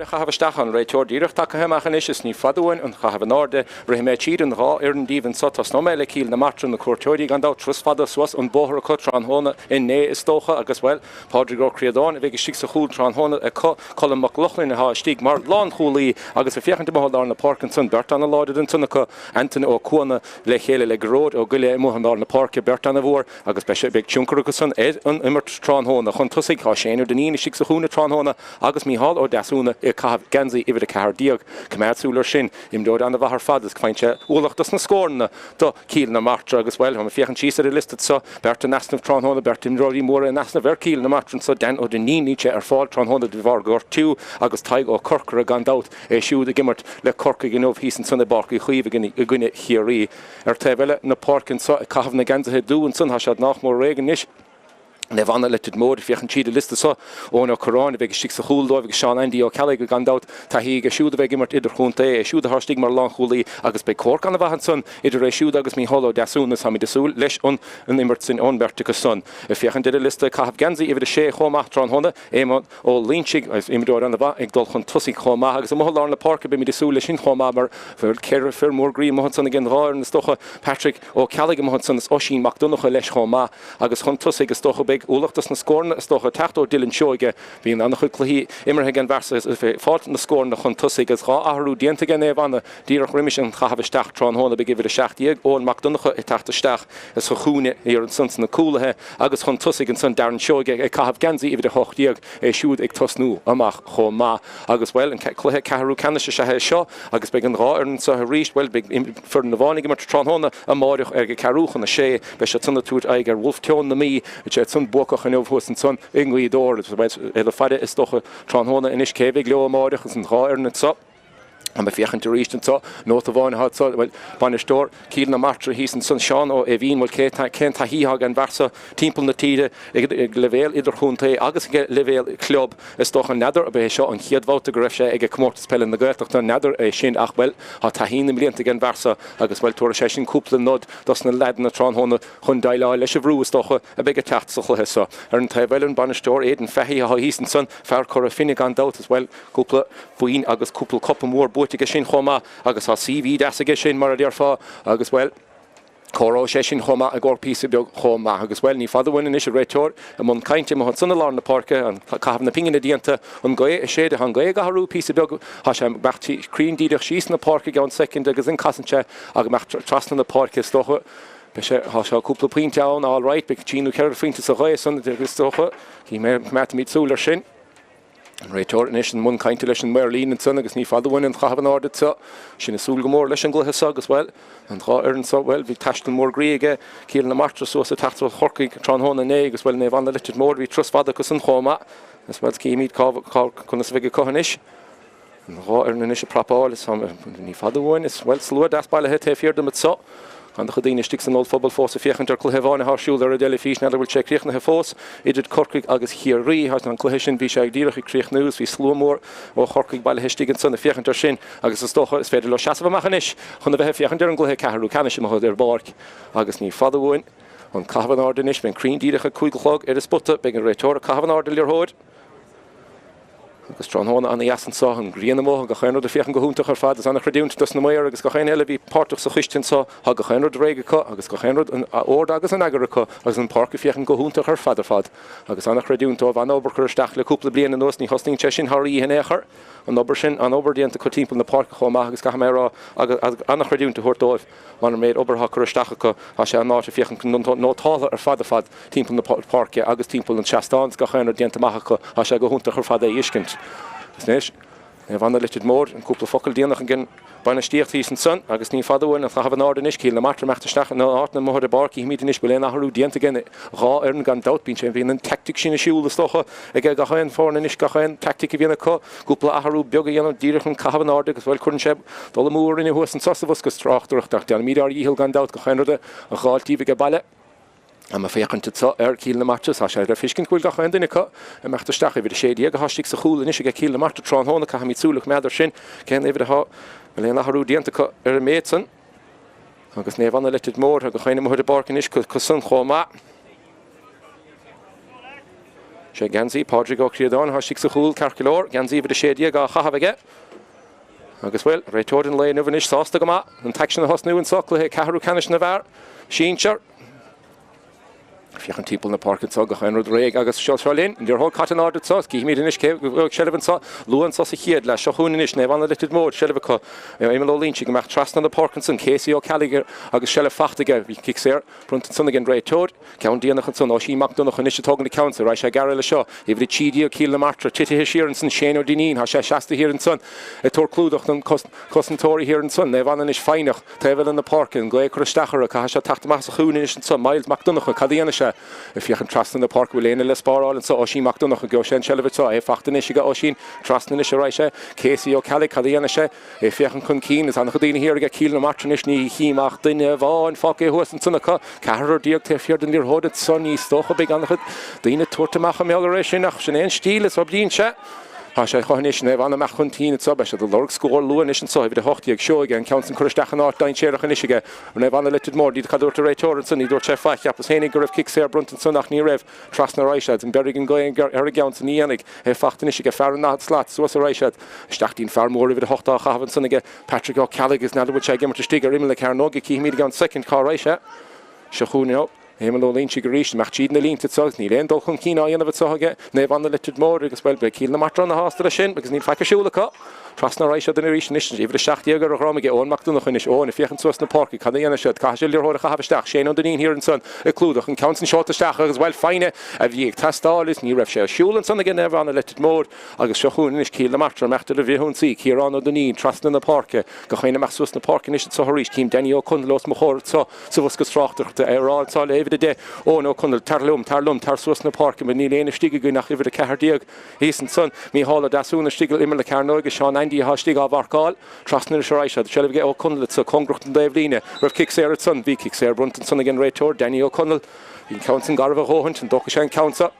Á chaitheamh isteach an réiteoir díreach tagtha amach anois is ní fada uainn an caitheamh in airde. Rithfidh mé tríd an dhá fhoireann díobh anso. Tosnóidh mé le Cill na Martra, na cuairteoirí gan dabht, turas fada suas an bóthar acu tráthnóna inné is dócha agus, bhuel, Pádraig Ó Críodáin a bheidh istigh sa chúl tráthnóna acu, Colm Mac Lochlainn atá istigh mar lánchúlaí agus ag féachaint amuigh i lár na páirce ansan, beirt ana-láidir ansan acu, Antaine Ó Cuana le chéile le Gearóid Ó Goille amuigh i lár na páirce, beirt ana-mhór. Agus beidh sé, beidh tionchar acu san ar an imirt tráthnóna. Chun tosaigh, tá Shane Ó Duinnín istigh sa chúinne tráthnóna agus Mícheál Ó Deasúna ag caitheamh geansaí uimhir 14. Coimeád súil air sin, imreoir an-mhaith ar fad is faigheann sé ualach dos na scóranna do Chill na Martra agus, bhuel, tá mé ag féachaint síos ar an liosta anseo, beirt in easnamh tráthnóna, beirt imreoirí móra in easnamh ar Chill na Martra anseo, Dan Ó Duinnín, níl sé ar fáil tráthnóna de bharr gortú agus Tadhg Ó Corcora gan dabht, é siúd ag imirt le Corcaigh inniu thíos ansan i bPáirc Uí Chaoimh i gcoinne Chiarraí. Ar taobh eile na páirce anso ag caitheamh na geansaithe dubha ansan, tá siad nách mór réidh anois. Naomh Anna Leitir Móir, féachaint tríd an liosta so, Eoin Ó Curráin a bheidh istigh sa chúl dóibh agus Seán Andy Ó Ceallaigh gan dabht, taithí aige siúd a bheith ag imirt idirchontae, é siúd atá istigh mar lánchúlaí agus beidh comhrac an-mhaith ansan idir é siúd agus Mícheál Ó Deasúna. Táimid ag súil leis an imirt sin ón mbeirt acu san. Ag féachaint ar an liosta ag caitheamh geansaí uimhir a sé chomh maith tráthnóna, Éamonn Ó Loingsigh, is imreoir an-mhaith ag dul chun tosaigh chomh maith agus amuigh i lár na páirce beimid ag súil leis sin chomh maith mar bhfuil fir mór groí amuigh ansan ag an dhá fhoireann is dócha, Patrick Ó Ceallaigh amuigh ansan is Oisín Mac Donncha leis chomh maith agus chun tosaigh is dócha beidh ualach dos na scóranna is dócha ag teacht ó Dylan Seoige. Bíonn an-chuid cluichí imeartha ag an bhfear so is ag fáilt na scóranna chun tosaigh agus 2 athrú déanta ag Naomh Anna díreach roimis an chaitheamh isteach tráthnóna beidh uimhir 17 Eoin Mac Donncha ag teacht isteach sa chúinne thiar ansan sna cúlaithe agus chun tosaigh ansan Darren Seoige ag caitheamh geansaí uimhir 18, é siúd ag tosnú amach chomh maith. Agus, bhuel, an cluiche ceathrú ceannais is ea é seo agus beidh an dhá fhoireann anseo arís, bhuel, beidh foireann amháin ag imirt tráthnóna amáireach ag a ceathrú chun a sé, beidh siad san ag tabhairt aghaidh ar Bhulf Tón na Mí, beidh siad san buacach inniu thuas ansan i nGaoth Dobhair. Bhuel, le faire is dócha tráthnóna anois cé a bheidh leo amáireach agus an dhá fhoireann anseo. Tá mé ag féachaint arís anseo, nóta amháin atá anseo, bhuel, bainisteoir Chill na Martra thíos ansan, Seán Ó Eimhín, bhuel, cé, cén taithí atá ag an bhfear seo timpeall na tíre ag leibhéal idirchontae agus ag leibhéal club, is dócha, n'fheadar ab é seo an chéad bhabhta go raibh sé ag Comórtas Peile na Gaeltachta, n'fheadar é sin ach, bhuel, tá taithí na mblianta ag an bhfear seo agus, bhuel, tabharfaidh sé sin cúpla nod dos na leaideanna tráthnóna chun déileáil leis an bhrú, is dócha, a bheidh ag teacht sa chluiche seo. Ar an taobh eile, an bainisteoir Aidan Fahy atá thíos ansan, fear Cora Finne gan dabht, is, bhuel, Cúpla boinn agus cúpla cupa mór buaite aige sin chomh maith agus tá CV deas aige sin mar a déarfá agus, bhuel, cabhróidh sé sin chomh maith i gcomhair píosa beag chomh maith agus, bhuel, ní fada uainn anois an réiteoir i mbun cainte amuigh ansan i lár na páirce, an caitheamh na pingine déanta, an gaoth ag séideadh, tá an gaoth ag athrú píosa beag, tá sé ag imeacht cruinn díreach síos na páirce i gceann soicind agus ansin casann sé ag imeacht trasna na páirce is dócha. Beidh sé, tá sé cúpla pointe ann, all right, beidh trí nó cheithre phointe sa ghaoth san is dócha, coimeádfaimid súil air sin. An réiteoir anois i mbun cainte leis an maor líne ansan agus ní fada uainn an chaitheamh in airde seo. Sinn ag súil go mór leis an gcluiche seo agus, bhuel, an dhá fhoireann seo, bhuel, bhí taisteal mór groí aige Cill na Martra suas ag teacht ó Chorcaigh tráthnóna inné agus, bhuel, Naomh Anna Leitir Móir, bhí turas fada acu san chomh maith. Agus, bhuel, cífimid cá, cá, conas a bheidh acu anois. An dhá fhoireann anois ag prapáil, is ní fada uainn, is, bhuel, slua deas bailithe taobh thiar dom anso. An-chuid daoine istigh san ollphuball fós ag féachaint ar cluiche amháin atá ar siúl ar an dteilifís, n'fheadar bhfuil sé críochnaithe fós, idir Corcaigh agus Chiarraí. Tá an cluiche sin, bhí sé díreach ag críochnú is bhí slua mór ó Chorcaigh bailithe istigh ansan ag féachaint air sin agus is dócha is féidir leo seasamh amach anois chun a bheith ag féachaint ar an gcluiche ceathrú ceannais amuigh ar an bpáirc agus ní fada uainn an caitheamh in airde anois. Beidh an cruinn díreach ag 5 a chlog ar an spota, beidh an réiteoir ag caitheamh in airde liathróid. Agus tráthnóna ana-dheas anso, an ghrian amuigh, gach aon rud ag féachaint go hiontach ar fad. Is ana-chreidiúint dos na maoir agus gach aon eile a bhí páirteach sa choiste anso. Tá gach aon rud réidh acu agus gach aon rud in ord agus in eagar acu agus an páirc ag féachaint go hiontach ar fad ar fad. Agus ana-chreidiúint dóibh, an-obair curtha isteach le cúpla bliain anuas, ní thosnaíonn sé sin thar oíche in aon chor. An obair sin, an-obair déanta acu timpeall na páirce chomh maith agus caithfidh mé a rá agus ana-chreidiúint a thabhairt dóibh. Mar an méid obair atá curtha isteach acu, tá sé an áit ag féachaint nótáltha ar fad ar fad timpeall na páirce agus timpeall an tseastáin is gach aon rud déanta amach acu, tá sé go hiontach ar fad é a fheiscint. Agus anois, Naomh Anna Leitir Móir, an cúpla focal déanach ag an bainistíocht thíos ansan agus ní fada uainn an chaitheamh in airde anois, Cill na Martra imeacht isteach in áit na amuigh ar an bpáirc, cífimid anois bhfuil aon athrú déanta ag an dhá fhoireann gan dabht, bíonn sé, bíonn an teaictic sin ar siúl is dócha ag gach aon foireann anois, gach aon teaictic a bhíonn acu. Cúpla athrú beag a dhéanamh díreach chun caitheamh in airde agus, bhuel, cuireann sé dul amú orainne thuas anso sa bhosca tráchtaireachta ach déanaimid ár dhícheall gan dabht gach aon rud a fháil daoibh age baile. Tá mé ag féachaint anso ar Chill na Martra, tá sé le feiscint go bhfuil gach aon duine acu ag imeacht isteach. Uimhir 16 atá istigh sa chúl anois aige Cill na Martra tráthnóna, caithfimid súil a choimeád air sin. Cén uimhir atá, bhfuil aon athrú déanta acu ar an méid san? Agus Naomh Anna Leitir Móir, tá gach aon amuigh ar an bpáirc anois acu san chomh maith. Sé geansaí Pádraig Ó Críodáin atá istigh sa chúl, ceart go leor, geansaí uimhir 16 á chaitheamh aige. Agus, bhuel, réiteoir an lae inniu anois sásta go maith an t-aicsean a thosnú anseo, cluiche ceathrú ceannais na bhfear sinsir. Féachaint timpeall na páirce anseo, gach aon rud réidh agus seo seo linn. An liathróid caite in airde anseo, cífimid anois cé bheidh seilbh anseo. Luath anseo sa chéad leath, seo chugainn anois, Naomh Anna Leitir Móir, seilbh acu. Éamonn Ó Loingsigh ag imeacht trasna na páirce ansan, Casey Ó Ceallaigh agus seilbh faighte aige. Bhí cic saor bronnta ansan ag an réiteoir. Ceann déanach ansan, Oisín Mac Donncha anois ag tógaint an ceann so, raghaidh sé ag gearradh leis seo. Uimhir 13, Cill na Martra, titithe siar ansan, Shane Ó Duinnín, tá sé seasta thiar ansan ag tabhairt clúdach don cosantóirí thiar ansan. Naomh Anna anois foighneach. Taobh eile na páirce, an ghaoth ag cur isteach orthu, caithfidh sé teacht amach as a chúinne anois anso, Myles Mac Donncha, cad a dhéanfaidh sé? Ag féachaint trasna na páirce, bhfuil éinne le spáráil anso? Oisín Mac Donncha, gheobhaidh sé an tseilbh anso, é faighte anois aige Oisín, trasna anois a raghaidh sé, Casey Ó Ceallaigh, cad a dhéanfaidh sé? É ag féachaint chun cinn, is an-chuid daoine thiar aige Cill na Martra anois, ní chím ach duine amháin fágtha thuas ansan acu, ceathrar taobh thiar den liathróid anso, ní is dócha, beidh an-chuid daoine ag tabhairt amach i mbeal ar é sin ach sin é an stíl is oibríonn sé. Tá sé acu anois, Naomh Anna amach chun cinn anso, beidh siad ag lorg scór luath anois anso, uimhir 18, Seoige, an ceann san curtha isteach in áit dainséarach anois aige, Naomh Anna Leitir Móir, ní cad a dúirt an réiteoir ansan, ní dúirt sé faic, cheapas fhéinig go raibh cic saor bronnta ansan ach ní raibh, trasna ar aghaidh siad, an mbéarfaidh an ghaoth ar an gceann san, ní dhéanfaidh, é faighte anois aige, fear an 40 slat, suas ar aghaidh siad, isteach dtí'n fear mór uimhir 8 á chaitheamh ansan aige, Patrick Ó Ceallaigh agus n'fheadar bhfuil sé ag imirt istigh ar imeall na cearnóige, cífimid i gceann soicind cá raghaidh sé, seo chugainn é. Éamonn Ó Loingsigh arís, imeacht tríd na línte anseo agus níl aon dul chun cinn á dhéanamh anseo aige Naomh Anna Leitir Móir agus, bhuel, beidh Cill na Martra ana-shásta leis sin agus níl faic ar siúl acu. Trasna ar aghaidh siad arís anois, uimhir 17 ar a dhroim aige, Eoin Mac Donncha anois, Eoin ag féachaint suas na páirce, cad a dhéanfaidh siad? Caithfidh siad liathróid a chaitheamh isteach, Shane Ó Duinnín thiar ansan ag clúdach, an ceann san seolta isteach agus, bhuel, foighne a bhí ag teastáil is ní raibh sé ar siúl ansan aige Naomh Anna Leitir Móir agus seo chugainn anois Cill na Martra, imeacht ar an bhfrithionsaí, Ciarán Ó Duinnín trasna na páirce, gach éinne amach suas na páirce anois anseo arís, cím Danny Ó Conaill os mo chomhair anseo. Sa bhosca tráchtaireachta é ag rá anseo le huimhir 10, Eoin Ó Conaill, tar liom, tar liom, tar suas na páirce, mar níl éinne istigh againn ach uimhir 14 thíos ansan. Mícheál Ó Deasúna istigh ar imeall na cearnóige, Seán Aindí atá istigh á mharcáil. Trasna anois ar aghaidh siad, seilbh aige Ó Conaill anso, cóngarach don dtaobhlíne. Raibh cic saor ansan? Bhí cic saor bronnta ansan ag an réiteoir, Danny Ó Conaill. Bhí an ceann san garbh a dhóthaint, an dtógfaidh sé an ceann seo?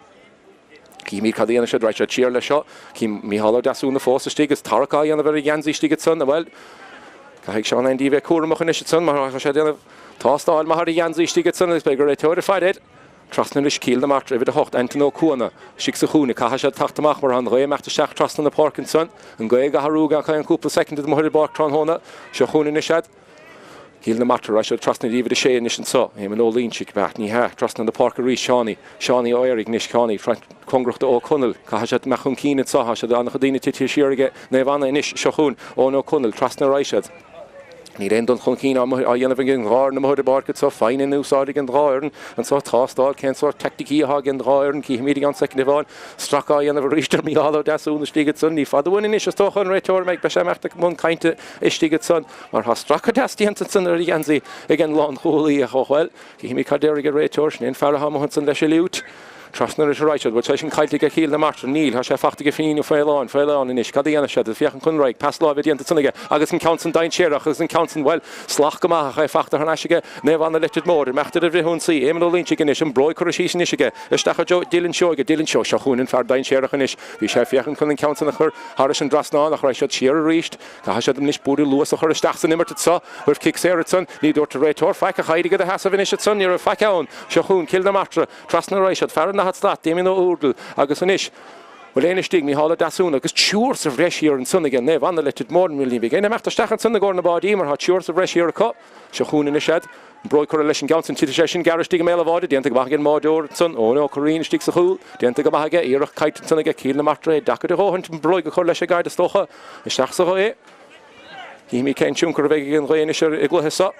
Címid cad a dhéanfaidh siad, raghaidh siad siar leis seo. Cím Mícheál Ó Deasúna fós istigh is tarrac á dhéanamh ar a gheansaí istigh ansan. Bhuel, caithfidh Seán Aindí a bheith cúramach anois ansan mar tá sé ag déanamh tástáil maith ar a gheansaí istigh ansan agus beidh an réiteoir ag faire air. Trasna anois Cill na Martra, uimhir 8, Antain Ó Cuana, istigh sa chúinne. Caithfidh siad teacht amach mar tá an ghaoth ag imeacht isteach trasna na páirce ansan. An ghaoth ag athrú gach aon chúpla soicind amuigh ar an bpáirc tráthnóna. Seo chugainn anois iad. Cill na Martra, raghaidh siad trasna uimhir 6 anois anso. Éamonn Ó Loingsigh, b'ea? Ní hea. Trasna na páirce arís, Seánie. Seánie Ó Fhearraigh anois, Seánie, cóngarach do Ó Conaill. Caithfidh siad imeacht chun cinn anso. Tá siad an-chuid daoine tite siar aige Naomh Anna anois. Seo chugainn Eoin Ó Conaill. Trasna ar aghaidh siad. Níl aon dul chun cinn á dhéanamh ag an dhá fhoireann amuigh ar an bpáirc anso. Foighne in úsáid ag an dhá fhoireann anso. Tástáil cén sórt teaicticí atá ag an dhá fhoireann. Cífimid i gceann soicind amháin. Stracadh á dhéanamh arís ar Mhícheál Ó Deasúna istigh ansan. Ní fada uainn anois is dócha an réiteoir a mbeidh. Beidh sé ag imeacht i mbun cainte istigh ansan mar tá stracadh deas déanta ansan ar a gheansaí ag an lánchúlaí ach bhuel, cífimid cad déarfaidh an réiteoir. Sin é an fear atá amuigh ansan leis an fhliúit. Trasna anois ar aghaidh siad. Bhfuil sé sin caillte aige Cill na Martra? Níl. Tá sé faighte aige Finín Ó Faoláin. Faoláin anois. Cad a dhéanfaidh siad? Féachaint chun ar aghaidh. Pas láimhe déanta ansan aige agus an ceann san dainséarach agus an ceann san, bhuel, salach go maith ach é faighte thar n-ais aige Naomh Anna Leitir Móir. Imeacht ar an bhfrithionsaí. Éamonn Ó Loingsigh anois. An bróig curtha síos anois aige. Isteach i dtreo Dylan Seoige. Dylan Seoige. Seo chugainn an fear dainséarach anois. Bhí sé ag féachaint chun an ceann san a chur thairis an dtrasnán ach raghaidh siad siar arís. Caithfidh siad anois bualadh luas a chur isteach san imirt anso. Raibh cic saor ansan. Ní dúirt an réiteoir faic ach éirigh i do sheasamh anois ansan. Ní raibh faic ann. Seo chugainn Cill na Martra. Trasna ar aghaidh siad. Fear an 40 slat, Damien Ó Úrdail agus anois bhfuil éinne istigh, Mícheál Ó Deasúna agus triúr sa bhreis thiar ansan aige Naomh Anna Leitir Móir. Ní bheidh éinne ag imeacht isteach ansan i gcomhair na báidí mar tá triúr sa bhreis thiar acu. Seo chugainn anois iad. An bróig curtha leis an gceann san, titfidh sé sin gearr istigh i mbéal an bháide. Déanta go maith ag an mbáideoir ansan, Eoin Ó Curraoin istigh sa chúl. Déanta go maith aige. Iarracht caillte ansan aige Cill na Martra. É deacair a dhóthaint an bróig a chur leis ag gairid is dócha. Isteach sa ghaoth. Cífimid cén tionchar a bheidh ag an ghaoth anois ar an gcluiche seo.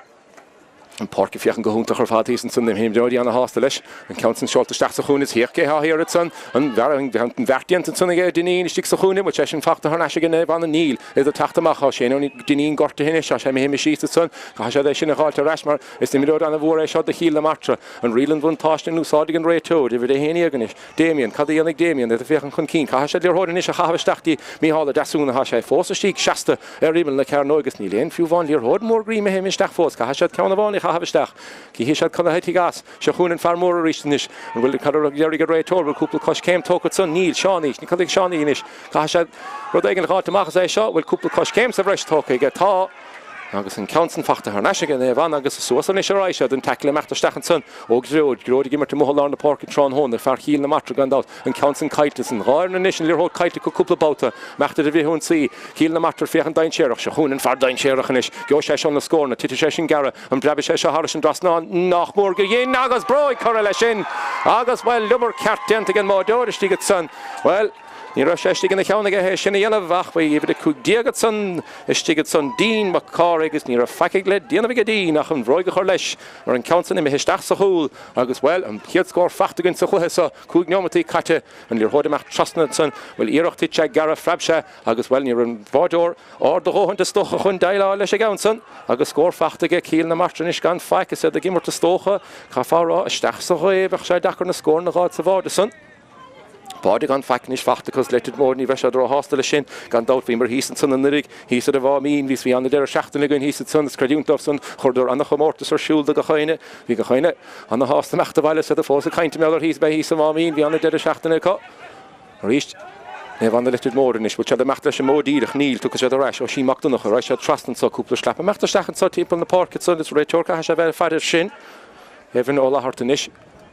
An pháirc ag féachaint go hiontach ar fad thíos ansan, na himreoirí ana-shásta leis. An ceann san seolta isteach sa chúinne is féach cé atá thiar ansan. An bheart déanta ansan aige Dineen istigh sa chúinne. Bhfuil sé sin faighte thar n-ais aige Naomh Anna? Níl. Iad ag teacht amach. Tá Shane Ó Duinnín gortaithe anois. Tá sé imithe síos ansan. Caithfidh siad é sin a dh'fháilt ar ais mar is imreoir ana-mhór é seo do Chill na Martra. An riail an bhuntáiste in úsáid ag an réiteoir. Uimhir 11 anois. Damien, Cad a dhéanfaidh Damien? Iad ag féachaint chun cinn. Caithfidh siad liathróid anois a chaitheamh isteach dtí Mícheál Ó Deasúna. Tá sé fós istigh seasta ar imeall na cearnóige agus níl aon fiú amháin liathróid mór greamaithe isteach fós. Caithfidh siad ceann amháin a chaitheamh isteach. Cífidh siad cad a thitfidh as. Seo chugainn an fear mór arís anois. An bhfuil, cad a déarfaidh an réiteoir? Bhfuil cúpla coiscéim tógtha ansan? Níl. Seánie. Cad ag Seánie anois? Caithfidh siad rud éigin a dh'fháilt amach as é seo. Bhfuil cúpla coiscéim sa bhreis tógtha aige? Tá. Agus an ceann san fachta thar n-ais aige Naomh Anna agus suas anois ar aghaidh siad, an tackle imeacht isteach ansan ó Ghearóid, Gearóid ag imirt amuigh i lár na páirce tráthnóna, fear Chill na Martra gan dabht, an ceann san caillte san dá fhoireann anois, an liathróid caillte acu cúpla babhta, imeacht ar an bhfrithionsaí, Cill na Martra ag féachaint dainséarach, seo chugainn an fear dainséarach anois, gheobhaidh sé seo na scóranna, titfidh sé sin gearra, an bpreabfaidh sé seo thairis an dtrasnán, nach mór gur dhein agus bróig curtha leis sin agus, bhuel, liobar ceart déanta ag an mbáireoir istigh ansan, bhuel. Ní raibh sé istigh ina cheann aige é sin a dhéanamh ach bhí uimhir 15 ansan istigh ansan, Dean Mac Cárthaigh, agus ní raibh faic le déanamh aige Dean ach an bhróig a chur leis mar an ceann san imithe isteach sa chúl agus, bhuel, an chéad scór fachta againn sa chluiche seo, 5 neomataí caite, an liathróid amach trasna ansan, bhuel, iarracht thit sé gearra, phreab sé agus, bhuel, ní raibh an báireoir ard a dhóthaint is dócha chun déileáil leis an gceann san agus scór fachta aige Cill na Martra anois gan faic is iad ag imirt is dócha, caithfeá a rá, isteach sa ghaoth, bheadh sé deacair na scóranna a dh'fháil sa bháide san. Báide gan faic anois fachta acu Leitir Móir, ní bheidh siad róshásta leis sin, gan dabht. Bhíomar thíos ansan anuraidh, thíos ar an Mháimín, bhí bhí an-deireadh seachtaine againn thíos ansan, is creidiúint dóibh san, chuireadar an-chomórtas ar siúl do gach éinne, bhí gach éinne ana-shásta imeacht abhaile, is iad fós ag caint mar gheall ar thíos, bheith thíos sa Mháimín, bhí an-deireadh seachtaine acu. Arís, Naomh Anna Leitir Móir anois, bhfuil siad ag imeacht leis an modh díreach? Níl, tiocfaidh siad ar ais, Oisín Mac Donncha, raghaidh siad trasna anso, cúpla sleap imeacht isteach anso timpeall na páirce ansan, is réiteoir caithfidh sé bheith ag faire air sin. Evan Ó Fhlatharta anois.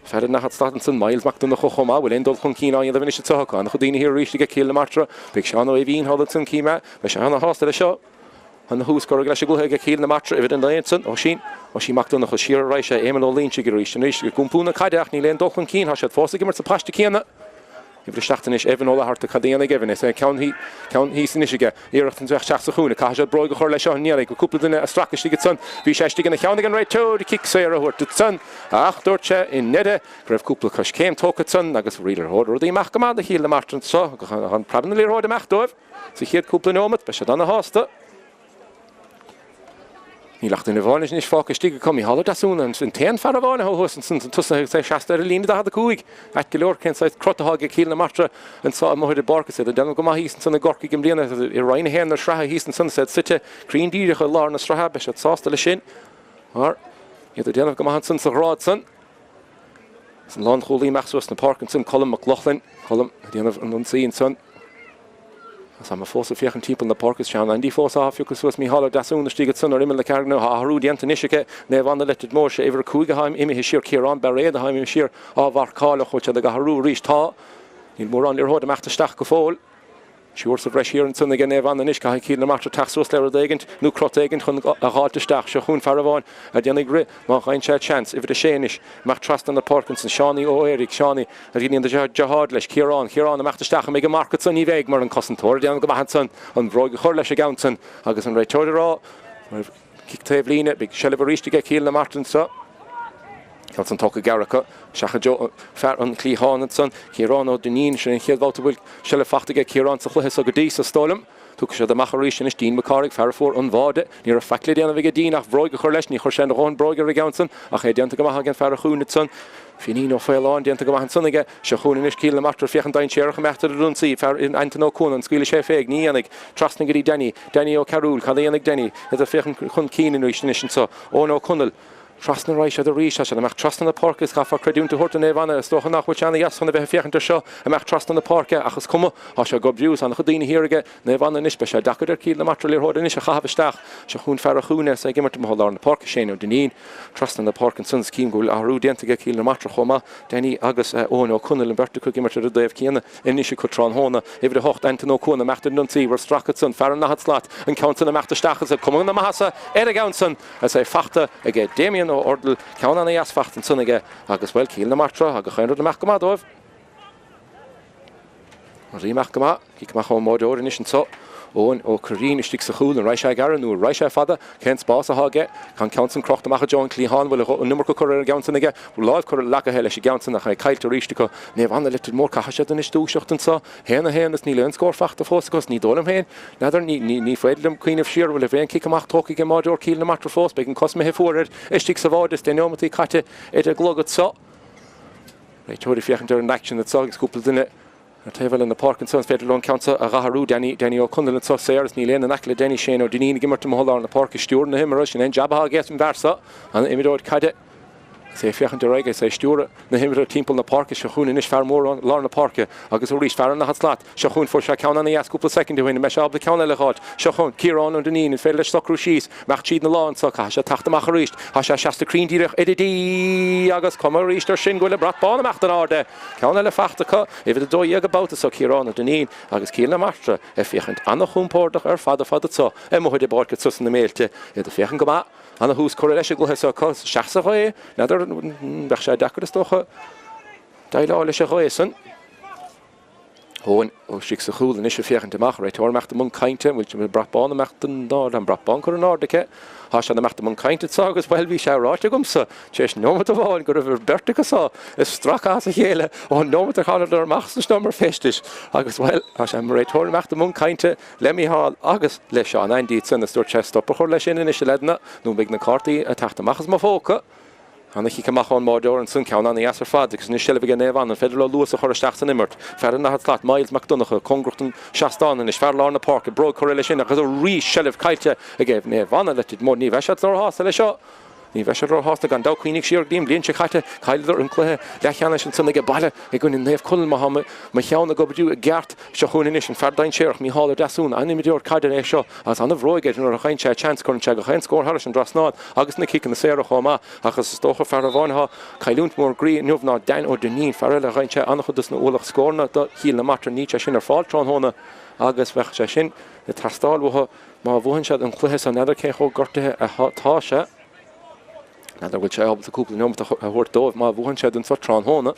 Fear an daichead slat ansan, Myles Mac Donncha chomh maith. Bhfuil aon dul chun cinn á dhéanamh anois anseo acu? An-chuid daoine thiar arís aige Cill na Martra. Beidh Seán Ó Aoibhín thall ansan, cím é. Beidh sé ana-shásta leis seo. Ana thús curtha leis an gcluiche aige Cill na Martra, uimhir 9 ansan. Oisín, Oisín Mac Donncha, siar a raghaidh sé. Éamonn Ó Loinsigh arís, anois ag iompú na caide ach níl aon dul chun cinn. Tá siad fós ag imirt sa bpaiste céanna. Uimhir 7 anois, Evan Ó Fhlatharta, cad a dhéanfaidh Evan? Is é an ceann ceann thíos anois aige. Iarracht an isteach sa chúinne. Caithfidh siad bróig a chur leis seo, an ndéanfaidh? Cúpla duine a stracadh istigh ansan. Bhí sé istigh ina cheann ag an réiteoir cic saor a thabhairt ansan ach dúirt sé i ndeireadh go raibh cúpla coiscéim tógtha ansan agus bhí rudaí amach go maith do Chill na Martra anseo. An preabann na liathróide amach dóibh sa chéad cúpla neomat. Beidh siad ana-shásta. Níl ach duine amháin anois fágtha istigh acu, Mícheál Ó Deasúna, an t-aon fear amháin atá thuas ansan sna tosaithe agus é seasta ar an líne 45. Ait go leor cén saghas crot atá ag Cill na Martra anseo amuigh ar an bpáirc is iad ag déanamh go maith thíos ansan i gCorcaigh i mbliana i Roinn 1 na sraithe thíos ansan is iad suite cruinn díreach i lár na sraithe. Beidh siad sásta leis sin mar iad ag déanamh go maith ansan sa ghrád san. Is an lánchúlaí amach suas na páirce ansan Colm Mac Lochlainn, Colm ag déanamh an ionsaí ansan. Tá mé fós ag féachaint timpeall na páirce is Seán Andy fós á phiocadh suas Mícheál Ó Deasúna istigh ansan ar imeall na cearnóige. Tá athrú déanta anois aige Naomh Anna Leitir Móir. Sé uimhir 5 atá imithe siar, Ciarán Bairéad atá imithe siar á mharcáil ach bhfuil siad ag athrú arís? Tá. Níl mórán liathróid imeacht isteach go fóill. Triúr sa bhreis thiar ansan aige Naomh Anna anois. Caithfidh Cill na Martra teacht suas le rud éigint nó crot éigint chun a dh'fháilt isteach. Seo chugainn fear amháin a dhéanfaidh rith má fhaigheann sé seans. Uimhir 6 anois. Amach trasna na páirce ansan Seánie Ó Fhéaraigh, Seánie. A bhíonn de dheartháir leis, Ciarán, Ciarán, imeacht isteach, an mbeidh an marc ansan? Ní bheidh, mar an cosantóir ag déanamh go maith ansan, an bhróig a chur leis an gceann san agus an réiteoir ag rá go raibh cic taobh líne. Beidh seilbh arís aige Cill na Martra anso. Ceann san tógtha gearr acu. Isteach i dtreo fear an chliatháin ansan, Ciarán Ó Duinnín. Sin an chéad bhabhta a bhfuil seilbh fachta aige Ciarán sa chluiche so go dtí so, is dóigh liom. Tiocfaidh siad amach arís anois. Dean Mac Cárthaigh, fear a fuair an bháide. Ní raibh faic le déanamh aige Dean ach bhróig a chur leis. Ní chuir sé a dhóthain bróige ar an gceann san ach é déanta go maith ag an fear a chúinne ansan. Finín Ó Faoláin déanta go maith ansan aige. Seo chugainn anois Cill na Martra féachaint dainséarach imeacht ar an ionsaí. Fear Antain Ó Cuanáin, scaoilfidh sé féig. Ní dhéanfaidh. Trasna go dtí Danny. Danny Ó Cearúil. Cad a dhéanfaidh Danny? Iad ag féachaint chun cinn arís anois anso. Eoin Ó Conaill. Trasna raghaidh siad arís, tá siad amach trasna na páirce is caithfear creidiúint a thabhairt do Naomh Anna. Is dócha nach bhfuil sé ana-dheas chun a bheith ag féachaint air seo amach trasna na páirce ach is cuma, tá sé ag oibriú is an-chuid daoine thiar aige Naomh Anna anois. Beidh sé deacair ar Chill na Martra liathróid anois a chaitheamh isteach. Seo chugainn fear an chúinne is é ag imirt amuigh i lár na páirce, Shane Ó Duinnín. Trasna na páirce ansan is cím go bhfuil athrú déanta aige Cill na Martra chomh maith, Danny agus Eoin Ó Conaill, an bheirt acu ag imirt ar an dtaobh céanna anois acu tráthnóna. Uimhir 8, Antain Ó Cuana, imeacht ar an ionsaí, bhfuil stracadh ansan, fear an daichead slat, an ceann san imeacht isteach is cuma na maitheasa ar an gceann san. Is é fachta aige Damien Ó Urdail, ceann ana-dheas fachta ansan aige agus, bhuel, Cill na Martra, tá gach aon rud amach go maith dóibh. Rudaí amach go maith, cic amach ón mbáireoir anois anso. Eoin Ó Curraoin istigh sa chúl, an raghaidh sé gearra nó an raghaidh sé fada? Cén spás atá aige? Tá an ceann san crochta amach i dtreo an chliatháin, bhfuil an iomarca curtha ar an gceann san aige? Bhfuil láimh curtha leagaithe leis an gceann san ach é caillte arís acu. Naomh Anna Leitir Móir, caithfidh siad anois dúiseacht anso. 1, 1 is níl aon scór fachta fós acu, ní dóigh liom féin. N'fheadar, ní féidir liom cuimhneamh siar, bhfuil aon cic amach tógtha ag an mbáireoir Cill na Martra fós? Beidh an cos imithe fuar air istigh sa bháide is 10 neomataí caite ar an gclog anso. Réiteoir ag féachaint ar an aicsean anso agus cúpla duine ar taobh eile na páirce anso, is féidir leo an ceann seo a dh'athrú. Danny, Danny Ó Conaill anso saor is níl aon in aice le Danny, Shane Ó Duinnín ag imirt amuigh i lár na páirce, stiúradh na himeartha, sin é an jab atá aige an bhfear seo, an imreoir caide. Is é ag féachaint ar aghaidh is é ag stiúradh na himeartha timpeall na páirce. Seo chugainn anois fear mór lár na páirce agus arís fear an daichead slat. Seo chugainn, fuair sé ceann ana-dheas cúpla soicind ó shin. An mbeidh sé ábalta ceann eile a dh'fháilt? Seo chugainn Ciarán Ó Duinnín. An féidir leis socrú síos? Imeacht tríd na lámha anso. Caithfidh sé teacht amach arís. Tá sé seasta cruinn díreach ar an D agus cuma arís ar sin go bhfuil an brat bán imeacht in airde. Ceann eile fachta acu. Uimhir 12 an babhta so, Ciarán Ó Duinnín agus Cill na Martra ag féachaint ana-chompordach ar fad ar fad anso amuigh ar an bpáirc anso sna Méilte. Iad ag féachaint go maith. Ana-thús curtha leis an gcluiche seo acu. Isteach sa ghaoth, n'fheadar, bheadh sé deacair is dócha déileáil leis an ghaoth san. Eoin istigh sa chúl anois ag féachaint amach, réiteoir imeacht i mbun cainte, an bhfuil brat bán imeacht in airde, an brat bán curtha in airde aici. Tá sé imeacht i mbun cainte anseo agus, bhuel, bhí sé ráite agamsa tar éis neomat amháin go raibh an bheirt acu seo ag stracadh as a chéile ón neomat a thánadar amach sa seomra feistis agus, bhuel, tá sé an réiteoir imeacht i mbun cainte le Mícheál agus le Seán Aindí ansan is dúirt sé stop a chur leis sin anois a leaideanna nó beidh na cártaí ag teacht amach as mo phóca. Ana-chic amach ón mbáireoir ansan, ceann ana-dheas ar fad agus anois seilbh aige Naomh Anna, an féidir leo luas a chur isteach san imirt? Fear an daichead slat, Myles Mac Donncha, cóngarach don seastán anois, fear lár na páirce, bróg curtha leis sin agus arís seilbh caillte aige Naomh Anna Leitir Móir. Ní bheidh siad róshásta leis seo. Ní bheidh siad róshásta gan dabht. Cuimhnigh siar go dtí an bhliain seo caite, chailleadar an cluiche leathcheannais ansan aige baile i gcoinne Naomh Conaill, má tá mo cheann ag oibriú i gceart. Seo chugainn anois an fear dainséarach, Mícheál Ó Deasúna, an-imreoir caide é seo agus an-bhróig air nuair a fhaigheann sé seans, cuireann sé gach aon scór thairis an dtrasnán agus na ciceanna saora chomh maith. Ach is dócha fear amháin atá cailliúint mhór groí inniu ná Dan Ó Duinnín, fear eile a ghein sé an-chuid dos na ualach scóranna do Chill na Martra. Níl sé sin ar fáil tráthnóna agus bheadh sé sin ag teastáil uathu. Má bhuann siad an cluiche seo, n'fheadar cé chomh gortaithe atá sé. N'fheadar bhfuil sé ábalta cúpla neomat a thabhairt dóibh má bhuann siad anseo tráthnóna.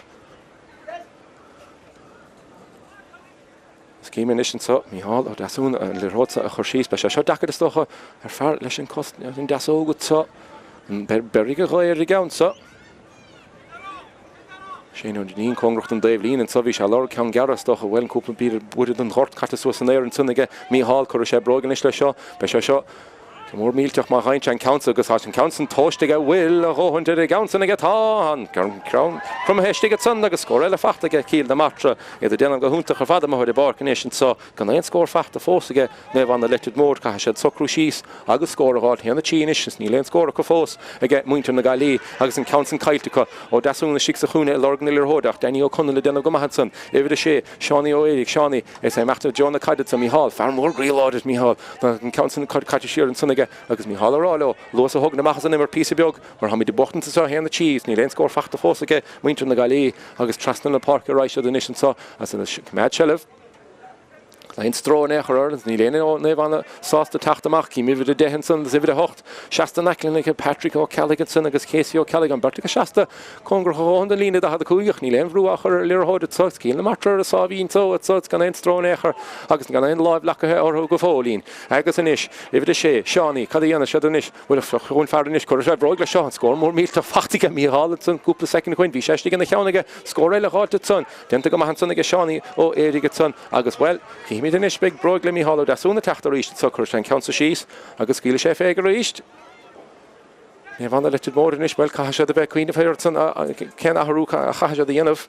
Is cím anois anseo Mícheál Ó Deasúna an liathróid seo a chur síos. Beidh sé seo deacair is dócha ar fear leis an cos an deasóg anseo. Beirfidh an ghaoth ar an gceann seo. Shane Ó Duinnín cóngarach don dtaobhlíne anseo. Bhí sé ag lorg ceann gearr is dócha. Bhuel, cúpla buille den ghort caite suas san aer ansan aige Mícheál. Cuirfidh sé bróig anois leis seo. Beidh sé seo go mór millteach má fhaigheann sé an ceann san agus tá an ceann san tomhaiste aige. Bhfuil a dhóthain ar an gceann san aige? Tá an ceann cromaithe istigh ansan agus scór eile fachta aige Cill na Martra. Iad ag déanamh go hiontach ar fad amuigh ar an bpáirc anois anseo. Gan aon scór fachta fós aige Naomh Anna Leitir Móir, caithfidh siad socrú síos agus scór a dh'fháilt. 1-3 anois is níl aon scór acu fós aige muintir na Gaillimhe agus an ceann san caillte acu. Ó Deasúna istigh sa chúinne ag lorg na liathróide ach Danny Ó Conaill ag déanamh go maith ansan. Uimhir 6, Seánie Ó Éirigh, Seánie, is é imeacht i dtreo na caide ansan. Mícheál, fear mór groí láidir, Mícheál. An ceann san caite siar ansan aige agus Mícheál ag rá leo luas a thógaint amach as an imirt píosa beag mar táimid ag buachtaint anseo 1-3 is níl aon scór fachta fós aige muintir na Gaillimhe agus trasna na páirce a raghaidh siad anois anso as an coimeád seilbh. Gan aon stró in aon chor orthu, níl aon Naomh Anna sásta teacht amach. Cím uimhir 10 ansan agus uimhir 8 seasta in aice linn Patrick Ó Ceallaigh ansan agus Casey Ó Ceallaigh, an bheirt acu seasta cóngarach a dhóthain don líne 45 ach níl aon bhrú á chur ar an liathróid anso. Is Cill na Martra ar a sáimhín só anso is gan aon stró in aon chor agus gan aon láimh leagtha orthu go fóillín. Agus anois, uimhir 6, Seánie, cad a dhéanfaidh siad anois? Bhuel, seo chugainn fear anois, cuirfidh sé bróig leis seo, an scór mór millteach fachta aige Mícheál ansan cúpla soicind ó shin, bhí sé istigh ina cheann aige, scór eile dh'fháilt ansan, déanta go maith ansan aige Seánie Ó Éirigh ansan agus, bhuel, cífimid anois, beidh bróig le Mícheál Ó Deasúna ag teacht arís anso, cuirfidh sé an ceann so síos agus scaoilfidh sé fé arís. Naomh Anna Leitir Móir anois, bhuel, caithfidh siad a bheith ag cuimhneamh air ansan, cén athrú a chaithfidh siad a dhéanamh.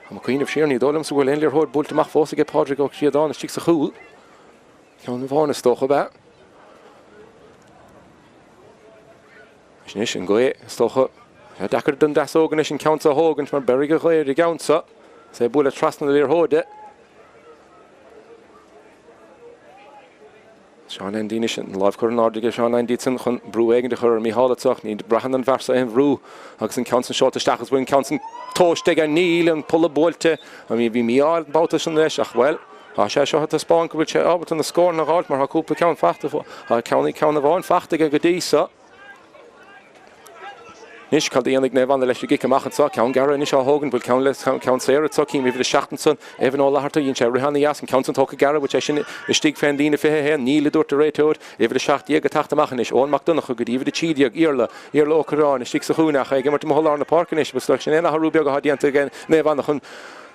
Tá mé ag cuimhneamh siar, ní dóigh liomsa go bhfuil aon liathróid buailte amach fós aige Pádraig Ó Críodáin istigh sa chúl. Ceann amháin is dócha ab ea. Anois an ghaoth is dócha. Tá deacair don deasóg anois an ceann seo a thógaint mar beirfidh an ghaoth ar an gceann seo. Is é ag bualadh trasna na liathróide. Seán Andy anois, an láimh curtha in airde aige Seán Andy ansan chun brú éigin a chur ar Mícheál anso. Ní bhraitheann an fear seo aon bhrú agus an ceann san seolta isteach agus bhfuil an ceann san tomhaiste aige. Níl an polla buailte. Bhí mí-ádh an babhta sin leis ach, bhuel, Tá sé seo ag taispeáint go bhfuil sé ábalta na scóranna a dh'fháilt mar tá cúpla ceann fachta, tá ceann, ceann amháin fachta aige go dtí seo. Anois, cad a dhéanfaidh Naomh Anna leis an gcic amach anseo? Ceann gearr anois á thógaint, bhfuil ceann le, ceann saor anseo, cím uimhir 7 ansan, Evan Ó Flatharta, dhein sé rith ana-dheas, an ceann san tógtha gearr, bhfuil sé sin istigh fén líne 21? Níl, a dúirt an réiteoir. Uimhir 17 ag teacht amach anois, Eoin Mac Donncha go dtí uimhir 13, Iarla, Iarla Ó Cuirreáin istigh sa chúinne ach é ag imirt amuigh i lár na páirce anois, agus sin aon athrú beag atá déanta ag Naomh Anna chun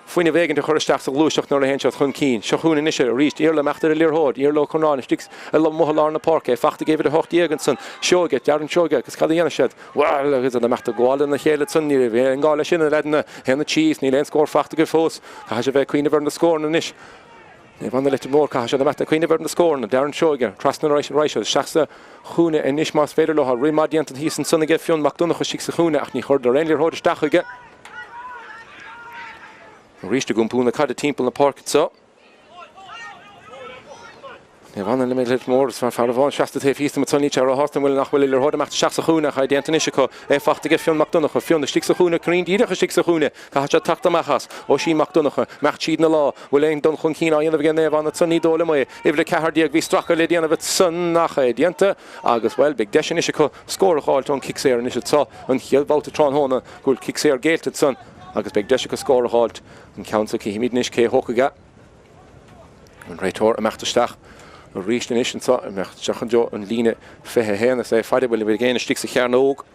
fuinneamh éigint a chur isteach sa ghluaiseacht nuair a théann siad chun cinn. Seo chugainn anois arís Iarla imeacht ar an liathróid, Iarla Ó Curnáin istigh amuigh i lár na páirce, é fachta ag uimhir 18 ansan, Seoige, Darren Seoige, agus cad a dhéanfaidh siad? Bhuel, agus iad imeacht ag gabháil lena chéile ansan, ní raibh aon gá leis sin, a leaideanna, 1-3 is níl aon scór fachta agaibh fós. Caithfidh sibh bheith ag cuimhneamh ar na scóranna anois. Naomh Anna Leitir Móir, caithfidh siad imeacht ag cuimhneamh ar na scóranna. Darren Seoige, trasna ar ais isteach sa chúinne anois más féidir leo. Tá rith maith déanta thíos ansan aige Fionn Mac Donncha istigh sa chúinne ach ní chuireadar aon liathróid isteach chuige. Arís ag iompú na caide timpeall na páirce anseo. Naomh Anna Leitir Móir is fear amháin seasta taobh thíos ansan níl sé róshásta an bhfuil nach bhfuil an liathróid imeacht isteach sa chúinne ach é déanta anois acu. É faighte aige Fionn Mac Donncha. Fionn istigh sa chúinne, cruinn díreach istigh sa chúinne. Caithfidh sé teacht amach as. Oisín Mac Donncha. Imeacht tríd na lámha. Bhfuil aon dul chun cinn á dhéanamh aige Naomh Anna ansan? Ní dóigh liom é. Uimhir 14, bhí stracadh le déanamh ansan ach é déanta agus, bhuel, beidh deis anois acu scór a dh'fháilt ón cic saor anois anso. An chéad bhabhta tráthnóna go bhfuil cic saor géillte ansan agus beidh deis acu scór a dh'fháilt. An ceann so, cífimid anois cé a thógfaidh é. An réiteoir imeacht isteach arís anois anseo, imeacht isteach i dtreo an líne 21 is é faire bhfuil éinne istigh sa chearnóg.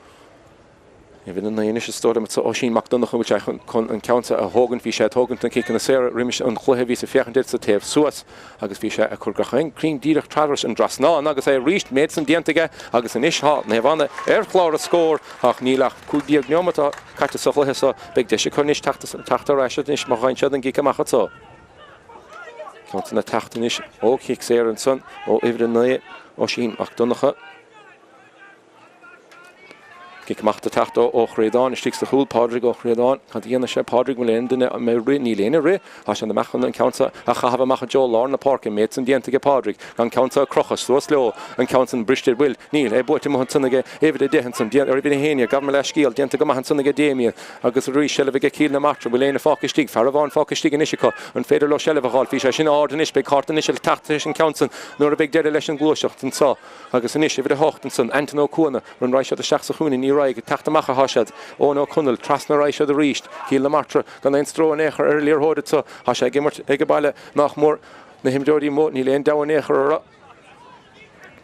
Uimhir 9 anois is dóigh liom anseo Oisín Mac Donncha bhfuil sé chun an ceann seo a thógaint. Bhí sé ag tógaint na ciceanna saora roimis an chluiche bhíos ag féachaint air sa taobh suas agus bhí sé ag cur gach aon cruinn díreach trasna an trasnán agus é arís méid san déanta aige agus anois tá Naomh Anna ar chlár an scóir ach níl ach 15 neomat caite sa chluiche seo. Beidh deis acu anois teacht ar ais anois má fhaigheann siad an gcic amach anseo. Ceann san ag teacht anois ó chic saor ansan ó uimhir 9, Oisín Mac Donncha. Cic amach ag teacht ó Ó Críodáin istigh sa chúl, Pádraig Ó Críodáin. Cad a dhéanfaidh sé Pádraig? Bhfuil aon duine ag rith? Níl éinne ag rith. Tá sé amach chun an ceann seo a chaitheamh amach i dtreo lár na páirce. Méid san déanta aige Pádraig. An ceann seo a crochadh suas leo. An ceann san briste ar bhfuil? Níl. É buaite amuigh ansan aige uimhir 10 ansan. Ar uimhir 11. Gabh mo leathscéal. Déanta go maith ansan aige Damien. Agus arís seilbh aige Cill na Martra. Bhfuil éinne fágtha istigh? Fear amháin fágtha istigh anois acu. An féidir leo seilbh a dh'fháil? Bhí sé sin ard anois. Beidh cárta anois ag teacht tar éis an ceann san nuair a bheidh deireadh leis an gluaiseacht anso. Agus anois uimhir 8 ansan, Anton Ó Cuana. An raghaidh siad isteach sa chúinne? Ní raghaidh. Ag teacht amach athá siad. Eoin Ó Conaill. Trasna a raghaidh siad arís. Cill na Martra gan aon stró in aon chor ar an liathróid anso. Tá sé ag imirt ag baile nach mór na himreoirí amuigh. Níl aon deabhadh in aon chor orthu.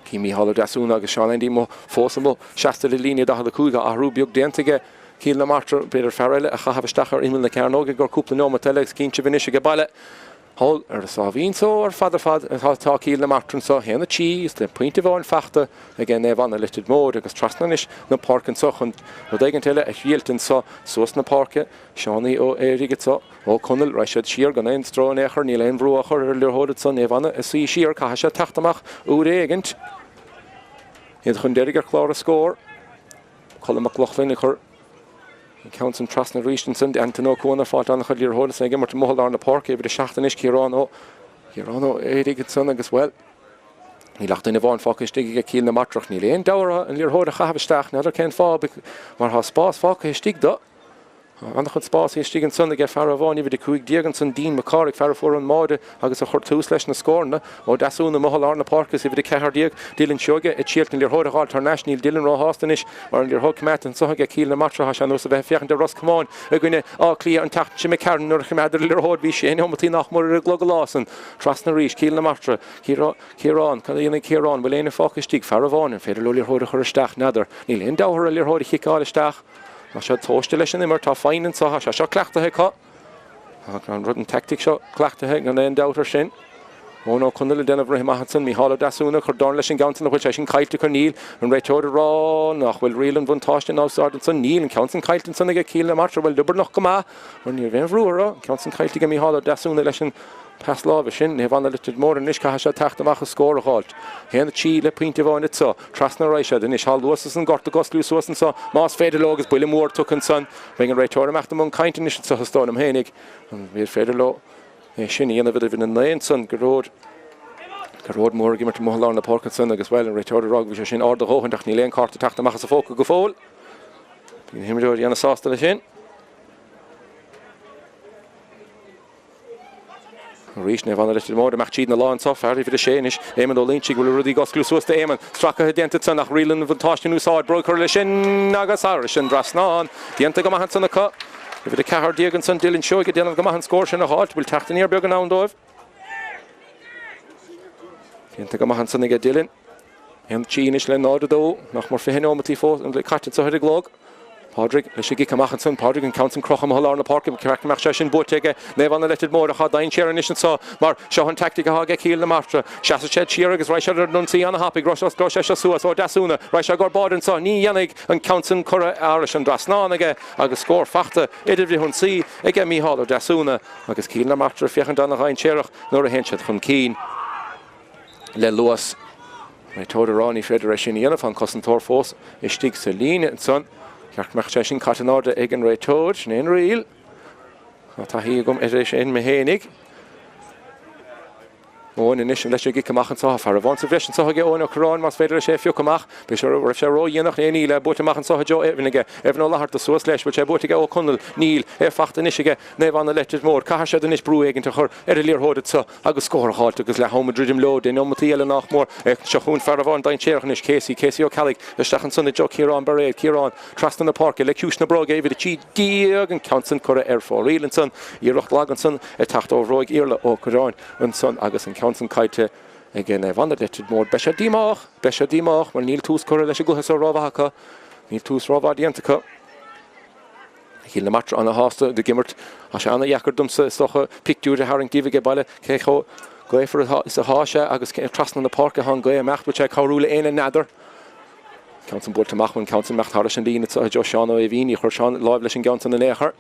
Cím Mícheál Ó Deasúna agus Seán Aindí amuigh fós amuigh seasta ar an líne 45. Tá athrú beag déanta aige Cill na Martra. B'fhéidir fear eile a chaitheamh isteach ar imeall na cearnóige i gcomhair cúpla neomat eile agus cinnte anois ag baile. Thall ar a sáimhín só ar fad ar fad atá Cill na Martra anso, 1, 3 is le pointe amháin fachta aige Naomh Anna Leitir Móir agus trasna anois na páirce anso chun rud éigint eile a thriailt anso suas na páirce. Seánie Ó Fhéarraigh anso, Ó Conaill, raghaidh siad siar gan aon stró in aon chor, níl aon bhrú á chur ar an liathróid anso, Naomh Anna ag suí siar, caithfidh siad teacht amach uair éigint. Iad chun deiridh ar chlár an scóir. Colm Mac Lochlainn ag cur an ceann san trasna arís ansan Anton Ó Cuana fáilt an-chuid liathróid is é ag imirt amuigh i lár na páirce, uimhir 7 anois, Ciarán Ó Ciarán Ó Fhéarraigh ansan agus, bhuel, níl ach duine amháin fágtha istigh aige Cill na Martrach. Níl aon deabhadh orthu an liathróid a chaitheamh isteach, n'fheadar cén fáth, mar tá spás fágtha istigh do. Tá an-chuid spáis istigh ansan aige fear amháin, uimhir 15 ansan, Dean Mac Cárthaigh, fear a fuair an mbáide agus a chuir tús leis na scóranna. Ó Deasúna amuigh i lár na páirce is uimhir 14, Dylan Seoige, ag triailt an liathróid a dh'fháilt thar n-ais. Níl Dylan róshásta anois mar an liathróid coimeádta anso aige Cill na Martra. Tá sé ar nós a bheith ag féachaint ar Ros Comáin i gcoinne Áth Cliath an tseachtain seo imigh tharainn nuair a choimeádadar an liathróid. Bhí sé neomataí nach mór ar an gclog an lá san. Trasna arís, Cill na Martra. Ciarán, Cad a dhéanfaidh Ciarán? Bhfuil éinne fágtha istigh? Fear amháin. An féidir leo liathróid a chur isteach? N'fheadar. Níl aon deabhadh orthu an liathróid a chiceáil isteach. Tá siad tomhaiste leis an imirt, tá foighne anso, tá sé seo cleachtaithe acu. Tá an rud, an teaictic seo cleachtaithe gan aon dabht ar sin. Eoin Ó Conaill ag déanamh rith maith ansan, Mícheál Ó Deasúna ag cur dorn leis an gceann san, an bhfuil sé sin caillte acu? Níl. An réiteoir ag rá nach bhfuil riail an bhuntáiste in úsáid ansan? Níl. An ceann san caillte ansan aige Cill na Martra, bhuel liobarnach go maith mar ní raibh aon bhrú orthu. An ceann san caillte aige Mícheál Ó Deasúna leis an Pas láimhe sin, Naomh Anna Leitir Móir anois, caithfidh siad teacht amach is scór a dh'fháilt. 1, 3 le pointe amháin anso. Trasna a raghaidh siad anois. Tá luas as an ngort ag osclú suas anso más féidir leo agus buille mór tugtha ansan. Beidh an réiteoir imeacht i mbun cainte anois anso is dóigh liom fhéinig. An féidir leo é sin a dhéanamh idir na 9 ansan? Gearóid Gearóid Mór ag imirt amuigh i lár na páirce ansan agus bhuel an réiteoir ag rá go bhfuil sé sin ard a dhóthain ach níl aon cárta ag teacht amach as a phóca go fóill. Bhí na himreoirí ana sásta leis sin. Arís, Naomh Anna Leitir Móir, imeacht tríd na lámha anso, fear uimhir a sé anois, Éamonn Ó Loinsigh, bhfuil rudaí ag osclú suas d'Éamonn. Stracaithe déanta ansan ach riail an bhuntáiste in úsáid. Brú curtha leis sin agus thairis an dtrasnán. Déanta go maith ansan acu. Uimhir 14 ansan, Dylan Seoige ag déanamh go maith an scór sin a dh'fháilt. Bhfuil teacht aniar beag in ann dóibh? Déanta go maith ansan aige Dylan. 1-3 anois le 0-2. Nach mór 20 neomataí fós caite anso ar an gclog. Pádraig leis an gcic amach ansan. Pádraig an ceann san crochta amuigh i lár na páirce. Ba cheart go mbeadh sé sin buaite aige Naomh Anna Leitir Móir ach tá dainséar anois anso mar seo an teaictic atá aige Cill na Martra. Seasfaidh siad siar agus raghaidh siad ar an ionsaí ana-thapaidh. Gabhfaidh sé seo suas Ó Deasúna. Raghaidh sé i gcomhair báide anso. Ní dhéanfaidh an ceann san curtha thairis an dtrasnán aige agus scór fachta idir fhrithionsaí aige Mícheál Ó Deasúna agus Cill na Martra ag féachaint ana-dhainséarach nuair a théann siad chun cinn. le luas. Réiteoir ag rá ní féidir é sin a dhéanamh, tá an cosantóir fós istigh sa líne ansan. Cheart go mbeadh sé sin caite in airde ag an réiteoir, sin é an riail. Tá taithí agam air sin mé fhéinig. Eoin anois leis an gcic amach anseo. Fear amháin sa bhreis anseo aige Eoin Ó Curráin más féidir leis é a phiocadh amach. Bhí sé raibh sé ródhéanach é níl é buaite amach anseo i dtreo Evan aige. Evan Ó Flatharta suas leis. Bhfuil sé buaite aige Ó Conaill? Níl. É fachta anois aige Naomh Anna Leitir Móir. Caithfidh siad anois brú éigint a chur ar an liathróid anseo. agus scór a dh'fháilt agus leath am ag druidim leo, deich neomataí eile nách mór. Seo chugainn fear amháin dainséarach anois, Casey, Casey Ó Ceallaigh, isteach ansan i dtreo Ciarán Bairéad, Ciarán, trasna na páirce le ciumhais na bróige, uimhir 13, an ceann san curtha ar fóraoil ansan, iarracht lag ansan ag teacht ó bhróig Iarla Ó Cuirreáin ansan agus an ceann san caillte ag Naomh Anna Leitir Móir. Beidh siad díomách, beidh siad díomách mar níl tús curtha leis an gcluiche so rómhaith acu, níl tús rómhaith déanta acu. Cill na Martra ana-shásta ag imirt. Tá sé ana-dheacair domsa, is dócha, pictiúir a tharraingt díobh age baile, cé chomh gaofar is atá sé agus trasna na páirce atá an ghaoth ag imeacht. Bhfuil sé ag cabhrú le éinne n'fheadar. Ceann san buailte amach, an ceann san imeacht thairis an líne anseo i dtreo Seán Ó Aoibhín. Ní chuir Seán láimh leis an gceann san in aon chor.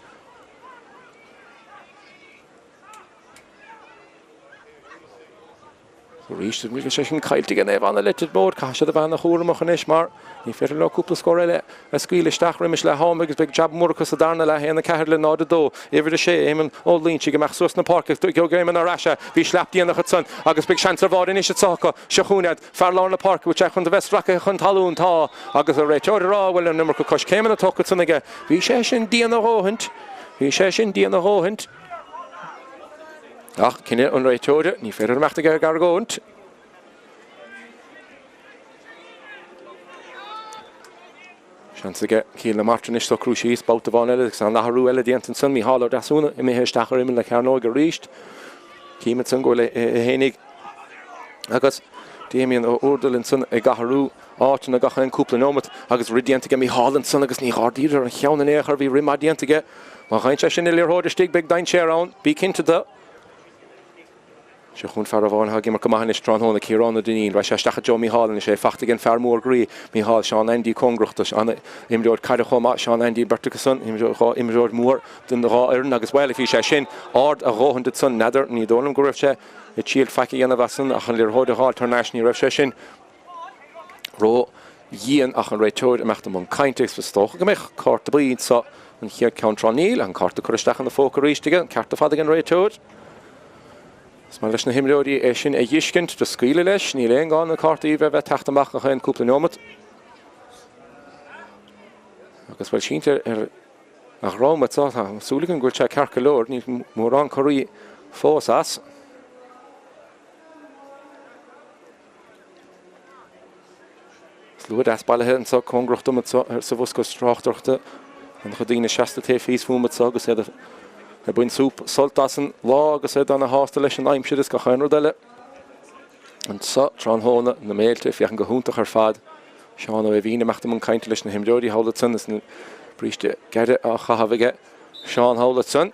Arís, bhí sé sin caillte ag Naomh Anna Leitir Móir. Caithfidh siad a bheith ana-chúramach anois mar ní féidir leo cúpla scór eile a scaoileadh isteach roimis leath am agus beidh jab mór acu sa darna leath, 1, 4 le 0, 2. Uimhir 6, Éamonn Ó Loinsigh, ag imeacht suas na páirce. Gheobhaidh Éamonn ar ais é. Bhí sleap déanach ansan agus beidh seans ar bháide anois anseo acu. Seo chugainn iad. Fear lár na páirce, bhfuil sé chun a bheith sractha chun talún? Tá. Agus an réiteoir ag rá go bhfuil an iomarca coiscéimeanna tógtha ansan aige. Bhí sé sin dian a dhóthaint. Bhí sé sin dian a dhóthaint. Ach cinneadh an réiteora, ní féidir imeacht aige ag argóint. Seans aige Cill na Martra anois socrú síos babhta amháin eile agus an athrú eile déanta ansan, Mícheál Ó Deasúna imithe isteach ar imeall na cearnóige arís. Cím ansan go bhfuil é fhéinig agus Damien Ó Úrdail ansan ag athrú áiteanna gach aon cúpla neomat agus rith déanta aige Mícheál ansan agus ní dh'ardaíodar an cheann in aon chor, bhí rith maith déanta aige. Má fhaigheann sé sin an liathróid istigh beidh dainséar ann, bí cinnte de. Seo chugainn fear amháin atá ag imirt go maith anois tráthnóna, Ciarán Ó Duinnín. Raghaidh sé isteach i dtreo Mícheál anois, é fachta ag an fear mór groí, Mícheál, Seán Andy cóngarach do, an-imreoir caide chomh maith, Seán Andy, beirt acu san, dhá imreoir mór den dhá fhoireann agus bhuel, bhí sé sin ard a dhóthain ansan, n'fheadar, ní dóigh liom go raibh sé ag triail faic a dhéanamh as san ach an liathróid a dh'fháilt thar n-ais, ní raibh sé sin ró-dhian ach an réiteoir imeacht i mbun cainte agus is dócha go mbeidh cárta buí anseo an chéad ceann tráth. Níl an cárta curtha isteach ina phóca arís aige, an ceart ar fad ag an réiteoir. Is maith leis na himreoirí é sin a dh'fheiscint, do scaoileadh leis, níl aon gá na cártaí a bheith ag teacht amach gach aon cúpla neomat. Agus bhuel sínte ar a dhrom anseo, tá súil agam go bhfuil sé ceart go leor, níl mórán corraí fós as. Slua deas bailithe anseo cóngarach dom anseo sa bhosca tráchtaireachta. An-chuid daoine seasta taobh thíos fúm anseo agus iad ag baint sult as an lá agus iad ana-shásta leis an aimsir is gach aon rud eile. Anseo tráthnóna na méilte ag féachaint go hiontach ar fad. Seán Ó Aoibhín imeacht i mbun cainte leis na himreoirí thall ansan is na bríste gearra á chaitheamh aige Seán thall ansan.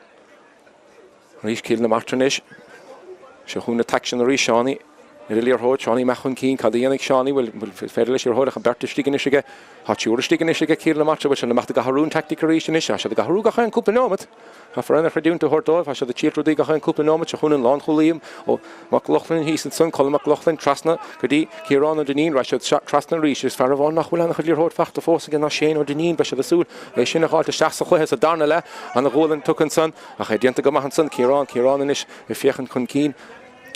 Arís Cill na Martra anois. Seo chugainn an t-aicsean arís. Seánie ar an liathróid. Seánie amach chun cinn. Cad a dhéanfaidh Seánie? Bhfuil féidir leis liathróid ach an beirt istigh anois aige. Tá triúr istigh anois aige Cill na Martra. Bhfuil siad ag imeacht ag athrú an teaictic arís anois? Tá siad ag athrú gach aon cúpla neomat. Caithfear aon chreidiúint a thabhairt dóibh. Tá siad ag triailt rudaí gach aon cúpla neomat. Seo chugainn an lánchúlaí ó Mac Lochlainn thíos ansan. Colm Mac Lochlainn trasna go dtí Ciarán Ó Duinnín. Raghaidh siad trasna arís. Is fear amháin nach bhfuil an-chuid liathróid fachta fós aige ná Shane Ó Duinnín. Beidh siad ag súil é sin a dh'fháilt isteach sa chluiche sa darna leath. Ana-ghualainn tugtha ansan. Ach é déanta go maith ansan, Ciarán, Ciarán anois ag féachaint chun cinn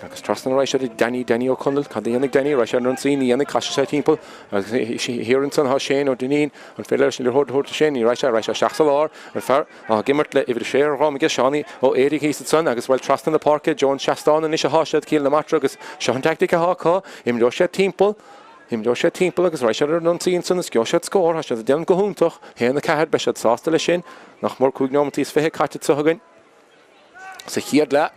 agus trasna a raghaidh siad ag Danny, Danny Ó Conaill, cad a dhéanfaidh Danny? Raghaidh sé ar an ionsaí, ní dhéanfaidh, casfaidh sé timpeall agus thiar ansan tá Shane Ó Duinnín, an féidir leis an liathróid a thabhairt do Shane? Ní raghaidh sé, raghaidh sé isteach sa lár, an fear ag imirt le uimhir a sé ar a dhroim aige, Seánie Ó Éirigh thíos ansan agus bhuel trasna na páirce, i dtreo an seastán anois atá siad, Cill na Martra agus seo an teaictic atá acu, imreoidh siad timpeall, imreoidh siad timpeall agus raghaidh siad ar an ionsaí ansan is gheobhaidh siad scór, tá siad ag déanamh go hiontach, 1-4, beidh siad sásta leis sin. Nach mór 5 neomataí is 20 caite anseo againn sa chéad leath.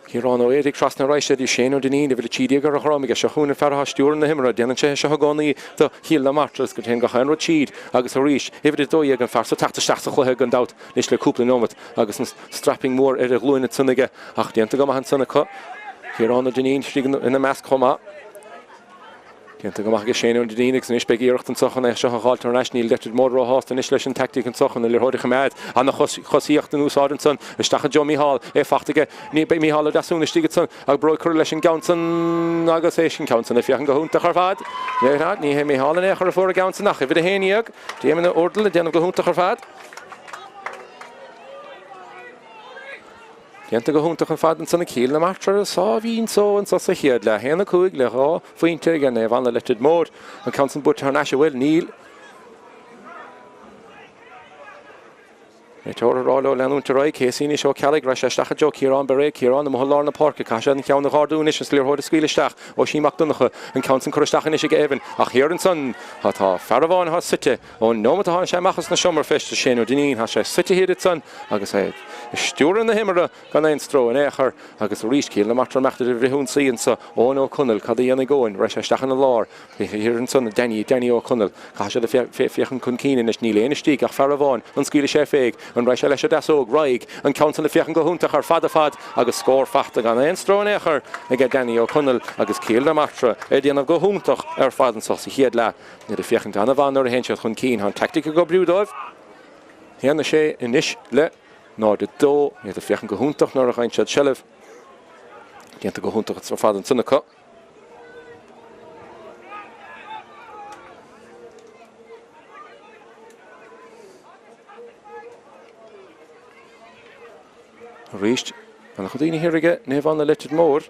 Ciarán Ó Éadaigh trasna arís go dtí Shane Ó Duinnín, uimhir 13 ar a dhroim aige. Seo chugainn an fear atá ag stiúradh na himeartha. Déanann sé é seo i gcónaí do Chill na Martra agus go dtéann gach aon rud tríd agus arís, uimhir 12, an fear so teacht isteach sa chluiche gan dabht anois le cúpla nóimeat agus an strapping mór ar a ghlúin ansan aige ach déanta go maith ansan acu. Ciarán Ó Duinnín istigh ina measc chomh maith. Déanta go maith aige Shane Ó Duinnín agus anois beidh iarracht anseo chun é seo a dh'fháilt thar n-ais. Níl Leitir Móir róshásta anois leis an taictíc anseo chun an liathróid a choimeád. Ana-chosaíocht in úsáid ansan. Isteach i dtreo Mícheál. É fachta aige. Ní beidh Mícheál Ó Deasúna istigh ansan ach bróig curtha leis an gceann san agus é sin ceann san ag féachaint go hiontach ar fad. Ní hé Mícheál in aon chor a fuair an gceann san ach uimhir 11, Damien Ó Urdail ag déanamh go hiontach ar fad. Déanta go hiontach ar fad ansan ag Cill na Martra ar a sáimhín só anso sa chéad leath. 1, 5 le 2 phointe ag Naomh Anna Leitir Móir. An ceann san buaite thar n-ais an bhfuil? Níl. Réiteoir ag rá leo leanúint ar aghaidh. Casey anois Ó Ceallaigh. Raghaidh sé isteach i dtreo Ciarán Bairéad. Ciarán amuigh i lár na páirce. Caithfidh sé an ceann a dh'ardú anois is liathróid a scaoileadh isteach. Oisín Mac Donncha. An ceann san curtha isteach anois ag Evan. Ach thiar ansan tá fear amháin atá suite. Ón nóimeat a tháinig sé amach as na seomra feistis, Shane Ó Duinnín, tá sé suite thiar ansan agus é ag stiúradh na himeartha gan aon stró in aon chor. Agus arís, Cill na Martra imeacht ar an bhfrithionsaí anso. Eoin Ó Conaill, cad a dhéanfaidh Eoin? Raghaidh sé isteach ina lár. Thiar ansan, Danny, Danny Ó Conaill. Caithfidh siad a féachaint chun cinn anois. Níl éinne istigh ach fear amháin. An scaoilfidh sé féig? An raghaidh sé leis an deasóg? Raghaidh. An ceann san ag féachaint go hiontach ar fad ar fad agus scór fachta gan aon stró in aon chor aige Danny Ó Conaill agus Cill na Martra ag déanamh go hiontach ar fad anso sa chéad leath. Iad ag féachaint an-mhaith nuair a théann siad chun cinn. Tá an teaictic ag oibriú dóibh. 1, 6 anois le 0, 2. Iad ag féachaint go hiontach nuair a fhaigheann siad seilbh. Déanta go hiontach ar fad ansan acu. Arís, an-chuid daoine thiar aige Naomh Anna Leitir Móir.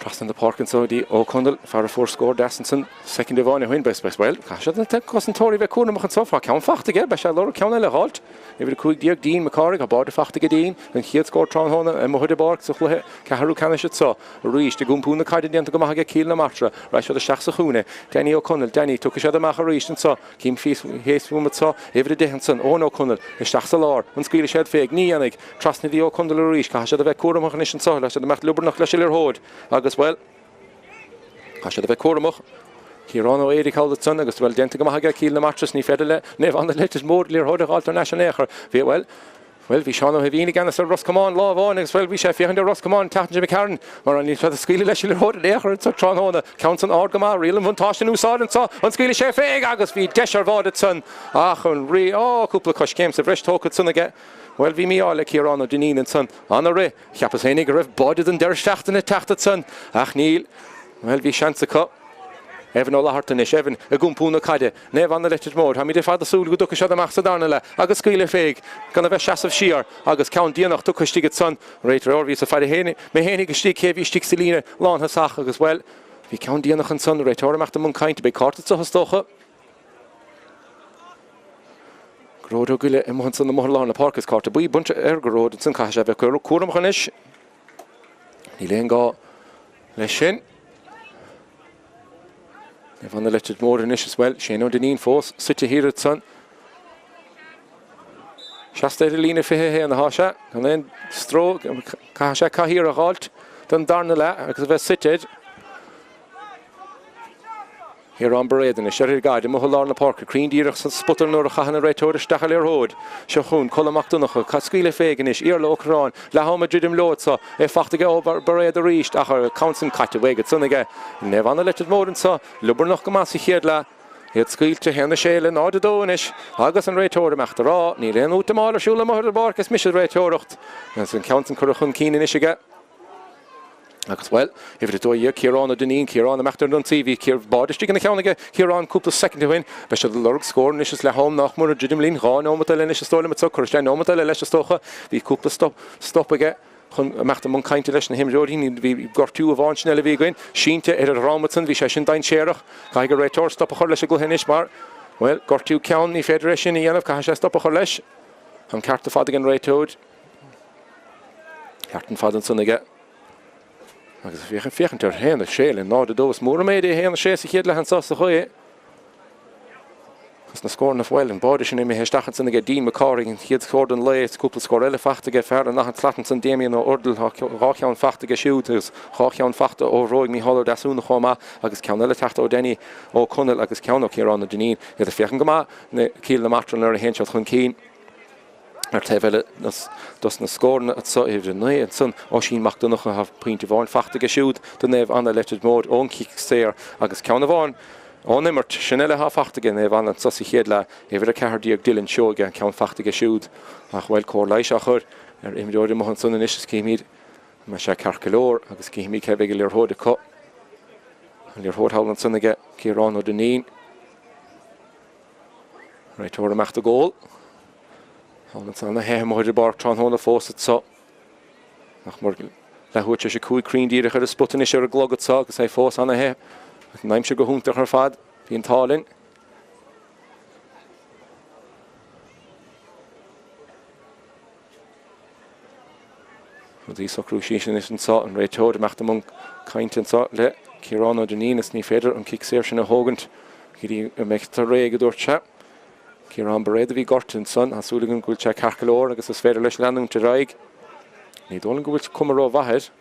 Trasna na páirce anso go dtí Ó Conaill, fear a fuair scór deas ansan soicind amháin ó shin. Beidh, beidh, bhuel, caithfidh siad na cosantóirí bheith cúramach anso. Tá ceann fachta aige, beidh sé ag lorg ceann eile a dh'fháilt. Uimhir 15, Dean Mac Cárthaigh, tá báide fachta aige Dean, an chéad scór tráthnóna amuigh ar an bpáirc sa chluiche ceathrú ceannais anso. Arís, ag iompú na caide déanta go maith aige Cill na Martra. Raghaidh siad isteach sa chúinne. Danny Ó Conaill, Danny, tiocfaidh siad amach arís anso. Cím thíos fúm anso, uimhir 10 ansan, Eoin Ó Conaill, isteach sa lár, an scaoilfidh sé féig? Ní dhéanfaidh. Trasna go dtí Ó Conaill arís, caithfidh siad a bheith cúramach anois anso, le siad imeacht liobarnach leis an liathróid agus, bhuel, caithfidh siad a bheith cúramach. Ciarán Ó Éirigh thall ansan agus, bhuel, déanta go maith aige Cill na Martra is ní féidir le Naomh Anna Leitir Móir liathróid a dh'fháilt thar n-ais in aon chor. Bhí, bhuel, Bhuel, bhí Seán Ó hUimhín i gceannas ar Ros Comáin lá amháin agus, bhuel, bhí sé ag féachaint ar Ros Comáin an tseachtain seo imigh tharainn mar níl siad ag scaoileadh leis an liathróid in aon chor anso tráthnóna. Ceann san ard go maith, riail an bhuntáiste in úsáid anso, an scaoilfidh sé féig agus bhí deis ar bháide ansan ach an rí, á, cúpla coiscéim sa bhreis tógtha ansan aige. Bhuel, bhí mí-ádh le Ciarán Ó Duinnín ansan. Ana-rith. Cheapas féinig go raibh báide don deireadh seachtaine ag teacht ansan ach níl. Bhuel, bhí seans acu. Evan Ó Flatharta anois, Evan ag iompú na caide. Naomh Anna Leitir Móir, táimid ar fad ag súil go dtiocfaidh siad amach sa darna leath agus scaoileadh féig gan a bheith seasamh siar agus ceann déanach tugtha istigh ansan. Réiteoir, bhíos ag faire féin, mé féinig istigh cé a bhí istigh sa líne lánthosach agus, bhuel, bhí ceann déanach ansan. Réiteoir imeacht i mbun cainte, beidh cárta anso is dócha. Gearóid Ó Goille amuigh ansan amuigh i lár na páirce is cárta buí bainte ar Ghearóid ansan, caithfidh sé a bheith cúramach anois. Níl aon gá leis sin. Naomh Anna Leitir Móir anois is bhuel, Shane Ó Duinnín fós suite thiar ansan. Seasta ar an líne 21 atá sé, gan aon stró, caithfidh sé cathaoir a dh'fháilt don darna leath agus a bheith suite air. Ciarán Bairéad anois ar an gcaid amuigh i lár na páirce, cruinn díreach sa spota nuair a chaitheann an réiteoir isteach an liathróid. Seo chugainn Colm Mac Donncha, scaoileadh féig anois, Iarla Ó Curráin, leath am ag druidim leo anso, é fachta aige ó Bairéad arís ach an ceann san caite uaidh ansan aige. Naomh Anna Leitir Móir anso, liobarnach go maith sa chéad leath. Iad scaoilte, 1-6 le 0-2 anois agus an réiteoir imeacht a rá, níl aon útamáil ar siúl amuigh ar an bpáirc, is mise ag réiteoireacht. Agus an ceann san curtha chun cinn anois aige. Agus, bhuel, uimhir 12, Ciarán Ó Duinnín, Ciarán imeacht ar an ionsaí, bhí báide istigh ina cheann aige, Ciarán, cúpla soicind ó shin. Beidh siad ag lorg scór anois is leath am nach mór ag druidim linn, 2 nóimeat eile anois is dóigh liom anso, cuirfidh sé nóimeat eile leis is dócha. Bhí cúpla stop, stop aige chun imeacht i mbun cainte leis na himreoirí, ní, bhí gortú amháin sin eile a bhí againn, sínte ar a dhrom ansan, bhí sé sin dainséarach. Caithfidh an réiteoir stop a chur leis an gcluiche anois mar, bhuel, gortú ceann, ní féidir é sin a dhéanamh, caithfidh sé stop a chur leis. An ceart ar fad ag an réiteoir. Ceart ar fad ansan aige. Agus féachaint ar 1-6 le 0-2 is mór an méid é 1-6 sa chéad leath anso sa chaoi. Agus na scóranna, bhuel, an báide sin imithe isteach ansan aige Dean Mac Cárthaigh, an chéad scór den lae, is cúpla scór eile fachta aige fear an daichead slat ansan, Damien Ó Urdail, tá 2 cheann fachta aige siúd agus 2 cheann fachta ó bhróig Mícheál Ó Deasúna chomh maith agus ceann eile teachta ó Danny Ó Conaill agus ceann ó Chiarán Ó Duinnín. Iad ag féachaint go maith, na Cill na Martra nuair a théann siad chun cinn. Ar taobh eile dos na scóranna anso, uimhir 9 ansan, Oisín Mac Donncha, tá pointe amháin fachta aige siúd do Naomh Anna Leitir Móir ón chic saor agus ceann amháin ón imirt. Sin eile atá fachta aige Naomh Anna anso sa chéad leath, uimhir 14 Dylan Seoige an ceann fachta aige siúd. Ach bhuel, cóir leighis á chur ar imreoir amuigh ansan anois is cífimid an mbeidh sé ceart go leor agus cífimid cé bheidh an liathróid acu. An liathróid thall ansan aige Ciarán Ó Duinnín. Réiteoir amach do gcól. Thall ansan ana-the amuigh ar an bpáirc tráthnóna fós anso. Nach mór leathuair tar éis 5 cruinn díreach ar an spota anois ar an gclog anso agus é fós ana-the. An aimsir go hiontach ar fad. Bhí an t-ádh linn. Rudaí ag socrú síos anois anso, an réiteoir ag imeacht i mbun cainte anso le Ciarán Ó Duinnín is ní féidir an cic saor sin a thógaint go dtí go mbeidh tú réidh, a dúirt sé. Ciarán Bairéad a bhí gortaithe ansan, tá súil agam go bhfuil sé ceart go leor agus is féidir leis leanúint ar aghaidh. Ní dóigh liom go bhfuil cuma rómhaith air.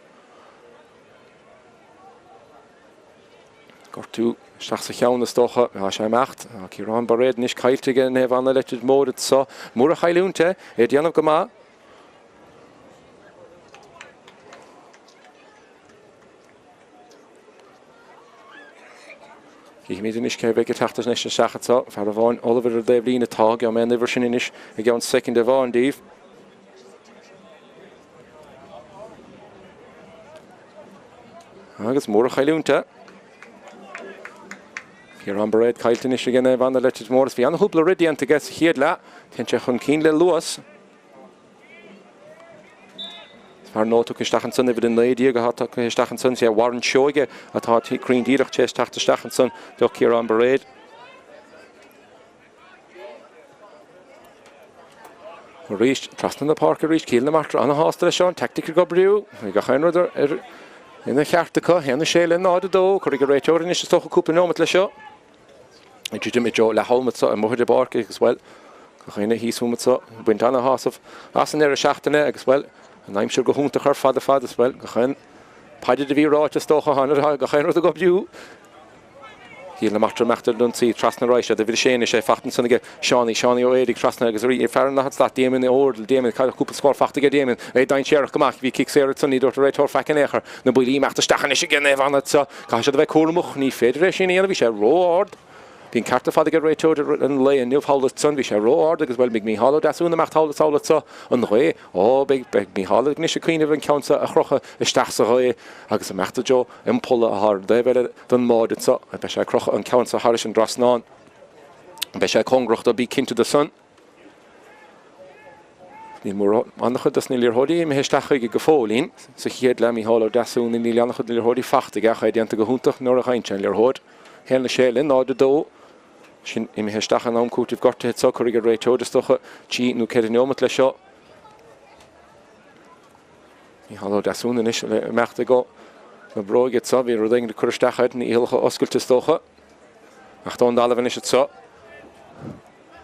Gortú isteach sa cheann is dócha. Tá sé ag imeacht. Tá Ciarán Bairéad anois caillte aige Naomh Anna Leitir Móir anso. Mór an chailliúint é. É ag déanamh go maith. Cífimid anois cé a bheidh ag teacht anois isteach anso. Fear amháin ullamh ar an dtaobhlíne atá. Gheobhaidh mé an uimhir sin anois i gceann soicind amháin daoibh. Agus mór an chailliúint é. Ciarán Bairéad caillte anois ag Naomh Anna Leitir Móir is bhí an-chúpla rith déanta aige sa chéad leath. Téann sé chun cinn le luas. Fear nua tugtha isteach ansan, uimhir 19 atá tugtha isteach ansan. Is é Warren Seoige atá cruinn díreach tar éis teacht isteach ansan do Chiarán Bairéad. Arís, trasna na páirce arís, Cill na Martra ana-shásta leis seo, an teaictic ag oibriú. Bhí gach aon rud ar ina cheart acu. 1-6 le 0-2. Cuirfidh an réiteoir anois is dócha cúpla neomat leis seo. Ag druidim i dtreo leath am anso amuigh ar an bpáirc agus, bhuel, gach éinne thíos fúm anso ag baint ana-shásamh as an ndeireadh seachtaine agus, bhuel, an aimsir go hiontach ar fad ar fad is, bhuel, gach aon phaidir a bhí ráite is dócha, gach aon rud ag oibriú. Cill na Martra ag imeacht ar an ionsaí trasna arís iad uimhir 6 anois é fachta ansan aige Seánie, Seánie Ó Éirigh trasna agus arís fear an daichead slat, Damien Ó Urdail, Damien, cúpla scór fachta aige Damien, é dainséarach go maith, bhí cic saor ansan, ní dúirt an réiteoir faic in aon chor, na buillí ag imeacht isteach anois aige Naomh Anna anseo, caithfidh siad a bheith cúramach, ní féidir é sin a dhéanamh, bhí sé ró-ard. Bhí an ceart ar fad ag an réiteoir an lae inniu thall ansan, bhí sé ró-ard agus bhuel beidh Mícheál Ó Deasúna ag imeacht thall is thall anso an ghaoth, ó beidh, beidh Mícheál anois ag cuimhneamh an ceann seo a chrochadh isteach sa ghaoth agus imeacht i dtreo an polla atá ar an dtaobh eile den mbád anso. Beidh sé ag crochadh an ceann seo thairis an dtrasnán. Beidh sé cóngarach dó, bí cinnte de san. Níl mórán an-chuid dos na liathróidí imithe isteach chuige go fóillín. Sa chéad leath, Mícheál Ó Deasúna, níl an-chuid na liathróidí fachta aige ach é déanta go hiontach nuair a gheibheann sé an liathróid. 1-6 le 0-2. Sin imithe isteach in am cúitimh gortaithe anso. Cuirfidh an réiteoir, is dócha, trí nó ceithre neomat leis seo. Mícheál Ó Deasúna anois le imeacht ag na bróige anso. Bhí rud éigin ag cur isteach air, na iallacha oscailte is dócha. Ach ón dtalamh anois anso.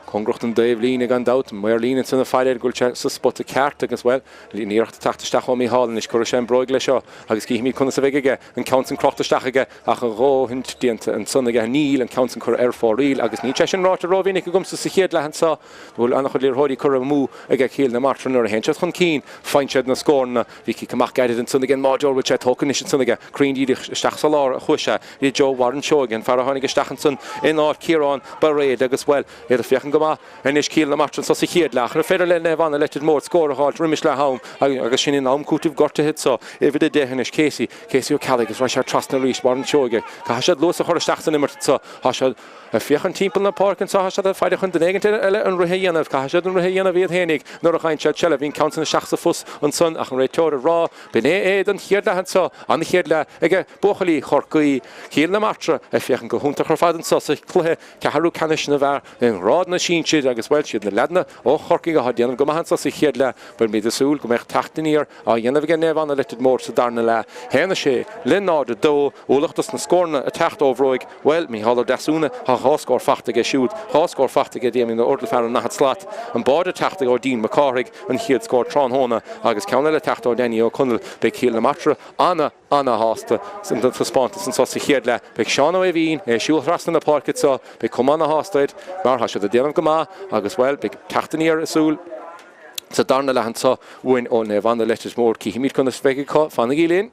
Cóngarach don dtaobh líne gan dabht. Maor líne ansan ag faire air go bhfuil sé sa spota ceart agus, bhuel, an iarracht ag teacht isteach ó Mícheál anois. Cuirfidh sé an bróig leis seo agus cífimid conas a bheidh aige. An ceann san crochta isteach aige ach a dhóthain déanta ansan aige. Níl an ceann san curtha ar fóraoil agus níl sé sin ráite rómhinic agamsa sa chéad leath anso. Bhfuil an-chuid liathróidí curtha amú ag Cill na Martra nuair a théann siad chun cinn, faigheann siad na scóranna. Bhí cic amach gairid ansan ag an mbáireoir, bhfuil sé tógtha anois ansan aige. Cruinn díreach isteach sa lár a chuaigh sé. Bhí Joe Warren Seoige, an fear a tháinig isteach ansan in áit Ciarán Bairéad agus, bhuel, iad ag féachaint go maith anois Cill na Martra anso sa chéad leath. An féidir le Naomh Anna Leitir Móir scór a dh'fháilt roimis leath am agus sin in am cúitimh gortaithe anso. Uimhir 10 anois, Casey, Casey Ó Ceallaigh agus raghaidh sé trasna arís, Warren Seoige. Caithfidh siad luas a chur isteach san imirt anso. Tá siad. Ag féachaint timpeall na páirce anso tá siad ag faire chun duine éigint eile an rith a dhéanamh. Caithfidh siad an rith a dhéanamh iad fhéinig nuair a gheibheann siad seilbh. Bhí an ceann san isteach sa phus ansan ach an réiteoir ag rá b'in é é don chéad leath anso. An chéad leath aige buachaillí Chorcaí. Cill na Martra ag féachaint go hiontach ar fad anso sa chluiche ceathrú ceannais na bhfear i ngrád na. sinsir agus, bhuel, siad na leaideanna ó Chorcaigh atá ag déanamh go maith anso sa chéad leath. Beimid ag súil go mbeidh teacht aniar á dhéanamh aige Naomh Anna Leitir Móir sa darna leath. 1, 6 le 0, 2, Ualach dos na scóranna ag teacht ó Bhróig, bhuel, Mícheál Ó Deasúna, tá dhá scór fachta aige siúd, dhá scór fachta aige Damien Ó Urdal, fear an ndaichead slat. An báide ag teacht ó Dean Mac Cárthaigh, an chéad scór tráthnóna agus ceann eile ag teacht ó Danny Ó Conaill. Beidh Cill na Martra ana, ana-shásta den taispeántas anso sa chéad leath. Beidh Seán Ó Aoibhín, é ag siúl trasna na páirce anso, beidh cuma ana-shásta air mar tá siad ag déanamh go maith agus, bhuel, beidh teacht aniar ag súil sa darna leath anso uainn ó Naomh Anna Leitir Móir. Cífimid conas a bheidh acu. Fanaigí linn.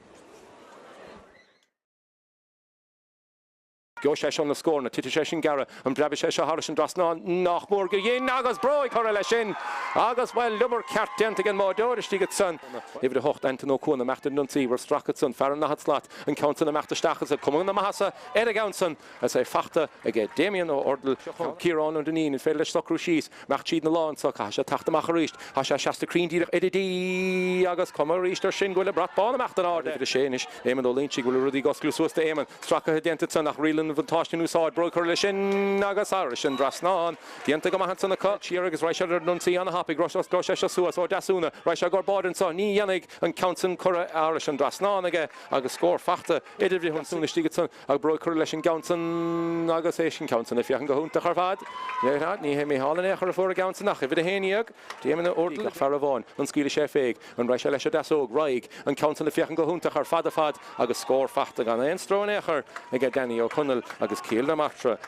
Gheobhaidh sé seo na scóranna, titfidh sé sin gearra, an bpreabfaidh sé seo thairis an dtrasnán? Nach mór gur dhein agus bróig curtha leis sin agus, bhuel, liobar ceart déanta ag an mbáideoir istigh ansan. Uimhir 8, Antain Ó Cuana, imeacht ar an ionsaí, bhfuil stracadh ansan, fear an ndaichead slat, an ceann san imeacht isteach agus cuma na maitheasa ar an gceann san is é fachta aige Damien Ó Urdail, Ciarán Ó Duinnín, an féidir leis socrú síos, imeacht tríd na láin so, caithfidh sé teacht amach arís, tá sé seasta cruinn díreach ar an D agus cuma arís air sin go bhfuil an brat bán imeacht in airde. Uimhir 6 anois, Éamonn Ó Loinsigh, bhfuil rudaí ag osclú suas d'Éamonn. Stracadh déanta ansan ach riail an bhuntáiste in úsáid. Bróig curtha leis sin agus thairis an dtrasnán. Déanta go maith ansan acu. Siar agus raghaidh siad ar an ionsaí ana-thapaidh. Osclóidh sé seo suas. Ó Deasúna. Raghaidh sé i gcomhair báide anso. Ní dhéanfaidh an ceann san curtha thairis an dtrasnán aige agus scór fachta idirbhreith ansan istigh ansan ach bróig curtha leis an gceann san agus é sin ceann san ag féachaint go hiontach ar fad. Ní hé Mícheál in aon chor a fuair an gceann san ach uimhir 11, Damien Ó Urdail ach fear amháin. An scaoilfidh sé féig? An raghaidh sé leis an deasóg? Raghaidh. An ceann san ag féachaint go hiontach ar fad ar fad agus scór fachta gan aon stró in aon chor aige Danny Ó Conaill agus Cill na Martra.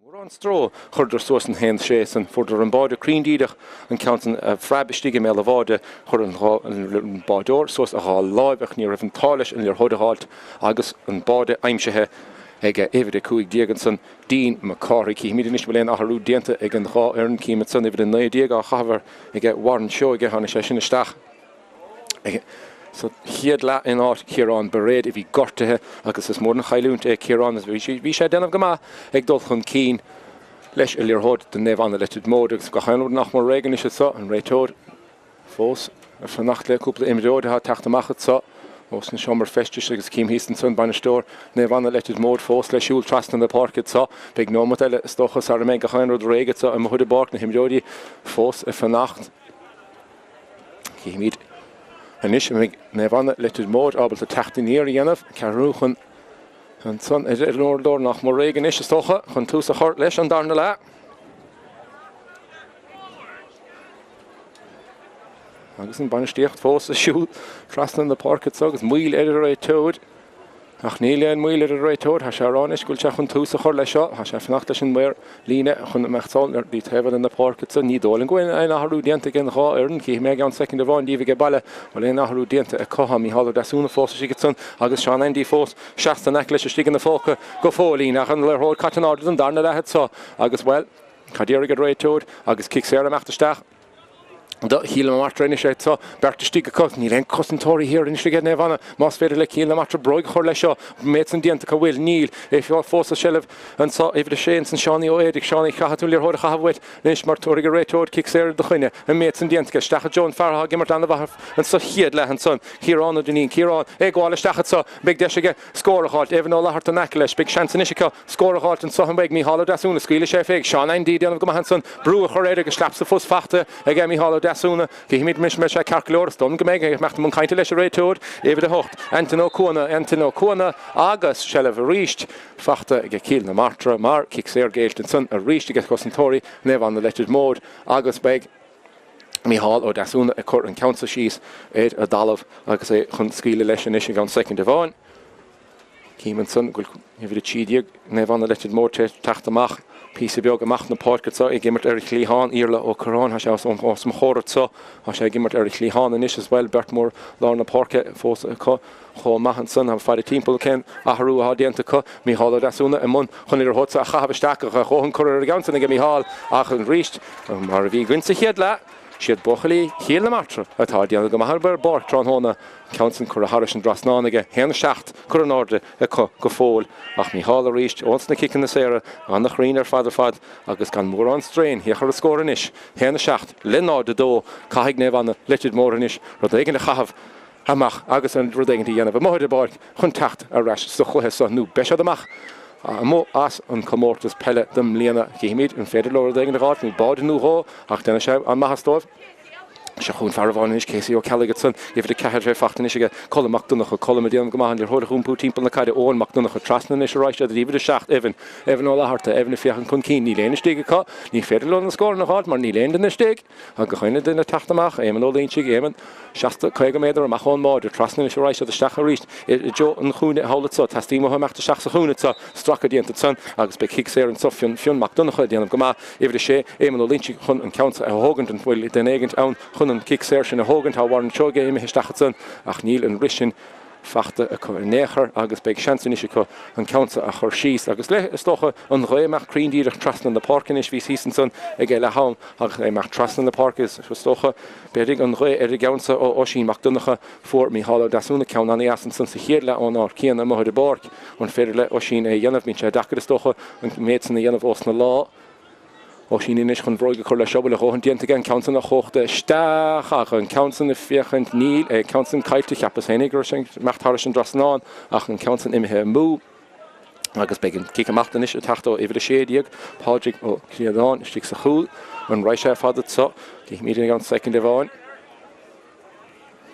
Mórán stró, chuireadar suas an haon sé san, fuaireadar an báide cruinn díreach, an ceann san a phreab istigh i mbéal a' bháide, chuir an báideoir suas a dhá láimh ach ní raibh an t-ádh leis an liathróid a dh'fháilt agus an báide aimsithe ag uimhir 15 ansan, Dean Mac Cárthaigh. Cífimid anois an bhfuil aon athrú déanta ag an dhá fhoireann. Cím ansan uimhir 19 á chaitheamh ag Warren Seoige, tháinig sé sin isteach. Sa chéad leath in áit Chiarán Bairéad a bhí gortaithe agus is mór an chailliúint é Ciarán agus bhí sé ag déanamh go maith ag dul chun cinn leis an liathróid do Naomh Anna Leitir Móir agus gach aon rud nach mór réidh anois anseo, an réiteoir fós ag fanacht le cúpla imreoir atá ag teacht amach anseo ós na seomra feistis agus cím thíos ansan bainisteoir Naomh Anna Leitir Móir fós le siúl trasna na páirce anseo. Beidh nóimeat eile is dócha sara mbeidh gach aon rud réidh anseo amuigh ar an bpáirc, na himreoirí fós ag fanacht. Cífimid anois an mbeidh Naomh Anna Leitir Móir ábalta teacht aniar a dhéanamh. Ceathrú chun ansan ar an uaireadóir nach mór réidh anois is dócha chun tús a chur leis an darna leath. Agus an bainistíocht fós ag siúl trasna na páirce anseo agus moill ar an réiteoir. Ach níl aon mhoill ar an réiteoir, tá sé a rá anois go bhfuil sé chun tús a chur leis seo. Tá sé ag fanacht leis an maor líne chun imeacht sall ar an taobh eile na páirce anso. Ní dóigh liom go bhfuil aon athrú déanta ag an dhá fhoireann. Cífidh mé i gceann soicind amháin díobh age baile. Bhfuil aon athrú déanta acu? Tá Mícheál Ó Deasúna fós istigh ansan agus Seán Andy fós seasta in aice leis istigh ina phóca go fóillín. Ach an liathróid caite in airde don darna leath anso agus, bhuel, cad déarfaidh an réiteoir agus cic saor imeacht isteach. Do Chill na Martra anois é. Tá beirt istigh acu. Níl aon cosantóirí thiar anois ag Naomh Anna. Más féidir le Cill na Martra bróig a chur leis seo, mbeidh san déanta acu? Bhfuil? Níl. É fós i seilbh anso. Uimhir a sé ansan Seánie Ó Éadaigh. Seánie, caithfidh tú an liathróid a chaitheamh uait anois mar tabharfaidh an réiteoir cic saor i do choinne. An mbeidh san déanta aige? Isteach i dtreo an fear atá ag imirt an-mhaith ansa chéad leath ansan. Ciarán Ó Duinnín. Ciarán é ag gabháil isteach anso. Beidh deis aige scór a dh'fháilt. Evan Ó Flatharta in aice leis. Beidh seans anois acu. Scór a dh'fháilt anso an mbeidh Mícheál Ó Deasúna, scaoilfidh sé fé ag Seán Aindí déanamh go maith ansan, brú a chur air agus slap sa phus fachta aige Mícheál Ó Deasúna. Cífimid anois an mbeidh sé ceart go leor, is dóigh liom go mbeidh, ag imeacht i mbun cainte leis an réiteoir, uimhir 8, Antain Ó Cuana, Antain Ó Cuana agus seilbh arís fachta ag Cill na Martra mar cic saor géillte ansan arís ag cosantóirí Naomh Anna Leitir Móir agus beidh Mícheál Ó Deasúna ag cur an ceann so síos ar an dtalamh agus é chun scaoileadh leis anois i gceann soicind amháin. Cím ansan go bhfuil uimhir 13, Naomh Anna Leitir Móir tar éis teacht amach píosa beag amach na páirce anso ag imirt ar a chliathán, Iarla Ó Curráin, tá sé os mo chomhair anso, tá sé ag imirt ar a chliathán anois as well, beirt mhór lár na páirce fós acu chomh maith ansan, tá faire timpeall cén athrú atá déanta acu, Mícheál Ó Deasúna i mbun chun an liathróid a chaitheamh isteach, a dhóthain curtha ar an gceann san aige Mícheál ach arís mar a bhí againn sa chéad leath. Siad buachaillí Chill na Martra atá ag déanamh go maith ar an bpáirc tráthnóna, an ceann san curtha thairis an dtrasnán aige, 1-7 curtha in airde acu go fóill ach Mícheál arís ós na ciceanna saora ana-chruinn ar fad ar fad agus gan mórán strain, féach ar an scór anois, 1-7 le 0-2, caithfidh Naomh Anna Leitir Móir anois rud éigin a chaitheamh amach agus rud éigin a dhéanamh amuigh ar an bpáirc chun teacht ar ais sa chluiche seo nó beidh siad amach amuigh as an comórtas peile do mbliana. Cífimid an féidir leo rud éigin a dh'fháilt nó báide nó dhó ach déanfaidh sé an maitheas dóibh. Seo chugainn fear amháin anois, Casey Ó Ceallaigh ansan, uimhir 4 é fachta anois aige Colm Mac Donncha. Colm ag déanamh go maith an liathróid a iompú timpeall na caide. Eoin Mac Donncha trasna anois arís iad uimhir 7, Evan. Evan Ó Fhlatharta, Evan ag féachaint chun cinn, níl éinne istigh acu. Ní féidir leo na scóranna a dh'fháilt mar níl aon duine istigh. Agus aon duine ag teacht amach, Éamonn Ó Loinsigh, Éamonn, seasta 50 méadar amach ón mbáide, trasna anois arís iad isteach arís i dtreo an chúinne thall anso. Teastaíonn uathu imeacht isteach sa chúinne anso. Stracadh déanta ansan agus beidh cic saor anso. Fionn, Fionn Mac Donncha ag déanamh go maith. Uimhir 6, Éamonn Ó Loinsigh chun an ceann so a thógaint. An bhfuil duine éigint ann chun an cic saor sin a thógaint? Tá Warren Seoige imithe isteach ansan ach níl an rith sin fachta acu in aon chor agus beidh seans anois acu an ceann so a chur síos agus le, is dócha, an ghaoth imeacht cruinn díreach trasna na páirce anois. Bhíos thíos ansan ag leath am agus é imeacht trasna na páirce is dócha, b'fhéidir, an ghaoth ar an gceann so ó Oisín Mac Donncha. Fuair Mícheál Ó Deasúna ceann an-dheas ansan sa chéad leath ón áit céanna amuigh ar an bpáirc. An féidir le Oisín é a dhéanamh? Bíonn sé deacair is dócha an méid san a dhéanamh ós na lá. Oisín anois chun bhróig a chur leis seo, bhfuil a dhóthain déanta aige an ceann san a thóchta isteach ach an ceann san ag féachaint, níl an ceann san caillte, cheapas féinig go raibh sé ag imeacht thairis an dtrasnán ach an ceann san imithe amú agus beidh an cic amach anois ag teacht ó uimhir 16, Pádraig Ó Críodáin istigh sa chúl. An raghaidh sé fada anso? Cífimid i gceann soicind amháin.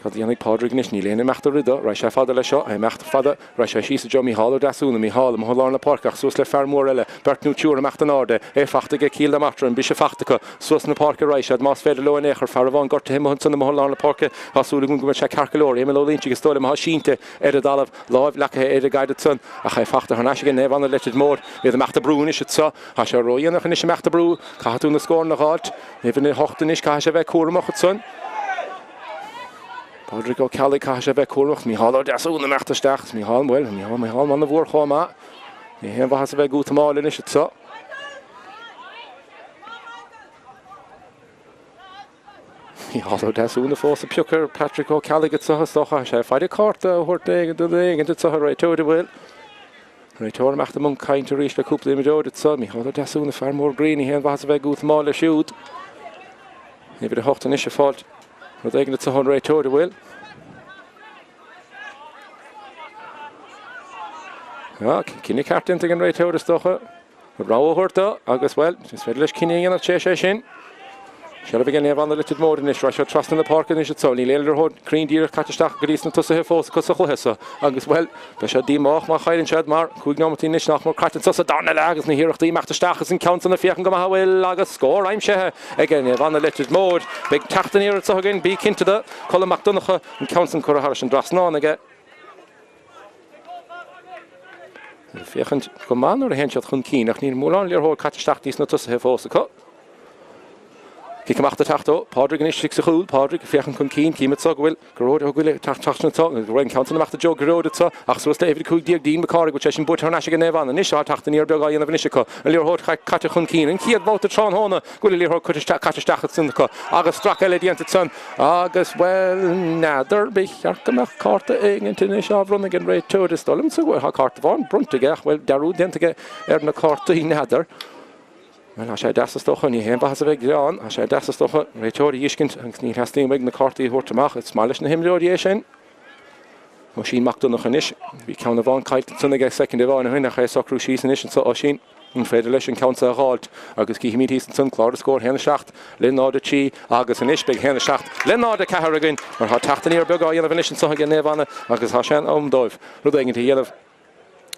Cad a dhéanfaidh Pádraig anois? Níl aon imeacht ag rith dó. Raghaidh sé fada leis seo. Imeacht fada. Raghaidh sé síos i dtreo Mícheál Ó Deasúna. Mícheál amuigh i lár na páirce ach suas le fear mór eile. Beirt nó triúr imeacht in airde. É fachta aige Cill na Martra. An briseadh fachta acu. Suas na páirce raghaidh siad más féidir leo in aon chor. Fear amháin gortaithe amuigh ansan amuigh i lár na páirce. Tá súil agam go mbeidh sé ceart go leor. Éamonn Ó Loinsigh is dóigh liom atá sínte ar an dtalamh. Láimh leagtha ar an gcaid ansan ach é fachta thar n-ais aige Naomh Anna Leitir Móir. Iad imeacht ag brú anois anso. Tá sé ródhéanach anois imeacht ag brú. Caithfidh tú na scóranna a dh'fháilt. Uimhir 8 anois caithfidh sé bheith cúramach ansan. Pádraig Ó Ceallaigh, caithfidh sé bheith cúramach. Mícheál Ó Deasúna imeacht isteach. Is Mícheál, bhuel, Mícheál, Mícheál ana-mhór chomh maith. Ní haon mhaitheas a bheith ag útamáil anois anso. Mícheál Ó Deasúna fós ag piocadh ar Patrick Ó Ceallaigh anso is dócha. Sé faire cárta a thabhairt do dhuine éigin anso, a réiteoir, an bhfuil? Réiteoir imeacht i mbun cainte arís le cúpla imreoir anso. Mícheál Ó Deasúna, fear mór groí, ní haon mhaitheas a bheith ag útamáil leis siúd. Uimhir 8 anois ag fáilt rud éigin anso ón réiteoir, an bhfuil? Cinneadh ceart déanta ag an réiteoir is dócha. Rabhadh a thabhairt dó agus, bhuel, is féidir leis cinneadh a dhéanamh tar éis é sin. Seilbh ag Naomh Anna Leitir Móir anois. Raghaidh siad trasna na páirce anois anso. Níl aon liathróid cruinn díreach caite isteach go dtí sna tosaithe fós acu sa chluiche seo agus, bhuel, beidh siad díomách má chailleann siad mar 5 neomat anois nach mór caite anso sa darna leath agus na hiarrachtaí imeacht isteach agus an ceann san ag féachaint go maith a bhfuil agus scór aimsithe ag Naomh Anna Leitir Móir. Beidh teacht aniar anso againn, bí cinnte de. Colm Mac Donncha, an ceann san curtha thairis an dtrasnán aige. Ag féachaint go maith nuair a théann siad chun cinn ach níl mórán liathróid caite isteach dtí sna tosaithe fós acu. Cic amach ag teacht ó Pádraig anois istigh sa chúl. Pádraig ag féachaint chun cinn. Címid so go bhfuil Gearóid Ó Goille ag teacht trasna anso. Go raibh an ceann san amach do Joe Gearóid anso ach suas le uimhir 15 Dean McCarthy go bhfuil sé sin buaite thar n-ais ag Naomh Anna. Anois tá teacht aniar beag á dhéanamh anois acu. An liathróid caite chun cinn. An chéad bhabhta tráthnóna go bhfuil an liathróid caite isteach ansan acu agus stracadh eile déanta ansan. Agus, bhuel, n'fheadar, ba cheart go mbeadh cárta éigint anois á bhronnadh ag an réiteoir, is dóigh liomsa go bhfuil, tá cárta amháin bronnta aige ach, bhuel, dearúd déanta aige ar na cártaí, n'fheadar. Bhuel, tá sé deas is dócha, ní haon mhaitheas a bheith ag gearán, tá sé deas is dócha réiteoir a dh'fheiscint agus ní theastaíonn uaidh na cártaí a thabhairt amach, is maith leis na himreoirí é sin. Oisín Mac Donncha anois, bhí ceann amháin caillte ansan aige soicind amháin ó shin ach é ag socrú síos anois anso Oisín. An féidir leis an ceann seo a dh'fháilt agus cífimid thíos ansan clár na scór 1, 7 le 0, 3 agus anois beidh 1, 7 le 0, 4 againn mar tá teacht aniar beag á dhéanamh anois anso ag Naomh Anna agus tá sé in am dóibh rud éigint a dhéanamh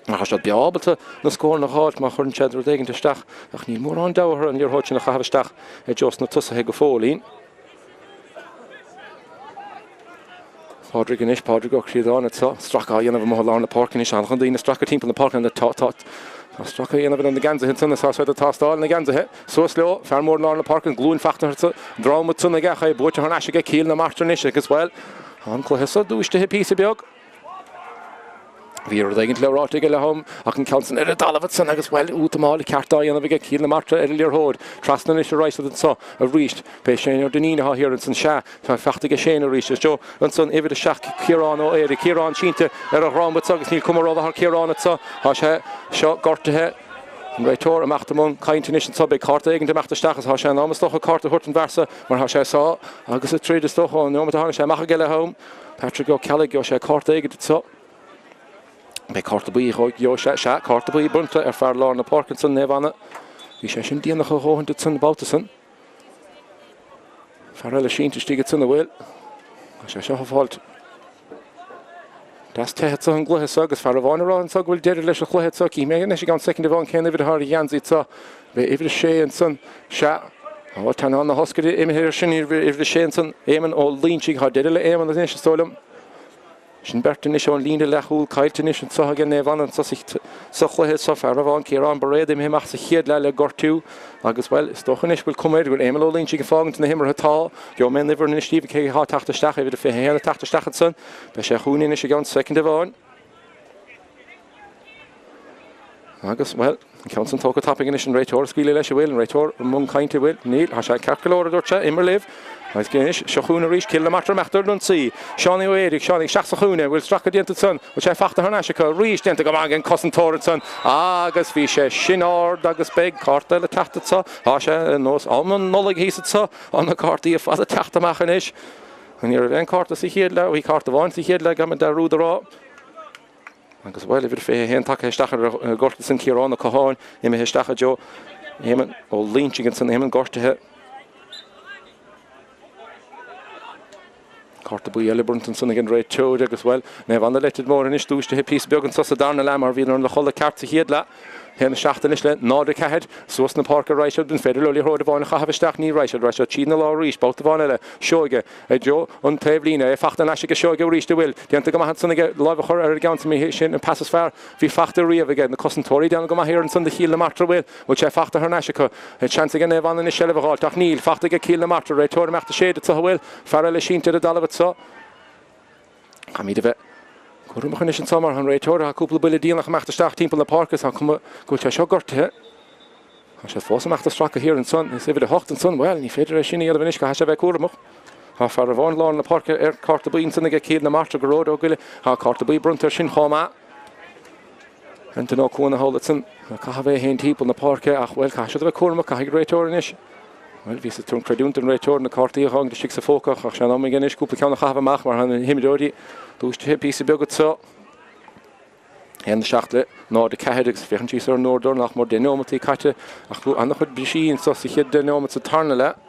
mar tá siad beo ábalta na scóranna a dh'fháilt má chuireann siad rud éigint isteach ach níl mórán deabhadh orthu an liathróid sin a chaitheamh isteach i dtreo sna tosaithe go fóillín. Pádraig anois, Pádraig Ó Críodáin anso, stracadh á dhéanamh amuigh i lár na páirce anois, an-chuid daoine ag stracadh timpeall na páirce, tá, tá, tá stracadh á dhéanamh ar na geansaithe ansan, tá siad ag tástáil na geansaithe, suas leo, fear mór i lár na páirce, an ghlúin fachta sa drom ansan aige ach é buaite thar n-ais aige Cill na Martra anois agus, bhuel, tá an cluiche so dúisithe píosa beag. Bhí rud éigin le ráite aige le ham ach an ceann san ar an dtalamh ansan agus, bhuel, útamáil ceart á dhéanamh aige Cill na Martra ar an liathróid. Trasna anois arís anso arís. B'é Shane Ó Duinnín atá thiar ansan. Sea, tá faighte aige Shane arís. Is seo ansan uimhir 7, Ciarán Ó Éirigh. Ciarán sínte ar a dhroim anso agus níl cuma rómhaith ar Chiarán anso. Tá sé seo gortaithe. An réiteoir imeacht i mbun cainte anois anso. Beidh cárta éigin imeacht isteach agus tá sé in am is dócha cárta a thabhairt don bhfear so mar tá sé sá agus ag troid is dócha ón neomat a tháinig sé amach aige le ham. Patrick Ó Ceallaigh, gheobhaidh sé cárta éigin anso. Beidh cárta buí gheobhaidh sé, sea, cárta buí bronnta ar fear lár na páirce ansan, Naomh Anna. Bhí sé sin déanach a dhóthain ansan, an babhta san. Fear eile sínte istigh ansan, an bhfuil? Tá sé seo ag fáilt deas te anso an gcluiche seo agus fear amháin ag rá anso go bhfuil deireadh leis an chluiche anso. Cífidh mé anois i gceann soicind amháin cén uimhir atá ar gheansaí anso. Beidh uimhir a sé ansan. Sea. Tá teannán na thoscaire imithe air sin, uimhir a sé ansan, Éamonn Ó Loinsigh. Tá deireadh le Éamonn anois, is dóigh liom. Sin beirt anois ón líne leathchúil caillte anois anso ag Naomh Anna anso sa chluiche seo. Fear amháin, Ciarán Bairéad, imithe amach sa chéad leath le gortú agus, bhuel, is dócha anois go bhfuil cuma air go bhfuil Éamonn Ó Loinsigh ag fágaint na himeartha. Tá. Gheobhaidh mé an uimhir anois daoibh cé atá ag teacht isteach, uimhir a 21 ag teacht isteach ansan. Beidh sé chugainn anois i gceann soicind amháin. Agus, bhuel, an ceann san tógtha tapaidh anois, an réiteoir ag scaoileadh leis, an bhfuil an réiteoir i mbun cainte, an bhfuil? Níl, tá sé ceart go leor, a dúirt sé, imir libh. Agus anois, seo chugainn arís, Cill na Martra imeacht ar an ionsaí. Seánie Ó Éirigh, Seánie isteach sa chúinne, an bhfuil stracadh déanta ansan? Bhfuil sé fachta thar n-ais acu arís? Déanta go maith ag an cosantóir ansan agus bhí sé sin ard agus beidh cárta eile ag teacht anso. Tá sé ar nós am na Nollag thíos anso, tá na cártaí ar fad ag teacht amach anois. Ní raibh aon cárta sa chéad leath, bhí cárta amháin sa chéad leath, gan mé dearúd a rá. Agus bhuel, uimhir 21 tagtha isteach ar an ngort ansan, Ciarán Ó Catháin imithe isteach i dtreo Éamonn Ó Loinsigh ansan, Éamonn gortaithe. Cárta buí eile bronnta ansan ag an réiteoir agus bhuel, Naomh Anna Leitir Móir anois dúisithe píosa beag anso sa darna leath mar bhíodar ina chodladh ceart sa chéad leath. 1-7 anois le 0-4. Suas na páirce raghaidh siad, an féidir leo liathróid amháin a chaitheamh isteach? Ní raghaidh siad, raghaidh siad tríd na lár arís, babhta amháin eile. Seoige. I dtreo an taobhlíne, é fachta thar n-ais aige Seoige arís an bhfuil. Déanta go maith ansan aige láimh a chur ar an gceann san, sin an pas is fearr bhí fachta riamh aige. Na cosantóirí ag déanamh go maith thiar ansan do Chill na Martra an bhfuil. Bhfuil sé fachta thar n-ais acu. Seans aige Naomh Anna anois seilbh a dh'fháilt ach níl. Fachta aige Cill na Martra. Réiteoir imeacht ag séideadh anso an bhfuil. Fear eile sínte ar an dtalamh anso. Caithfimid a bheith cúramach anois anso mar tá an réiteoir, tá cúpla buille déanach imeacht isteach timpeall na páirce is tá cuma go bhfuil sé seo gortaithe. Tá sé fós imeacht ag stracadh thiar ansan, is uimhir 8 ansan, bhuel, ní féidir é sin a dhéanamh anois, caithfidh sé a bheith cúramach. Tá fear amháin lár na páirce ar cárta buí ansan aige Cill na Martra, Gearóid Ó Goille, tá cárta buí bronnta air sin chomh maith. Anton Ó Cuana thall ansan, ag caitheamh é féin timpeall na páirce ach, bhuel, caithfidh siad a bheith cúramach, caithfidh an réiteoir anois. Bhuel, bhíos ag tabhairt creidiúint don réiteoir na cártaí a tháinig istigh sa phóca ach sé an am aige anois cúpla ceann a chaitheamh amach mar tá na himreoirí dúisithe píosa beag anso. 1, 7 le 0, 4 agus féachaint síos ar an uaireadóir nach mór 10 neomataí caite ach an-chuid brisí anso sa chéad 10 neomat sa tarna leath.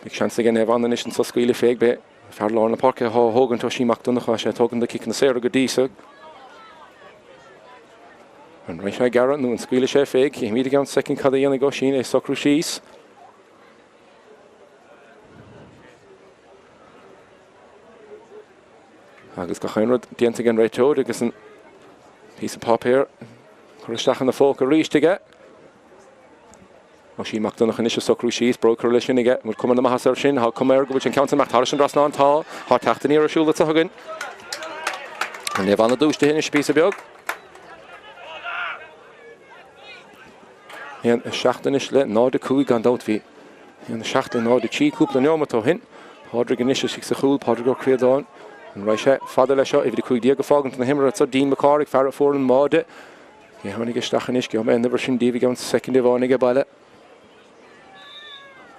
Beidh seans ag Naomh Anna anois anso scaoileadh fé beidh fear lár na páirce á thógaint Oisín Mac Donncha sé ag tógaint na ciceanna saora go dtí so. An raghaidh sé ag gearradh nó an scaoilfidh sé fé? Cífimid i gceann soicind cad a dhéanfaidh Oisín, é socrú síos. Agus gach aon rud déanta ag an réiteoir agus an píosa páipéir curtha isteach ina phóca arís aige. Oisín Mac Donncha anois ag socrú síos, bróg curtha leis sin aige. An bhfuil cuma na maitheasa air sin? Tá cuma air go bhfuil sé an ceann san imeacht thairis an dtrasnán. Tá. Tá teacht aniar ar siúl anseo againn. Naomh Anna dúisithe anois píosa beag. 1, 7 anois le 0, 5 gan dabht. Bhí 1, 7 le 0, 3 cúpla neomat ó shin. Pádraig anois istigh sa chúl, Pádraig Ó Críodáin. An raghaidh sé fada leis seo? Uimhir 15 ag fágaint na himeartha anseo, Dean Mac Cárthaigh, fear a fuair an báide. Cé tháinig isteach anois? Gheobhaidh mé an uimhir sin daoibh i gceann soicind amháin age baile.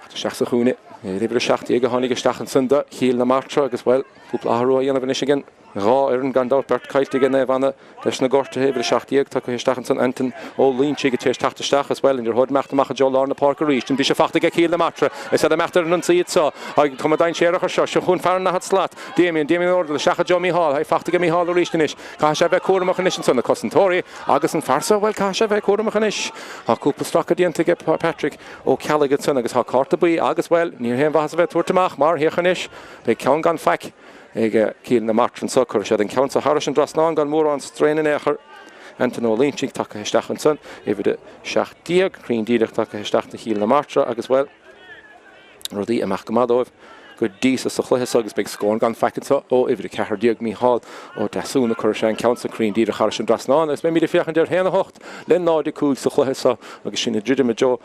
Isteach sa chúinne. Uimhir 17 a tháinig isteach ansan do Chill na Martra agus, bhuel, cúpla athrú á dhéanamh anois ag an dhá fhoireann gan dabht. Beirt caillte ag Naomh Anna leis na gortuithe. Uimhir 17 tugtha isteach ansan Anton Ó Loinsigh tar éis teacht isteach is, bhuel, an liathróid imeacht amach i dtreo lár na páirce arís. An briseadh fachta ag Cill na Martra. Is iad imeacht ar an ionsaí anseo. Cuma dainséarach ar seo. Seo chugainn fear an daichead slat. Damien, Damien Ó Dubhghaill isteach i dtreo Mícheál. Tá fachta aige Mícheál arís anois. Caithfidh sé a bheith cúramach anois ansan, na cosantóirí agus an fear so, bhuel, caithfidh sé a bheith cúramach anois. Tá cúpla stracadh déanta aige Patrick Ó Ceallaigh ansan agus tá cárta buí agus, bhuel, ní haon mhaitheas a bheith ag tabhairt amach mar, féach anois, beidh ceann gan faic ag Cill na Martra anso. Cuirfidh siad an ceann so thairis an dtrasnán gan mórán strain in aon chor. Anton Ó Loinsigh tagtha isteach ansan, uimhir 17, cruinn díreach tagtha isteach do Chill na Martra agus, bhuel, rudaí amach go maith dóibh. go dtí so sa chluiche so agus beidh scór gan faic anseo ó uimhir 14, Mícheál Ó Deasúna. Cuirfidh sé an ceann so cruinn díreach thairis an dtrasnán agus beimid ag féachaint ar 1-8 le 0-5 sa chluiche so agus sinn ag druidim i dtreo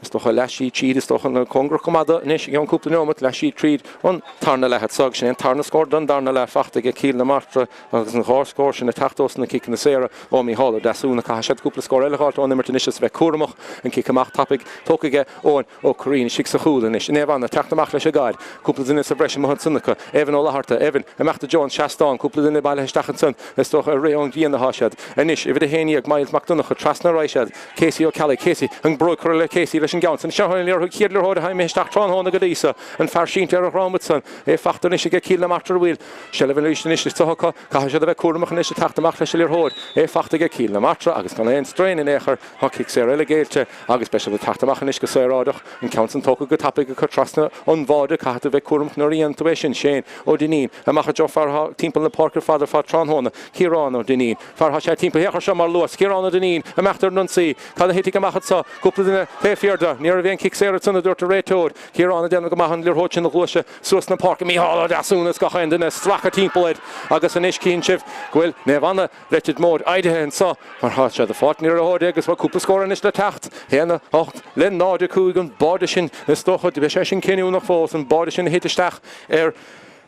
Is dócha leath sí tríd, is dócha, nó cóngarach go maith do anois i gceann cúpla neomat, leath sí tríd an tarna leath anseo agus sin é an tarna scór don darna leath fachta aige Cill na Martra agus an dhá scór sin ag teacht ós na ciceanna saora ó Mícheál Ó Deasúna. Caithfidh siad cúpla scór eile a dh'fháilt ón imirt anois is a bheith cúramach. An cic amach tapaidh tógtha aige Eoin Ó Curraoin istigh sa chúl anois. Naomh Anna ag teacht amach leis an gcaid. Cúpla duine sa bhreis amuigh ansan acu. Evan Ó Flatharta, Evan, amach do Joe an seastán. Cúpla duine bailithe isteach ansan. Is dócha ag rith ón ghrian atá siad. Anois, uimhir 11, Myles Mac Donncha, trasna a raghaidh siad. Casey Ó Ceallaigh, Casey, an bróig curtha le Casey leis an gceann san. Seo an chéad liathróid atá imithe isteach tráthnóna go dtí so. An fear sínte ar a dhrom ansan. É fachta anois aige Cill na Martra bhfuil seilbh arís anois anseo acu. Caithfidh siad a bheith cúramach anois ag teacht amach leis an liathróid. É fachta aige Cill na Martra agus gan aon strain in aon chor. Tá cic saor eile géillte agus beidh siad ag teacht amach anois go saoráideach. An ceann san tógtha go tapaidh acu trasna an bháide. Caithfidh tú bheith cúramach nuair a dhéanann tú é sin. Shane Ó Duinnín amach i dtreo fear atá timpeall na páirce ar fad ar fad tráthnóna. Ciarán Ó Duinnín. Fear atá sé timpeall féach air seo mar luas. Ciarán Ó Duinnín, amach ar an ionsaí. Cad a thitfidh amach anso? Cúpla duine taobh thiar de. Ní raibh aon chic saor ansan, a dúirt an réiteoir. Ciarán ag déanamh go maith an liathróid sin a ghluaiseadh suas na páirce. Mícheál Ó Deasúna is gach aon duine ag stracadh timpeall air. Agus anois cíonn sibh go bhfuil Naomh Anna Leitir Móir éirithe anso mar tá siad ag fáilt an liathróid agus bhfuil cúpla scór anois le teacht. 1, 8 le 0, 5 an báide sin is dócha. Beidh sé sin cinniúnach fós, an báide sin a thit isteach ar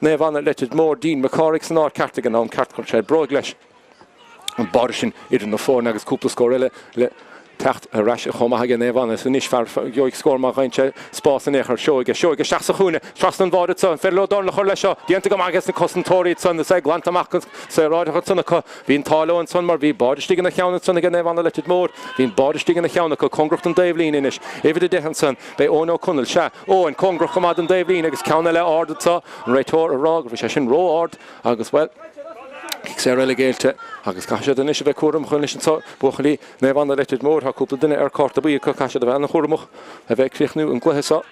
Naomh Anna Leitir Móir, Dean Mac Cárthaigh san áit ceart ag an am ceart, chuir sé bróig leis an báide sin idir na foirne agus cúpla scór eile le teacht ar ais chomh maith aige Naomh Anna. Is anois fear gheobhaidh scór má fhaigheann sé spás in aon chor. Seoige, Seoige isteach sa chúinne, trasna an bháide anso, an féidir leo dorn a chur leis seo? Déanta go maith aige na cosantóirí ansan is é glanta amach go saoráideach ansan acu. Bhí an t-ádh leo ansan mar bhí báide istigh ina cheann ansan aige Naomh Anna Leitir Móir. Bhí an báide istigh ina cheann acu, cóngarach don dtaobhlíne anois. Uimhir 10 ansan, beidh Eoin Ó Conaill, sea, Eoin, cóngarach go maith don dtaobhlíne agus ceann eile ard anso, an réiteoir ag rá go raibh sé sin ró-ard agus, bhuel, cic saor eile géillte agus caithfidh siad anois a bheith cúramach anois anso, buachaillí Naomh Anna Leitir Móir, tá cúpla duine ar cárta buí acu, caithfidh siad a bheith an-chúramach a bheith ag críochnú an gcluiche seo.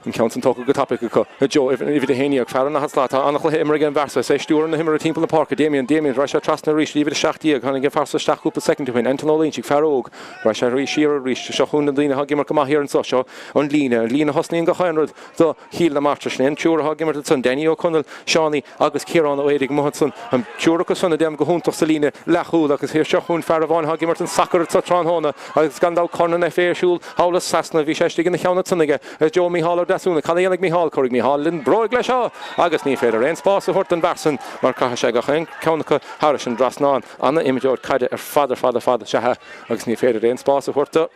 An ceann san tógtha go tapaidh acu. Joe, uimhir 11, fear an daichead slat. Tá an-chluiche imeartha ag an bhfear so. Is é stiúradh na himeartha timpeall na páirce. Damien, Damien, raghaidh sé trasna arís. Uimhir 17, tháinig an fear so isteach cúpla soicind ó shin. Anton Ó Loinsigh, fear óg. Raghaidh sé arís siar arís. Seo chugainn na daoine atá ag imirt go maith thiar anso. Seo an líne, an líne a thosnaíonn gach aon rud do Chill na Martra. Sin é an triúr atá ag imirt ansan, Danny Ó Conaill, Seánie agus Ciarán Ó Éirigh amuigh ansan. An triúr acu san ag déanamh go hiontach sa líne leathchúil agus seo chugainn fear amháin atá ag imirt an sacar anso tráthnóna agus gan dabht Corn an FA ar siúl thall i Sasana. Bhí sé istigh ina cheann ansan aige. Joe Mícheál Ó Deasúna. Cad a dhéanfaidh Mícheál? Cuirfidh Mícheál an bhróig leis seo agus ní féidir aon spás a thabhairt don bhfear san mar caithfidh sé gach aon ceann acu thairis an dtrasnán. Ana-imreoir caide ar fad ar fad ar fad is ea é agus ní féidir aon spás a thabhairt do.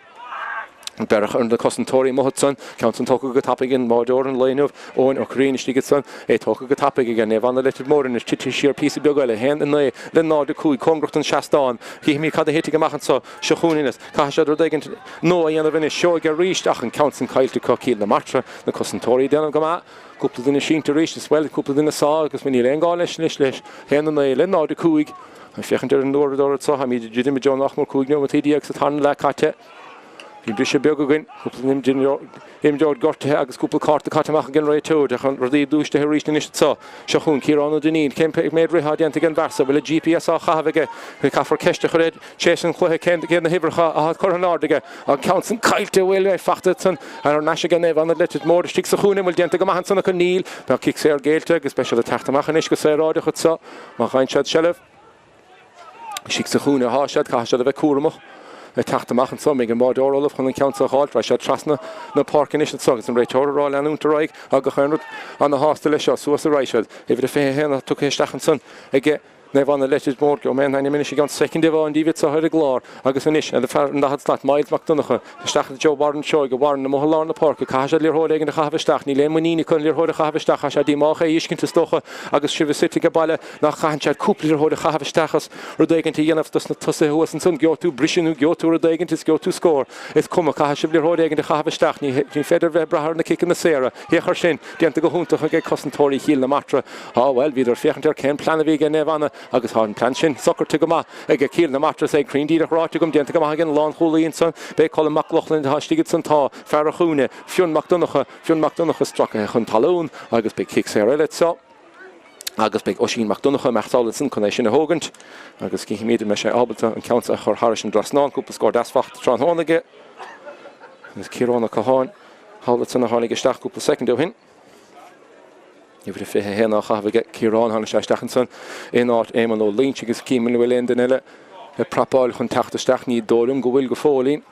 Beireadh ar na cosantóirí amuigh ansan, ceann san tógtha go tapaidh ag an mbáireoir an lae inniu, Eoin Ó Curraoin istigh ansan, é tógtha go tapaidh aige Naomh Anna Leitir Móir anois titithe siar píosa beag eile, 1, 9 le 0, 5, cóngarach don seastán. Chífimid cad a thitfidh amach anso, seo chugainn anois. Caithfidh siad rud éigin nua a dhéanamh anois. Seoige arís ach an ceann san caillte acu, Cill na Martra, na cosantóirí ag déanamh go maith. Cúpla duine sínte arís is bhuel, cúpla duine sáite agus níl aon gá leis anois leis. 1, 9 le 0, 5. Ag féachaint ar an uaireadóir anseo, táimid ag druidim i dtreo nach mór 15 nóimeataí sa tarna leath caite. Bhí briseadh beag againn, cúpla imreoir gortaithe agus cúpla cárta caite amach ag an réiteoir ach rudaí dúisithe arís anois anseo. Seo chugainn Ciarán Ó Duinnín. Cén méid rith atá déanta ag an bhfear so? Bhfuil an GPS á chaitheamh aige? Caithfear ceist a chur air tar éis an chluiche cén cé na huimhreacha atá curtha in airde aige. An ceann san caillte, bhfuil é fachta ansan thar n-ais aige Naomh Anna Leitir Móir istigh sa chúinne. An bhfuil déanta go maith ansan acu? Níl. Tá cic saor géillte agus beidh siad ag teacht amach anois go saoráideach anseo má fhaigheann siad seilbh. Istigh sa chúinne atá siad, caithfidh siad a bheith cúramach ag teacht amach anso. An mbeidh an báireoir ullamh chun an ceann seo a dh'fháilt. Raghaidh siad trasna na páirce anois anso agus an réiteoir ag rá leanúint ar aghaidh. Tá gach aon rud ana-shásta leis seo. Suas a raghaidh siad. Uimhir a 21 atá tugtha isteach ansan ag Naomh Anna Leitir Móir. Gheobhaidh mé an ainm anois i gceann soicind amháin díbh anseo ar an gclár. Agus anois, an fear an daichead slat, Myles Mac Donncha, isteach i dtreo Warren Seoige. Warren amuigh i lár na páirce. Caithfidh siad liathróid éigin a chaitheamh isteach. Níl aon muinín acu an liathróid a chaitheamh isteach. Tá sé díomách é a fheiscint is dócha agus sibh suite ag baile. Nach gcaitheann siad cúpla liathróid a chaitheamh isteach is rud éigint a dhéanamh dos na tosaithe thuas ansan, gheobhaidh tú briseadh nó gheobhaidh tú rud éigint is gheobhaidh tú scór. Is cuma, caithfidh sibh liathróid éigint a chaitheamh isteach, ní ní féidir bheith ag brath ar na ciceanna saora. Féach ar sin, déanta go hiontach ag cosantóirí Chill na Martra. Á bhuel, bhíodar ag féachaint ar cén plean a bhí ag Naomh Anna agus tá an plean sin socraithe go maith ag Cill na Martra is é cruinn díreach ráite agam, déanta go maith ag an lánchúlaí ansan. B'é Colm Mac Lochlainn atá istigh ansan, tá fear an chúinne, Fionn Mac Donncha, Fionn Mac Donncha stractha chun talún agus beidh cic saor eile anseo. Agus beidh Oisín Mac Donncha amach sall ansan chun é sin a thógaint agus cífimid an mbeidh sé ábalta an ceann seo a chur thairis an dtrasnán. Cúpla scór deas fachta tráthnóna aige agus Ciarán Ó Catháin thall ansan a tháinig isteach cúpla soicind ó shin. Uimhir a 21 á chaitheamh aige Ciarán. Tháinig sé isteach ansan in áit Éamonn Ó Loinsigh agus cím an bhfuil aon duine eile ag prapáil chun teacht isteach. Ní dóigh liom go bhfuil go fóillín.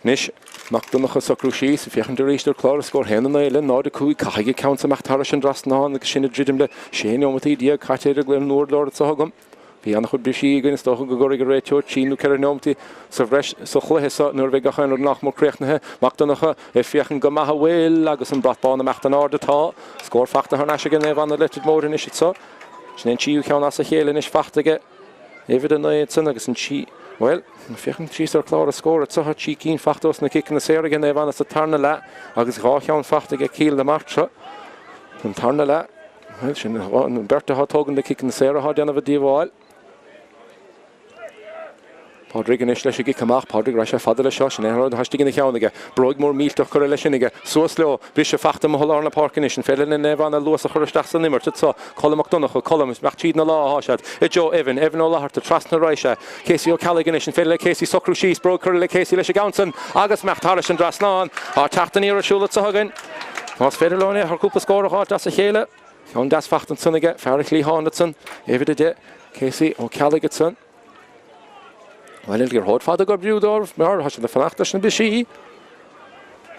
Anois, Mac Donncha ag socrú síos, ag féachaint arís ar chlár an scóir, 1, 9 le 0, 5. Caithfidh an ceann so imeacht thairis an dtrasnán agus sinn ag druidim le 16 neomataí caite ar an uaireadóir anseo agam. Bhí an-chuid brisí againn, is dócha go gcuirfidh an réiteoir trí nó ceithre neomataí sa bhreis sa chluiche seo nuair a bheidh gach aon rud nach mór críochnaithe. Mac Donncha ag féachaint go maith an bhfuil agus an brat bán imeacht in airde tá. Scór fachta thar n-ais aige Naomh Anna Leitir Móir anois anso. Sin é an tríú ceann as a chéile anois fachta aige uimhir 9 ansan agus an trí, bhuel, féachaint síos ar chlár an scóir anso tá trí cinn fachta os na ciceanna saora aige Naomh Anna sa tarna leath agus dhá cheann fachta aige Cill na Martra san tarna leath. Bhuel, sin an bheirt atá ag tógaint na ciceanna saora atá ag déanamh a díobháil. Pádraig anois leis an gcic amach. Pádraig, raibh sé fada leis seo. Sin é an rud atá istigh ina cheann aige. Bróig mór millteach curtha leis sin aige. Suas leo. Briseadh fachta amuigh i lár na páirce anois. An féidir le Naomh Anna luas a chur isteach san imirt anso? Colm Mac Donncha, Colm, imeacht tríd na lámha atá siad. I dtreo Evan, Evan Ó Flatharta, trasna ar aghaidh sé. Casey Ó Ceallaigh anois. An féidir le Casey socrú síos? Bróig curtha le Casey leis an gceann san agus imeacht thairis an dtrasnán. Tá teacht aniar ar siúl anso againn. Más féidir leo in aon chor cúpla scór a dh'fháilt as a chéile. Ceann deas fachta ansan aige, fear an chliatháin ansan, uimhir 10, Casey Ó Ceallaigh ansan. Bhuel, an liathróid fada ag oibriú dóibh, mar tá siad ag fanacht leis na brisí.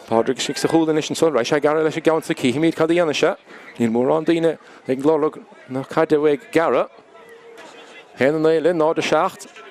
Pádraig istigh sa chúl anois ansan, raghaidh sé ag gearradh leis an gceann so, cífimid cad a dhéanfaidh sé. Níl mórán daoine ag lorg na caide uaidh ag gearradh. 1 9 le 0 7.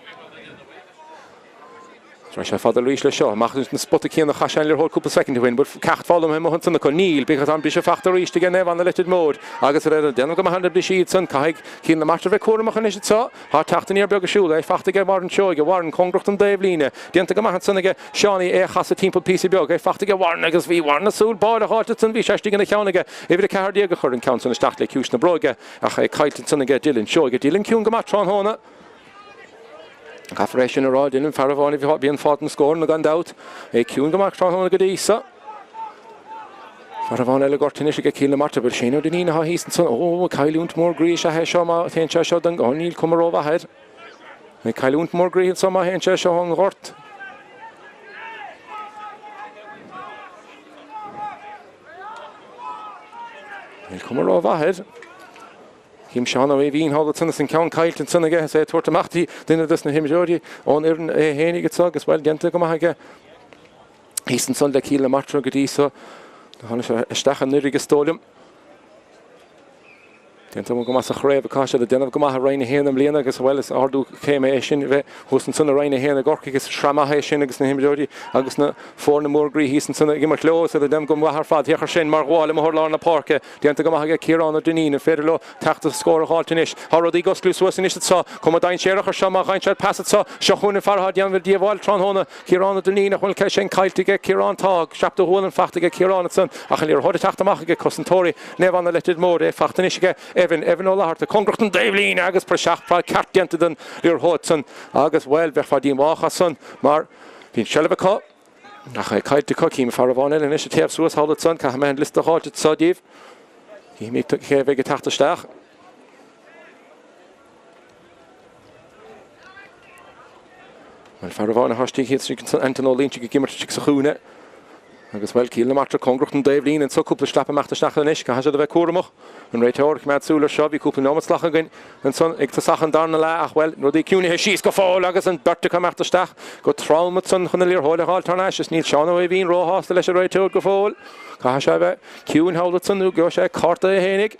Rachaidh sé fada arís leis seo. Amach ins an spota céanna a chaith sé an liathróid cúpla soicind ó shin. Bhfuil ceacht foghlamtha amuigh ansan acu? Níl. Bíodh an briseadh fachta arís aige Naomh Anna Leitir Móir agus ar ag déanamh go maith ar na brisí iad san. Caithfidh Cill na Martra bheith cúramach anois anseo. Tá teacht aniar beag ar siúl. É fachta aige Warren Seoige. Warren cóngarach don dtaobhlíne. Déanta go maith ansan aige Seánie é a chasadh timpeall píosa beag. É fachta aige Warren agus bhí Warren ag súil báire a dh'fháilt ansan. Bhí sé istigh ina cheann aige. Uimhir 14 a chuir an ceann san isteach le ciumhais na bróige ach é caillte ansan aige Dylan Seoige. Dylan ciúin go maith tráthnóna. Caithfear é sin a rá, Dylan, fear amháin a bhíonn fád na scóranna gan dabht. É ciúin go maith tráthnóna go dtí so. Fear amháin eile gortaithe anois aige Cill na Martra, bhuel Shane Ó Duinnín atá thíos ansan. Ó, cailliúint mór groí is ea é seo má théann sé seo don, ó níl cuma rómhaith air. Cailliúint mór groí anso má théann sé seo ón ghort. Níl cuma rómhaith air. Chím Seán Ó hAoibhín thall ansan is an ceann caillte ansan aige is é ag tabhairt amach dtí duine dos na himreoirí ón fhoireann é fhéinig anso agus bhuel déanta go maith aige thíos ansan le Cill na Martra go dtí so. Tháinig sé isteach anuraidh is dóigh liom. Déanta go maith sa chraobh atá siad ag déanamh go maith i Roinn 1 i mbliana agus bhuel is ardú céime é sin a bheith thuas ansan i Roinn 1 i gCorcaigh is sraith maith é sin agus na himreoirí agus na foirne mór groí thíos ansan ag imirt leo is iad ag déanamh go maith ar fad. Féach ar sin mar ghabháil amuigh ar lár na páirce. Déanta go maith aige Ciarán Ó Duinnín. An féidir leo teacht is scór a dh'fháilt anois? Tá rudaí ag osclú suas anois anso. Cuma dainséarach ar seo má fhaigheann siad pas anso. Seo chugainn an fear atá ag déanamh an díobháil tráthnóna. Ciarán Ó Duinnín. Ach bhfuil an ceann sin caillte aige Ciarán? Tá. Sneap de ghualainn fachta aige Ciarán ansan. Ach an liathróid ag teacht amach aige cosantóirí Naomh Anna Leitir Móir. É fachta anois aige Evan. Evan Ó Flatharta. Cóngarach don dtaobhlíne agus praiseach ceart déanta den liathróid san. Agus, bhuel, bheifeá díomách as san mar bhí an tseilbh acu. Ach é caillte acu. Cím fear amháin eile anois ag téamh suas thall ansan. Caithfidh mé an liosta a dh'fháilt anso díobh. Cífimid cé a bheidh ag teacht isteach. Bhuel, fear amháin atá istigh thíos ansan, Anton Ó Loinsigh ag imirt istigh sa chúinne. Agus, bhuel, Cill na Martra cóngarach don dtaobhlíne anso, cúpla sleap imeacht isteach anois. Caithfidh siad a bheith cúramach. An réiteoir ag coimeád súil ar seo. Bhí cúpla neomat salach againn ansan ag tosach an darna leath ach, bhuel, rudaí ciúinithe síos go fóill agus an bheirt acu imeacht isteach go trom ansan chun an liathróid a dh'fháilt thar n-ais is níl Seán Ó hAoibhín róshásta leis an réiteoir go fóill. Caithfidh sé a bheith ciúin thall ansan nó gheobhaidh sé cárta é fhéinig.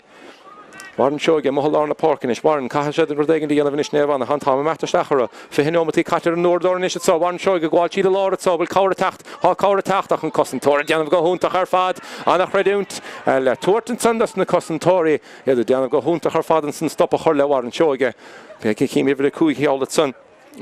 Warren Seoige amuigh i lár na páirce anois. Warren, caithfidh siad rud éigin a dhéanamh anois Naomh Anna. Tá an t-am imeacht isteach orthu. 20 neomataí caite ar an uaireadóir anois anso. Warren Seoige ag gabháil tríd an lár anso. Bhfuil cabhair ag teacht? Tá cabhair ag teacht ach an cosantóir ag déanamh go hiontach ar fad. Ana-chreidiúint le tabhairt ansan dos na cosantóirí. Iad ag déanamh go hiontach ar fad ansan stop a chur le Warren Seoige. Cím uimhir 5 thall ansan.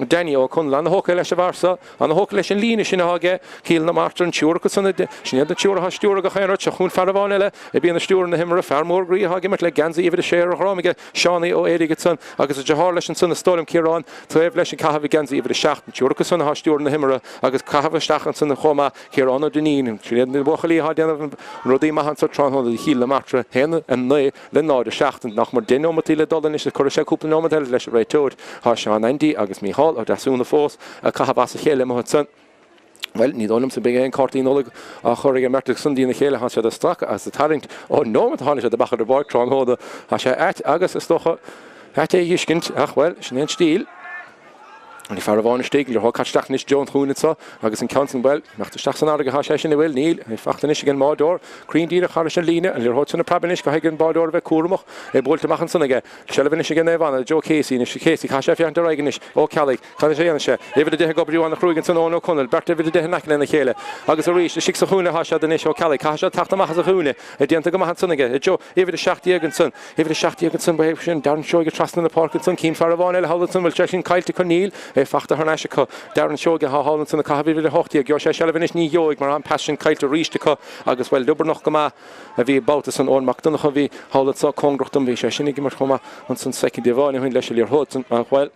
Danny Ó Conaill, ana-thógtha leis an bhfear seo, ana-thógtha leis an líne sin atá aige, Cill na Martra, an triúr acu san, sin iad na triúr atá ag stiúradh gach aon rud, seo chugainn fear amháin eile a bíonn ag stiúradh na himeartha, fear mór groí atá ag imirt le geansaí uimhir a sé ar a dhroim aige, Seánie Ó Éirigh ansan agus a deartháir leis ansan is dóigh liom, Ciarán, taobh leis ag caitheamh geansaí uimhir a seacht, an triúr acu san atá ag stiúradh na himeartha agus caitheamh isteach ansan chomh maith, Ciarán Ó Duinnín, sin iad na buachaillí atá ag déanamh rudaí maithe anso tráthnóna do Chill na Martra, 1, 9. Le 0, 7, nach mór 10 neomataí le dul anois is cuirfidh sé cúpla neomat eile leis an réiteoir. Tá Seán Aindí agus Mícheál Ó Deasúna fós ag caitheamh as a chéile amuigh ansan. Bhuel, ní dóigh liomsa beidh aon cártaí Nollag á chur ag an mbeirt san dína chéile, tá siad ag stracadh agus ag tarraingt ón nóiméad a tháinig siad amach ar an bpáirc tráthnóna. Tá sé ait agus, is dócha, ait é a thuiscint, ach, bhuel, sin é an stíl. Bhí fear amháin istigh, liathróid caite isteach anois i dtreo an chúinne anseo agus an ceann san, bhuel, imeacht isteach san fharraige atá sé sin, an bhfuil? Níl. É fachta anois ag an mbáireoir. Cruinn díreach thairis an líne, an liathróid san ag preabadh anois, caithfidh an báireoir a bheith cúramach, é buailte amach ansan aige. Seilbh anois ag Naomh Anna, Joe Casey anois, Casey, caithfidh sé féachaint ar aghaidh anois, Ó Ceallaigh. Cad é a dhéanfaidh sé? Uimhir 10 ag oibriú an-chruaidh ansan Eoin Ó Conaill, beirt uimhir 10 in aice lena chéile. Agus arís, istigh sa chúinne atá siad anois, Ó Ceallaigh, caithfidh siad teacht amach as an chúinne. É déanta go maith ansan aige. Joe, uimhir 17 ansan. Uimhir 17 ansan, ba é sin Darren Seoige trasna na páirce ansan. Cím fear amháin eile thall ansan, bhfuil sé sin caillte acu? Níl. É fachta thar n-ais acu. Darren Seoige atá thall ansan ag caitheamh uimhir 18. Gheobhaidh sé seilbh anois? Ní gheobhaidh, mar tá an pas sin caillte arís acu. Agus, bhuel, liobarnach go maith a bhí an babhta san. Eoin Mac Donncha a bhí thall anso cóngarach dom. Bhí sé sin ag imirt chomh maith ansan soicind amháin ó shin leis an liathróid san. Ach, bhuel.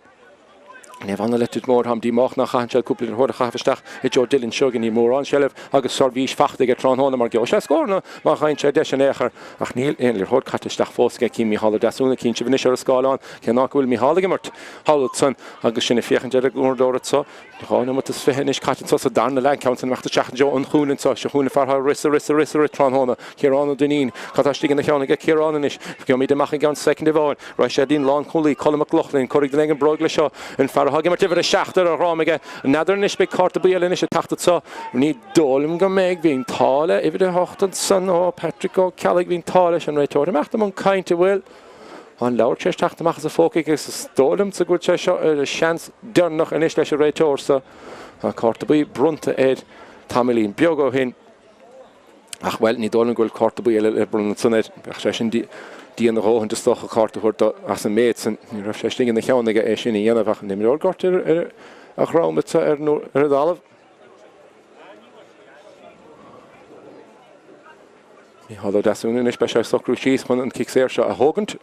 Naomh Anna Leitir Móir, táim díomách nach gcaitheann siad cúpla liathróid a chaitheamh isteach i dtreo Dylan Seoige. Níl mórán seilbh agus seirbhís fachta aige tráthnóna mar gheobhaidh sé scóranna má fhaigheann sé deis in aon chor ach níl aon liathróid caite isteach fós aige. Cím Mícheál Ó Deasúna, cíonn sibh anois ar an scáileán cén áit go bhfuil Mícheál ag imirt thall ansan agus sinn ag féachaint ar an uaireadóir anso. 2 nóiméad is 20 anois caite anso sa darna leath, an ceann san imeacht isteach i dtreo an chúinne anso. Seo chugainn an fear atá ag rith 's ag rith 's ag rith 's ag rith tráthnóna, Ciarán Ó Duinnín. Cad tá istigh ina cheann aige Ciarán anois? Gheobhaimid amach i gceann soicind amháin. Raghaidh sé dtí'n lánchúlaí, Colm Mac Lochlainn, cuirfidh duine éigin bróg leis seo, an fear atá ag imirt uimhir 7 ar a dhroim aige. N'fheadar anois, beidh cárta buí eile anois ag teacht anso. Ní dóigh liom go mbeidh. Bhí an t-ádh le uimhir 8 ansan, ó Patrick Ó Ceallaigh, bhí an t-ádh leis an réiteoir imeacht i mbun cainte, bhfuil an leabhar tar éis teacht amach as a phóca aige agus is dóigh liomsa go bhfuil sé seo ar a seans deireanach anois leis an réiteoir so. Tá cárta buí bronnta air tamaillín beag ó shin. Ach, bhuel, ní dóigh liom go bhfuil cárta buí eile le bronnadh ansan air. Bheadh sé sin dian a dhóthain, is dócha, cárta a thabhairt dó as an méid san. Ní raibh sé istigh ina cheann aige é sin a dhéanamh ach an imreoir gortaithe ar a dhroim anso ar an dtalamh. Mícheál Ó Deasúna anois, beidh sé ag socrú síos chun an cic saor seo a thógaint.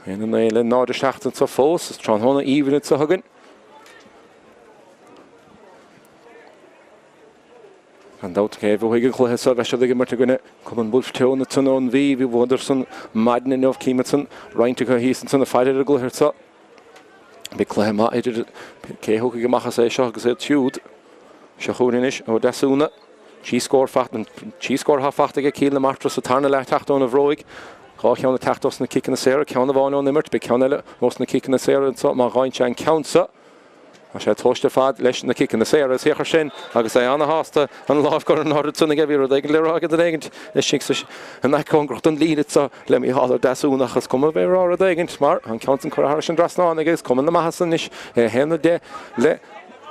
1-9 le 0-7 anso fós, is tráthnóna aoibhinn anso chugainn. Gan dabht cé a bhuafaidh an cluiche seo, beidh siad ag imirt i gcoinne Cumann Bhulf Tón ansan ón Mhí, bhí bhuadar san maidin inniu, cím ansan roinnt acu thíos ansan ag faire ar an gcluiche seo. Beidh cluiche maith idir cé a thiocfaidh amach as é seo agus iad siúd. Seo chugainn anois Ó Deasúna. Trí scór atá fachta aige Cill na Martra sa tarna leath teacht óna bhróig. Dhá cheann ag teacht ós na ciceanna saora, ceann amháin ón imirt. Beidh ceann eile ós na ciceanna saora anso má fhaigheann sé an ceann seo. Tá sé tomhaiste ar fad leis na ciceanna saora. Is féach air sin agus é ana-shásta an lámh curtha in airde ansan aige. Bhí rud éigin le rá ag duine éigin istigh sa in aice cóngarach don líne anso le Mícheál Ó Deasúna ach is cuma bheith ag rá rud éigin mar an ceann san curtha thairis an dtrasnán aige. Is cuma na maitheasa anois é 1-10 le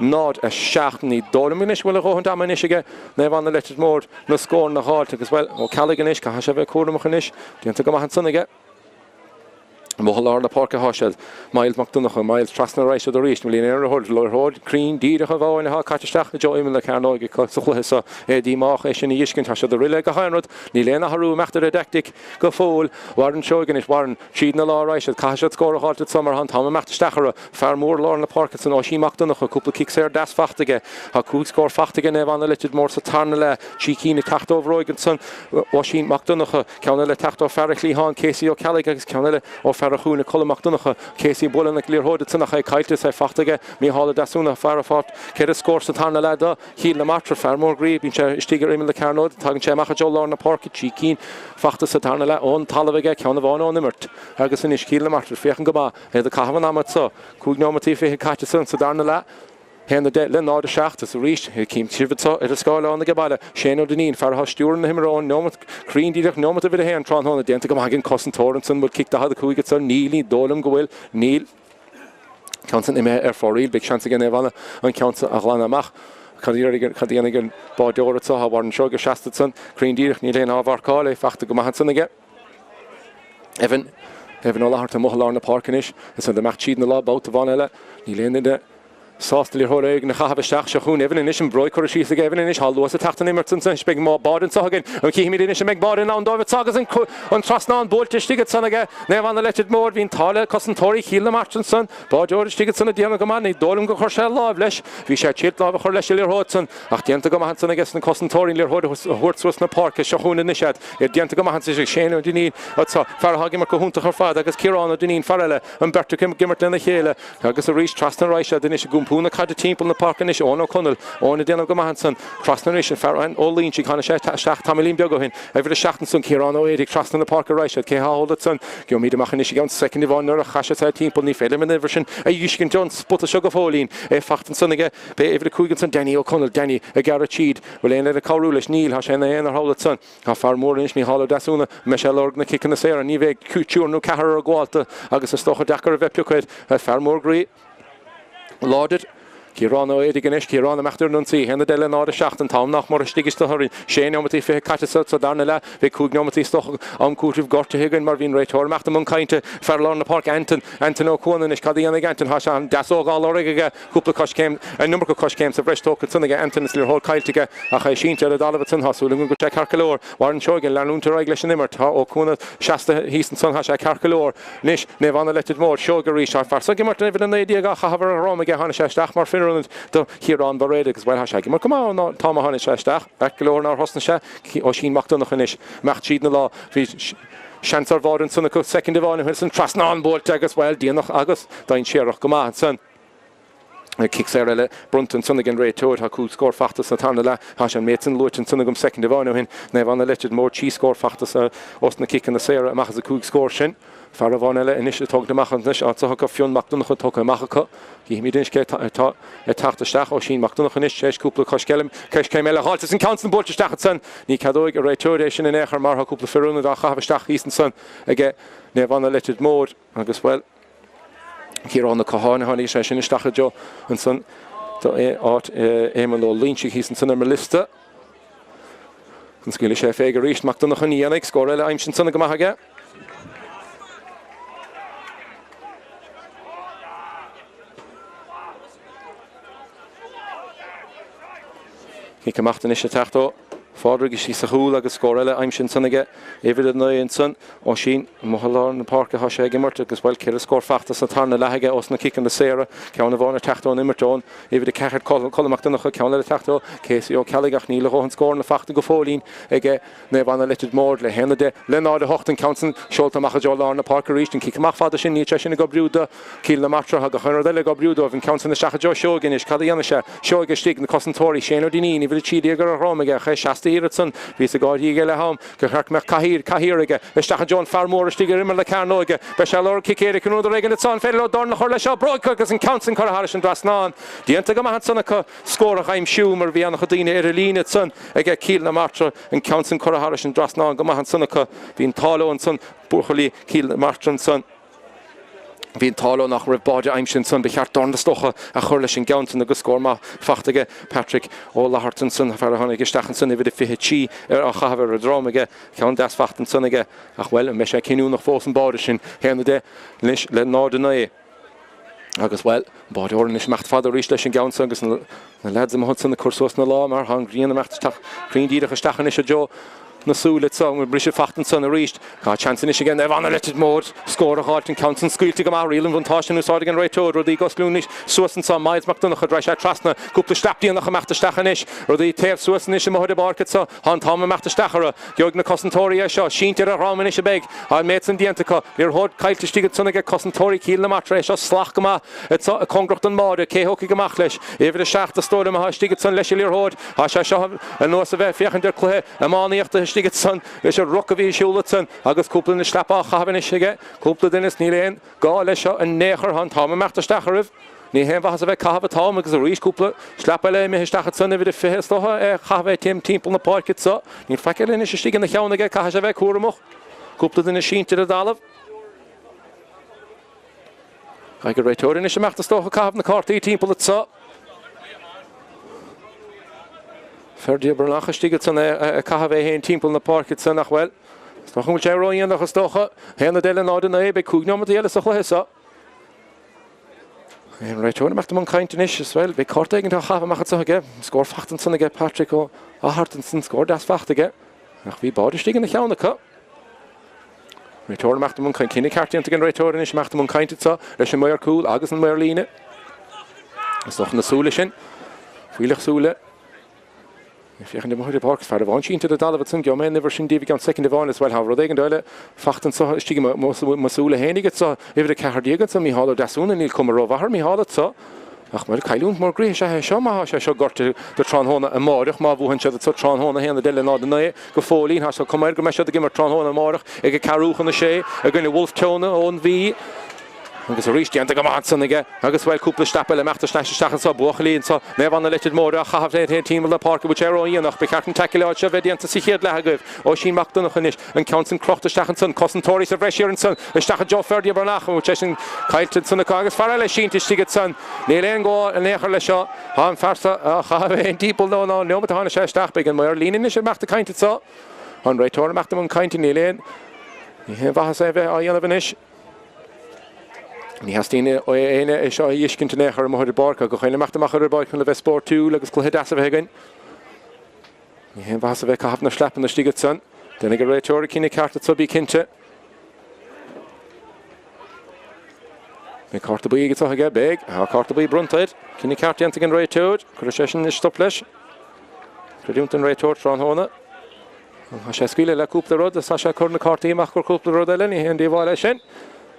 0, 7. Ní dóigh liom anois go bhfuil a dhóthaint ama anois aige Naomh Anna Leitir Móir na scóranna a dh'fháilt agus, bhuel, Ó Ceallaigh anois, caithfidh sé a bheith cúramach anois. Déanta go maith ansan aige. Amuigh i lár na páirce atá siad. Myles Mac Donncha, Myles trasna ar aghaidh siad arís. Níl aon liathróid, liathróid cruinn díreach amháin atá caite isteach i dtreo imeall na cearnóige sa chluiche seo. É díomách é sin a dh'fheiscint. Tá siad ag rith le gach aon rud. Níl aon athrú imeacht ar an dteaictic go fóill. Warren Seoige anois, Warren tríd na lár ar aghaidh siad. Caithfidh siad scór a dh'fháilt anso mar tá an t-am imeacht isteach orthu. Fear mór lár na páirce ansan, Oisín Mac Donncha, cúpla cic saor deas fachta aige. Tá cúig scór fachta aige Naomh Anna Leitir Móir sa tarna leath. Trí cinn ag teacht ó bhróig ansan Oisín Mac Donncha, ceann eile ag teacht ó fear an chliatháin, Casey Ó Ceallaigh agus ceann eile ó fear an chúinne, Colm Mac Donncha. Casey ag bualadh na liathróide ansan ach é caillte is é fachta aige Mícheál Ó Deasúna, fear a fuair ceithre scór sa tarna leath do Chill na Martra. Fear mór groí, bíonn sé istigh ar imeall na cearnóige, tagann sé amach i dtreo lár na páirce, trí cinn fachta sa tarna leath ón talamh aige, ceann amháin ón imirt. Agus anois Cill na Martra, féachaint go maith. Iad ag caitheamh an ama anso. Cúig neomataí fichead caite ansan sa darna leath. 1-10 le 0-7 is arís cím sibh anso ar an scáileán age baile. Shane Ó Duinnín, fear atá ag stiúradh na himeartha ón neomat cruinn díreach neomat uimhir a haon tráthnóna. Déanta go maith ag an cosantóir ansan. Bhfuil cic 45 anso? Níl, ní dóigh liom go bhfuil. Níl. Ceann san imithe ar fóraoil. Beidh seans ag Naomh Anna an ceann san a ghlanadh amach. Cad a dhéanfaidh an báideoir anso? Tá Warren Seoige seasta ansan. Cruinn díreach, níl aon á mharcáil. É fachta go maith ansan aige. Evan, Evan Ó Flatharta amuigh i lár na páirce anois. Is iad ag imeacht tríd na lá babhta amháin eile. Níl aon duine. Sásta liathróid éigin a chaitheamh isteach. Seo chugainn Evan anois, an bhróig curtha síos ag Evan anois. Tá luas ag teacht san imirt ansan. Beidh báide anseo againn. An chífimid anois an mbeidh báide in ann dóibh anseo agus an trasnán buailte istigh ansan aige Naomh Anna Leitir Móir. Bhí an t-ádh le cosantóirí Chill na Martra ansan. Báideoir istigh ansan ag déanamh go maith. Ní dóigh liom gur chuir sé láimh leis. Bhí sé ag triail lámh a chur leis an liathróid san ach déanta go maith ansan aige na cosantóirí an liathróid a thabhairt suas na páirce. Seo chugainn anois iad. Iad déanta go maith ansan ag Shane Ó Duinnín anseo. Fear atá ag imirt go hiontach ar fad agus Ciarán Ó Duinnín, fear eile, an bheirt acu ag imirt lena chéile. Agus arís trasna ar aghaidh siad anois ag iompú na caide timpeall na páirce anois, Eoin Ó Conaill, Eoin ag déanamh go maith ansan, trasna arís, an fear Ó Loinsigh, tháinig sé isteach tamaillín beag ó shin, uimhir 7 ansan, Ciarán Ó Éidigh, trasna na páirce ar aghaidh siad, cé atá thall ansan? Gheobhaimid amach anois i gceann soicind amháin nuair a chaith sé timpeall, ní féidir liom an uimhir sin a fheiscint ón spota seo go fóillín, é fachta ansan aige, b'é uimhir 5 ansan, Danny Ó Conaill, Danny ag gearradh tríd, bhfuil éinne le cabhrú leis? Níl, tá sé ina aonar thall ansan. Tá fear mór anois, Mícheál Ó Deasúna, an mbeidh sé ag lorg na ciceanna saora? Ní bheidh, triúr nó ceathrar ag gabháil dó agus is dócha deacair a bheith pioctha air. Fear mór groí láidir. Ciarán Ó Éidigh anois, Ciarán ag imeacht ar an ionsaí, 1, 10 le 0, 7, an t-am nach mór istigh is do thorainn. Sé neomataí 20 caite sa darna leath. Bhí cúig neomataí is dócha am cúitimh gortaithe againn mar bhí an réiteoir ag imeacht i mbun cainte. Fear lár na páirce, Anton, Anton Ó Cuana anois, cad a dhéanfaidh Anton? Tá sé an deasóg á lorg aige. Cúpla coiscéim, an iomarca coiscéim sa bhreis tógtha ansan aige Anton is liathróid caillte aige ach é sínte ar an dtalamh ansan. Tá súil agam go bhfuil sé ceart go leor. Warren Seoige ag leanúint ar aghaidh leis an imirt. Tá Ó Cuana seasta thíos ansan. Tá sé ceart go leor. Anois, Naomh Anna Leitir Móir, Seoige arís. Tá fear so ag imirt an uimhir 19 á chaitheamh ar a dhrom aige. Tháinig sé isteach mar fhir ionaid do Chiarán Bairéad agus, bhuel, tá sé ag imirt go maith ón t-am a tháinig sé isteach. Ait go leor nár thosnaigh sé. Oisín Mac Donncha anois. Imeacht tríd na lámha. Bhí seans ar bháide ansan acu soicind amháin ó shin is an trasnán buailte agus, bhuel, déanach agus dainséarach go maith ansan. Cic saor eile bronnta ansan ag an réiteoir. Tá cúig scór fachta sa tarna leath. Tá sé an méid sin luaite ansan agam soicind amháin ó shin. Naomh Anna Leitir Móir trí scór fachta os na ciceanna saora amach as an gcúig scór sin. Fear amháin eile anois ag tógaint amach anois anso acu, Fionn Mac Donncha tógtha amach acu. Cífimid anois cé atá ag teacht isteach. Oisín Mac Donncha anois tar éis cúpla coiscéim eile a dh'fháilt is an ceann san buailte isteach ansan. Ní ceadóidh an réiteoir é sin in aon chor mar tá cúpla fir ionaid á chaitheamh isteach thíos ansan aige Naomh Anna Leitir Móir agus, bhuel, Ciarán Ó Catháin a tháinig sé sin isteach i dtreo ansan do áit Éamonn Ó Loinsigh thíos ansan ar mo liosta. An scaoilfidh sé féig arís Mac Donncha ní dhéanfaidh, scór eile aimsithe ansan go maith aige. Cic amach anois ag teacht ó Phádraig istigh sa chúl agus scór eile aimsithe ansan aige. Uimhir 9 ansan, Oisín, amuigh i lár na páirce atá sé ag imirt agus, bhuel, ceithre scór fachta sa tarna leath aige ós na ciceanna saora. Ceann amháin ag teacht ón imirt ón uimhir 4, Colm Mac Donncha, ceann eile ag teacht ó Casey Ó Ceallaigh ach níl a dhóthain scóranna fachta go fóillín aige. Naomh Anna Leitir Móir le 1, 10 le 0, 8 an ceann san seolta amach i dtreo lár na páirce arís. An cic amach fada sin, níl sé sin ag oibriú do Chill na Martra ach an rud eile ag oibriú dóibh. An ceann san isteach i dtreo Seoige anois. Cad a dhéanfaidh sé? Seoige istigh, na cosantóirí, Shane Ó Duinnín, uimhir 13 ar a dhrom aige, ach é seasta thiar ansan. Bhíos ag gáirí aige leath am gur cheart go mbeadh cathaoir, cathaoir aige. Isteach i dtreo an fear mór istigh ar imeall na cearnóige. Beidh sé ag lorg cic éirice nó rud éigin ansan. An féidir leo dorn a chur leis seo? Bróige agus an ceann san curtha thairis an dtrasnán. Déanta go maith ansan acu. Scór a aimsiú mar bhí an-chuid daoine ar an líne ansan aige Cill na Martra. An ceann san curtha thairis an dtrasnán go maith ansan acu. Bhí an t-ádh leo ansan, buachaillí Chill na Martra ansan. Bhí an t-ádh leo nach raibh báide aimsithe ansan. Ba cheart dorn is dócha a chur leis an gceann san agus scór maith fachta aige Patrick Ó Fhlatharta ansan, fear a tháinig isteach ansan uimhir a 23 ar á chaitheamh ar a dhrom aige. Ceann deas fachta ansan aige ach, bhuel, an mbeidh sé cinniúnach fós an báide sin? 1-10 anois le 0-9. Agus, bhuel, an báideoir anois imeacht fada arís leis an gceann san agus na leaids amuigh ansan ag cur suas na lámha mar tá an ghrian imeacht isteach cruinn díreach isteach anois i dtreo na súile anso. An briseadh fachta ansan arís. Tá seans anois aige Naomh Anna Leitir Móir scór a dh'fháilt an ceann san scaoilte go maith. Riail an bhuntáiste in úsáid ag an réiteoir. Rudaí ag osclú anois suas anso. Myles Mac Donncha, raghaidh sé trasna. Cúpla sleap déanach imeacht isteach anois. Rudaí ag téamh suas anois amuigh ar an bpáirc anso. Tá an t-am imeacht isteach orthu. Gheobhaidh na cosantóirí é seo. Sínte ar a dhrom anois a bheidh. Tá an méid san déanta acu. Liathróid caillte istigh ansan aige cosantóirí Chill na Martra. É seo salach go maith anso cóngarach don mbáide. Cé thiocfaidh amach leis? Uimhir a 7 is dóigh liom atá istigh ansan leis an liathróid. Tá sé seo ar nós a bheith ag féachaint ar cluiche iománaíochta istigh ansan leis an ruc a bhí ar siúl ansan agus cúpla duine sleap á chaitheamh anois aige. Cúpla duine is níl aon gá leis seo in aon chor. Tá an t-am imeacht isteach oraibh. Ní haon mhaitheas a bheith ag caitheamh an t-am agus arís cúpla sleap eile imithe isteach ansan, uimhir a 20 is dócha é a chaitheamh é tim timpeall na páirce anso. Níl faic eile anois istigh ina cheann aige, caithfidh sé a bheith cúramach. Cúpla duine sínte ar an dtalamh. Caithfidh an réiteoir anois imeacht is dócha caitheamh na cártaí timpeall anso. Ferdia Breathnach istigh ansan ag caitheamh é féin timpeall na páirce ansan ach bhuel, is dócha go bhfuil sé ródhéanach is dócha. 1, 10 le 0, 9, beidh 5 neomat eile sa chluiche seo. An réiteoir ag imeacht i mbun cainte anois is, bhuel, beidh cárta éigin á chaitheamh amach anseo aige. Scór fachta ansan aige Patrick Ó Fhátharta ansan, scór deas fachta aige. Ach bhí báide istigh ina cheann acu. Réiteoir ag imeacht i mbun cainte. Cinneadh ceart déanta ag an réiteoir anois imeacht i mbun cainte anseo leis an maor cúil agus an maor líne. Is dócha na súile sin. Fuílleach súile. Ag féachaint amuigh ar an bpáirc, fear amháin sínte ar an dtalamh ansan, gheobhaidh mé an uimhir sin daoibh i gceann soicind amháin is, bhuel, tá rud éigin eile fachta anso istigh i mo shúile fhéinig anso, uimhir 14 anso, Mícheál Ó Deasúna, níl cuma rómhaith ar Mhícheál anso. Ach, bhuel, cailliúint mór groí is ea é seo, má thá sé seo gortaithe do tráthnóna amáireach, má bhuann siad anso tráthnóna, 1, 10 le 0, 9 go fóillín, thá sé cuma air go mbeidh siad ag imirt tráthnóna amáireach ag a ceathrú chun a sé i gcoinne Bhulf Tón ón Mhí. Agus arís déanta go maith ansan aige agus, bhuel, cúpla steap eile imeacht isteach isteach anso, buachaillí anso, Naomh Anna Leitir Móir á chaitheamh féin timpeall na páirce, bhfuil sé ródhéanach, ba cheart an taicleáil seo bheith déanta sa chéad leath agaibh. Oisín Mac Donncha anois, an ceann san crochta isteach ansan, cosantóirí sa bhreis thiar ansan, isteach i dtreo Ferdia Breathnach, an bhfuil sé sin caillte ansan acu agus fear eile sínte istigh ansan, níl aon gá in aon chor leis seo, tá an fear seo á chaitheamh féin timpeall nó ón neomat a tháinig sé isteach, beidh an maor líne anois ag imeacht ag caint anso, an réiteoir ag imeacht i mbun cainte, níl aon, ní haon mhaitheas é a bheith á dhéanamh anois. Ní theastaíonn ó éinne é seo a fheiscint in aon chor amuigh ar an bpáirc. Gach éinne imeacht amach ar an bpáirc chun a bheith spóirtiúil agus cluiche deas a bheith againn. Ní haon mhaitheas a bheith ag caitheamh na sleaipeanna istigh ansan. Déanfaidh an réiteoir an cinneadh ceart anso, bí cinnte. Beidh cárta buí anseo aige, beidh. Tá cárta buí bronnta air. Cinneadh ceart déanta ag an réiteoir. Cuirfidh sé sin stop leis. Creidiúint don réiteoir tráthnóna. Tá sé ag scaoileadh le cúpla rud is tá sé ag cur na cártaí amach gur cúpla rud eile, ní haon díobháil é sin.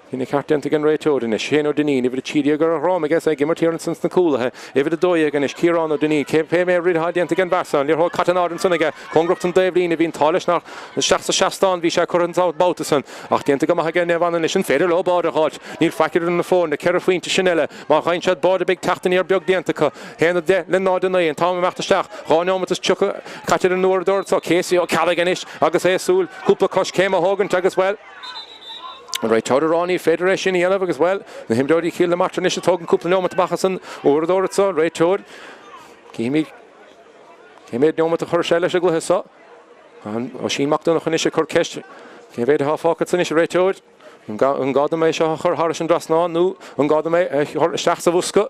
Cinneadh ceart déanta ag an réiteoir anois. Shane Ó Duinnín, uimhir 13 ar a dhroim aige is é ag imirt thiar ansan sna cúlaithe. Uimhir 12 anois, Ciarán Ó Duinnín, cé pé méid rith atá déanta ag an bhfear san. Liathróid caite in airde ansan aige. Cóngarach don dtaobhlíne, bhí an t-ádh leis nár isteach sa seastán bhí sé curtha an babhta san. Ach déanta go maith aige Naomh Anna anois. An féidir leo báide a dh'fháilt? Níl faic idir na foirne, 4 phointe sin eile. Má fhaigheann siad báide beidh teacht aniar beag déanta acu. 1, 10 le 0, 9, an t-am imeacht isteach. 2 neomat is 30 caite ar an uaireadóir so. Casey Ó Ceallaigh anois agus é ag súil cúpla coiscéim a thógaint agus, bhuel, an réiteoir ag rá ní féidir é sin a dhéanamh agus, bhuel, na himreoirí Chill na Martra anois ag tógaint cúpla neomat amach as an uaireadóir so. An réiteoir, cífimid cé mhéad neomat a chuir sé leis an gcluiche so. Oisín Mac Donncha anois ag cur ceist cé mhéad atá fágtha anois, a réiteoir. An gá dom é seo a chur thairis an dtrasnán nó an gá dom é a chur isteach sa bhosca?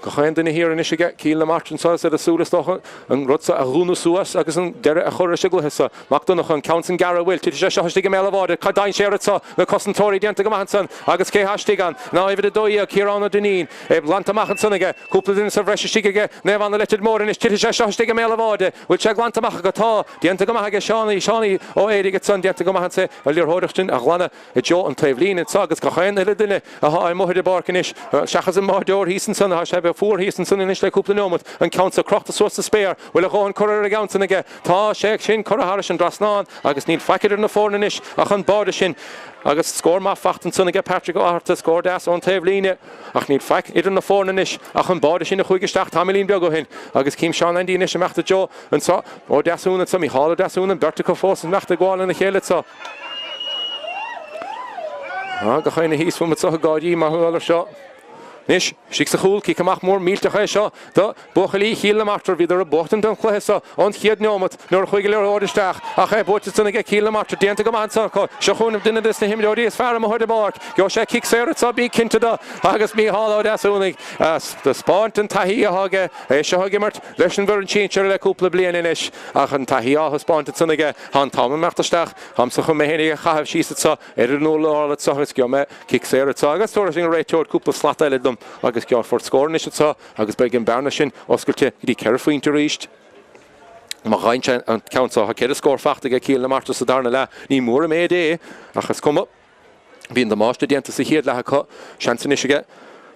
Gach aon duine thiar anois aige Cill na Martra anseo is ar a súil is dócha an rud seo a dhúnadh suas agus an deireadh a chur leis an gcluiche seo. Mac Donncha, an ceann san gearr an bhfuil? Titfidh sé seo istigh i mbéal an bháide. Cad dainséar anseo? Na cosantóirí déanta go maith ansan agus cé thá istigh ann ná uimhir 12, Ciarán Ó Duinnín. É glanta amach ansan aige. Cúpla duine sa bhreis istigh aige Naomh Anna Leitir Móir anois. Titfidh sé seo istigh i mbéal an bháide. Bhfuil sé glanta amach acu? Tá. Déanta go maith aige Seánie, Seánie Ó Éirigh ansan. Déanta go maith ansan an liathróideach sin a ghlanadh i dtreo an taobh líne anso agus gach aon uile duine athá amuigh ar an bpáirc anois, seachas an báideoir thíos ansan, athá sé bheith fuar thíos ansan anois le cúpla neomat, an ceann so crochta suas sa spéir, bhfuil a dhóthain curtha ar an gceann san aige? Tá sé sin curtha thairis an dtrasnán agus níl faic idir na foirne anois ach an báide sin agus scór maith fachta ansan aige Patrick Ó Fhátharta, scór deas ón taobh líne ach níl faic idir na foirne anois ach an báide sin a chuaigh isteach tamaillín beag ó shin agus cím Seán Andy anois imeacht i dtreo anso Ó Deasúna anso, Mícheál Ó Deasúna, an bheirt acu fós imeacht ag gabháil lena chéile anso. Tá gach éinne thíos fúm anso ag gáirí mar gheall ar seo. Anois, istigh sa chúl, cic amach mór millteach é seo do bhuachaillí Chill na Martra. Bhíodar ag buachtaint an chluiche seo ón chéad neomat nuair a chuaigh an liathróid isteach ach é buaite ansan aige Cill na Martra. Déanta go maith ansan acu. Seo chugainn duine des na himreoirí is fearr amuigh ar an bpáirc. Gheobhaidh sé cic saor anso, bí cinnte de. Agus Mícheál Ó Deasúnaigh ag taispeáint an taithí atá aige, é seo ag imirt leis an bhfoireann sinsir le cúpla bliain anois ach an taithí á thaispeáint ansan aige. Tá an t-am imeacht isteach. Táimse chun mé fhéinig a chaitheamh síos anso ar an urlár anso agus gheobhaidh mé cic saor anso agus tabharfaidh an réiteoir cúpla slat eile dom agus gheofar scór anois anso agus beidh an bearna sin oscailte go dtí 4 phointe arís. Má fhaigheann sé an ceann seo, tá 4 scór fachta aige Cill na Martra sa darna leath. Ní mór an méid é ach is cuma. Bhí an damáiste déanta sa chéad leath acu. Seans anois aige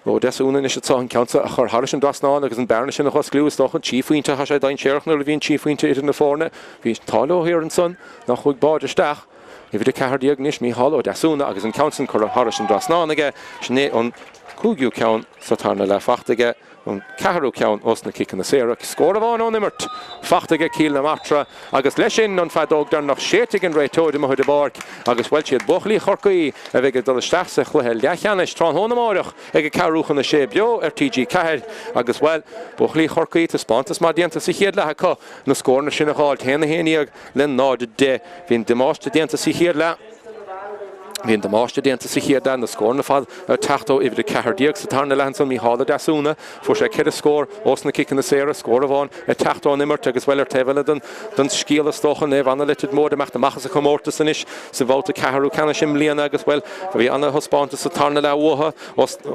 Ó Deasúna anois anso an ceann seo a chur thairis an dtrasnán agus an bearna sin a dh'osclú. Is dócha 3 phointe atá sé dainséarach nuair a bhíonn 3 phointe idir na foirne. Bhí an t-ádh leo thiar ansan nach chuaigh báide isteach. Uimhir 14 anois, Mícheál Ó Deasúna agus an ceann sin curtha thairis an dtrasnán aige. Sin é an cúigiú ceann sa tarna leath fachta aige. An ceathrú ceann ós na ciceanna saora. Scór amháin ón imirt fachta aige Cill na Martra agus leis sin an feadóg deireanach séidte ag an réiteoir amuigh ar an bpáirc agus bhuel siad buachaillí Chorcaí a bheidh ag dul isteach sa chluiche leathcheannais tráthnóna amáireach ag a ceathrú chun a sé beo ar TG4 agus bhuel buachaillí Chorcaí taispeántas maith déanta sa chéad leath acu na scóranna sin a dh'fháilt 1 11 le 0 10 Bhí an damáiste déanta sa chéad leath. Bhí an damáiste déanta sa chéad leath, na scóranna ar fad ag teacht ó uimhir 14 sa tarna leath ansan, Mícheál Ó Deasúna. Fuair sé ceithre scór ós na ciceanna saora, scór amháin ag teacht ón imirt agus, bhuel, ar taobh eile den scéal is dócha, Naomh Anna Leitir Móir ag imeacht amach as an chomórtas anois sa bhabhta ceathrú ceannais i mbliana agus, bhuel, bhí ana-thaispeántas sa tarna leath uathu.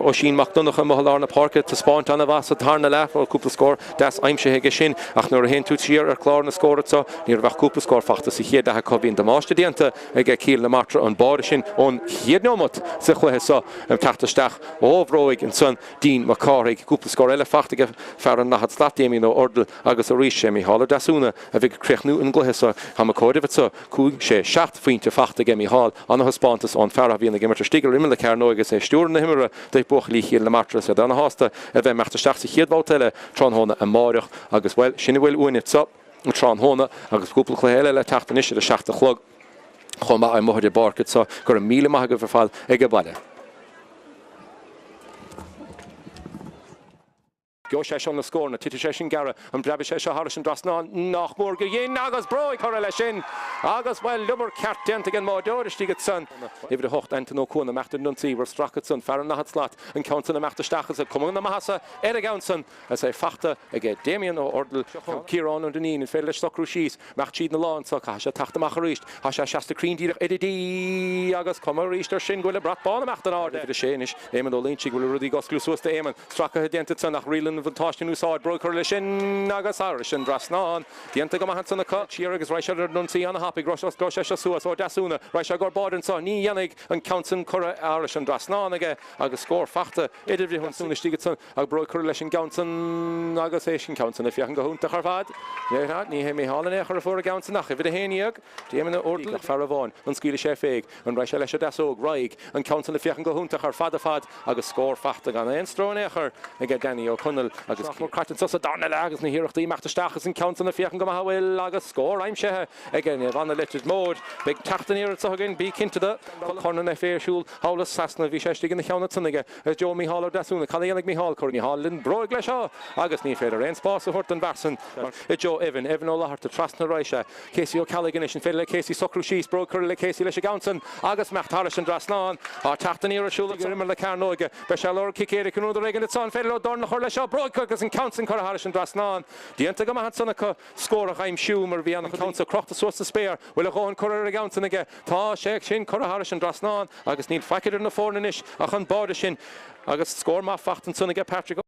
Oisín Mac Donncha amuigh i lár na páirce, taispeáint ana-mhaith sa tarna leath, cúpla scór deas aimsithe aige sin ach nuair a théann tú siar ar chlár na scór anso, ní raibh ach cúpla scór fachta sa chéad leath acu. Bhí an damáiste déanta. ag Cill na Martra an báire sin ón chéad neomat sa chluiche seo ag teacht isteach ó bhróig ansan Dean Mac Cárthaigh. Cúpla scór eile fachta ag fear an ndaichead slat, Damien Ó Urdail agus arís sé Mícheál Ó Deasúna a bheidh ag críochnú an gcluiche seo. Tá mé ag comhaireamh anso, 5, 6, 7 phointe fachta aige Mícheál. Ana-thaispeántas ón fear a bhíonn ag imirt istigh ar imeall na cearnóige agus é ag stiúradh na himeartha do buachaillí Chill na Martra. Is iad ana-shásta a bheith ag imeacht isteach sa chéad bhabhta eile tráthnóna amáireach agus, bhuel, sin a bhfuil uainn anso. tráthnóna agus cúpla cluiche eile le teacht anois ar a 7 a chlog chomh maith amuigh ar an bpáirc anseo. Go raibh míle maith agaibh ar fad ag baile. Gheobhaidh sé seo na scóranna, titfidh sé sin gearra, an bpreabfaidh sé seo thairis an dtrasnán? Nach mór gur dhein agus bróig curtha leis sin agus, bhuel, liobar ceart déanta ag an mbáireoir istigh ansan. Uimhir 8, Anton Ó Cuana, imeacht ar an ionsaí, bhfuil stracadh ansan, fear an ndaichead slat, an ceann san imeacht isteach agus cuma na maitheasa ar an gceann san. Is é fachta aige Damien Ó Urdail, Ciarán Ó Duinnín, an féidir leis socrú síos, imeacht tríd na láin anso, caithfidh sé teacht amach arís, tá sé seasta cruinn díreach ar an D agus cuma arís ar sin go bhfuil an brat bán imeacht in airde. Uimhir 6 anois, Éamonn Ó Loinsigh, bhfuil rudaí ag osclú suas d'Éamonn, stracaithe déanta ansan ach riail an bhuntáiste in úsáid, bróig curtha leis sin agus thairis an dtrasnán déanta go maith ansan acu. Siar agus raghaidh siad ar an ionsaí ana-thapaidh, osclóidh sé seo suas, Ó Deasúna, raghaidh sé i gcomhair báire anso, ní dhéanfaidh an ceann san curtha thairis an dtrasnán aige agus scór fachta idirbhreith ansan istigh ansan. Ach bróig curtha leis an gceann san agus é sin ceann san ag féachaint go hiontach ar fad. Ní hé Mícheál in aon chor a fuair an gceann san ach uimhir 11, Damien Ó Urdail ach fear amháin, an scaoilfidh sé féig, an raghaidh sé leis an deasóg, raghaidh, an ceann san ag féachaint go hiontach ar fad ar fad agus scór fachta gan aon stró in aon chor aige Danny Ó Conaill agus mór caite anso sa darna leath agus na hiarrachtaí imeacht isteach agus an ceann san ag féachaint go maith a bhfuil agus scór aimsithe aige Naomh Anna Leitir Móir. Beidh teacht aniar anso againn, bí cinnte de. Corn an FA ar siúl thall i Sasana, bhí sé istigh ina cheann ansan aige. Is Joe Mícheál Ó Deasúna. Cad a dhéanfaidh Mícheál? Cuirfidh Mícheál an bróig leis seo agus ní féidir aon spás a thabhairt don bhfear san mar Joe Evan. Evan Ó Flatharta, trasna raghaidh sé. Casey Ó Ceallaigh anois. An féidir le Casey socrú síos? Bróig curtha le Casey leis an gceann san agus imeacht thairis an dtrasnán. Tá teacht aniar ar siúl ar imeall na cearnóige. Beidh sé ag lorg cic éirice nó rud éigin anso. An féidir leo dorn a chur leis seo? Bróig agus an ceann san curtha thairis an dtrasnán. Déanta go maith ansan acu scór a aimsiú mar bhí an ceann san crochta suas sa spéir. Bhfuil a dhóthain curtha ar an gceann san aige? Tá sé sin curtha thairis an dtrasnán agus níl faic idir na foirne anois ach an báire sin agus scór maith fachta ansan aige Patrick.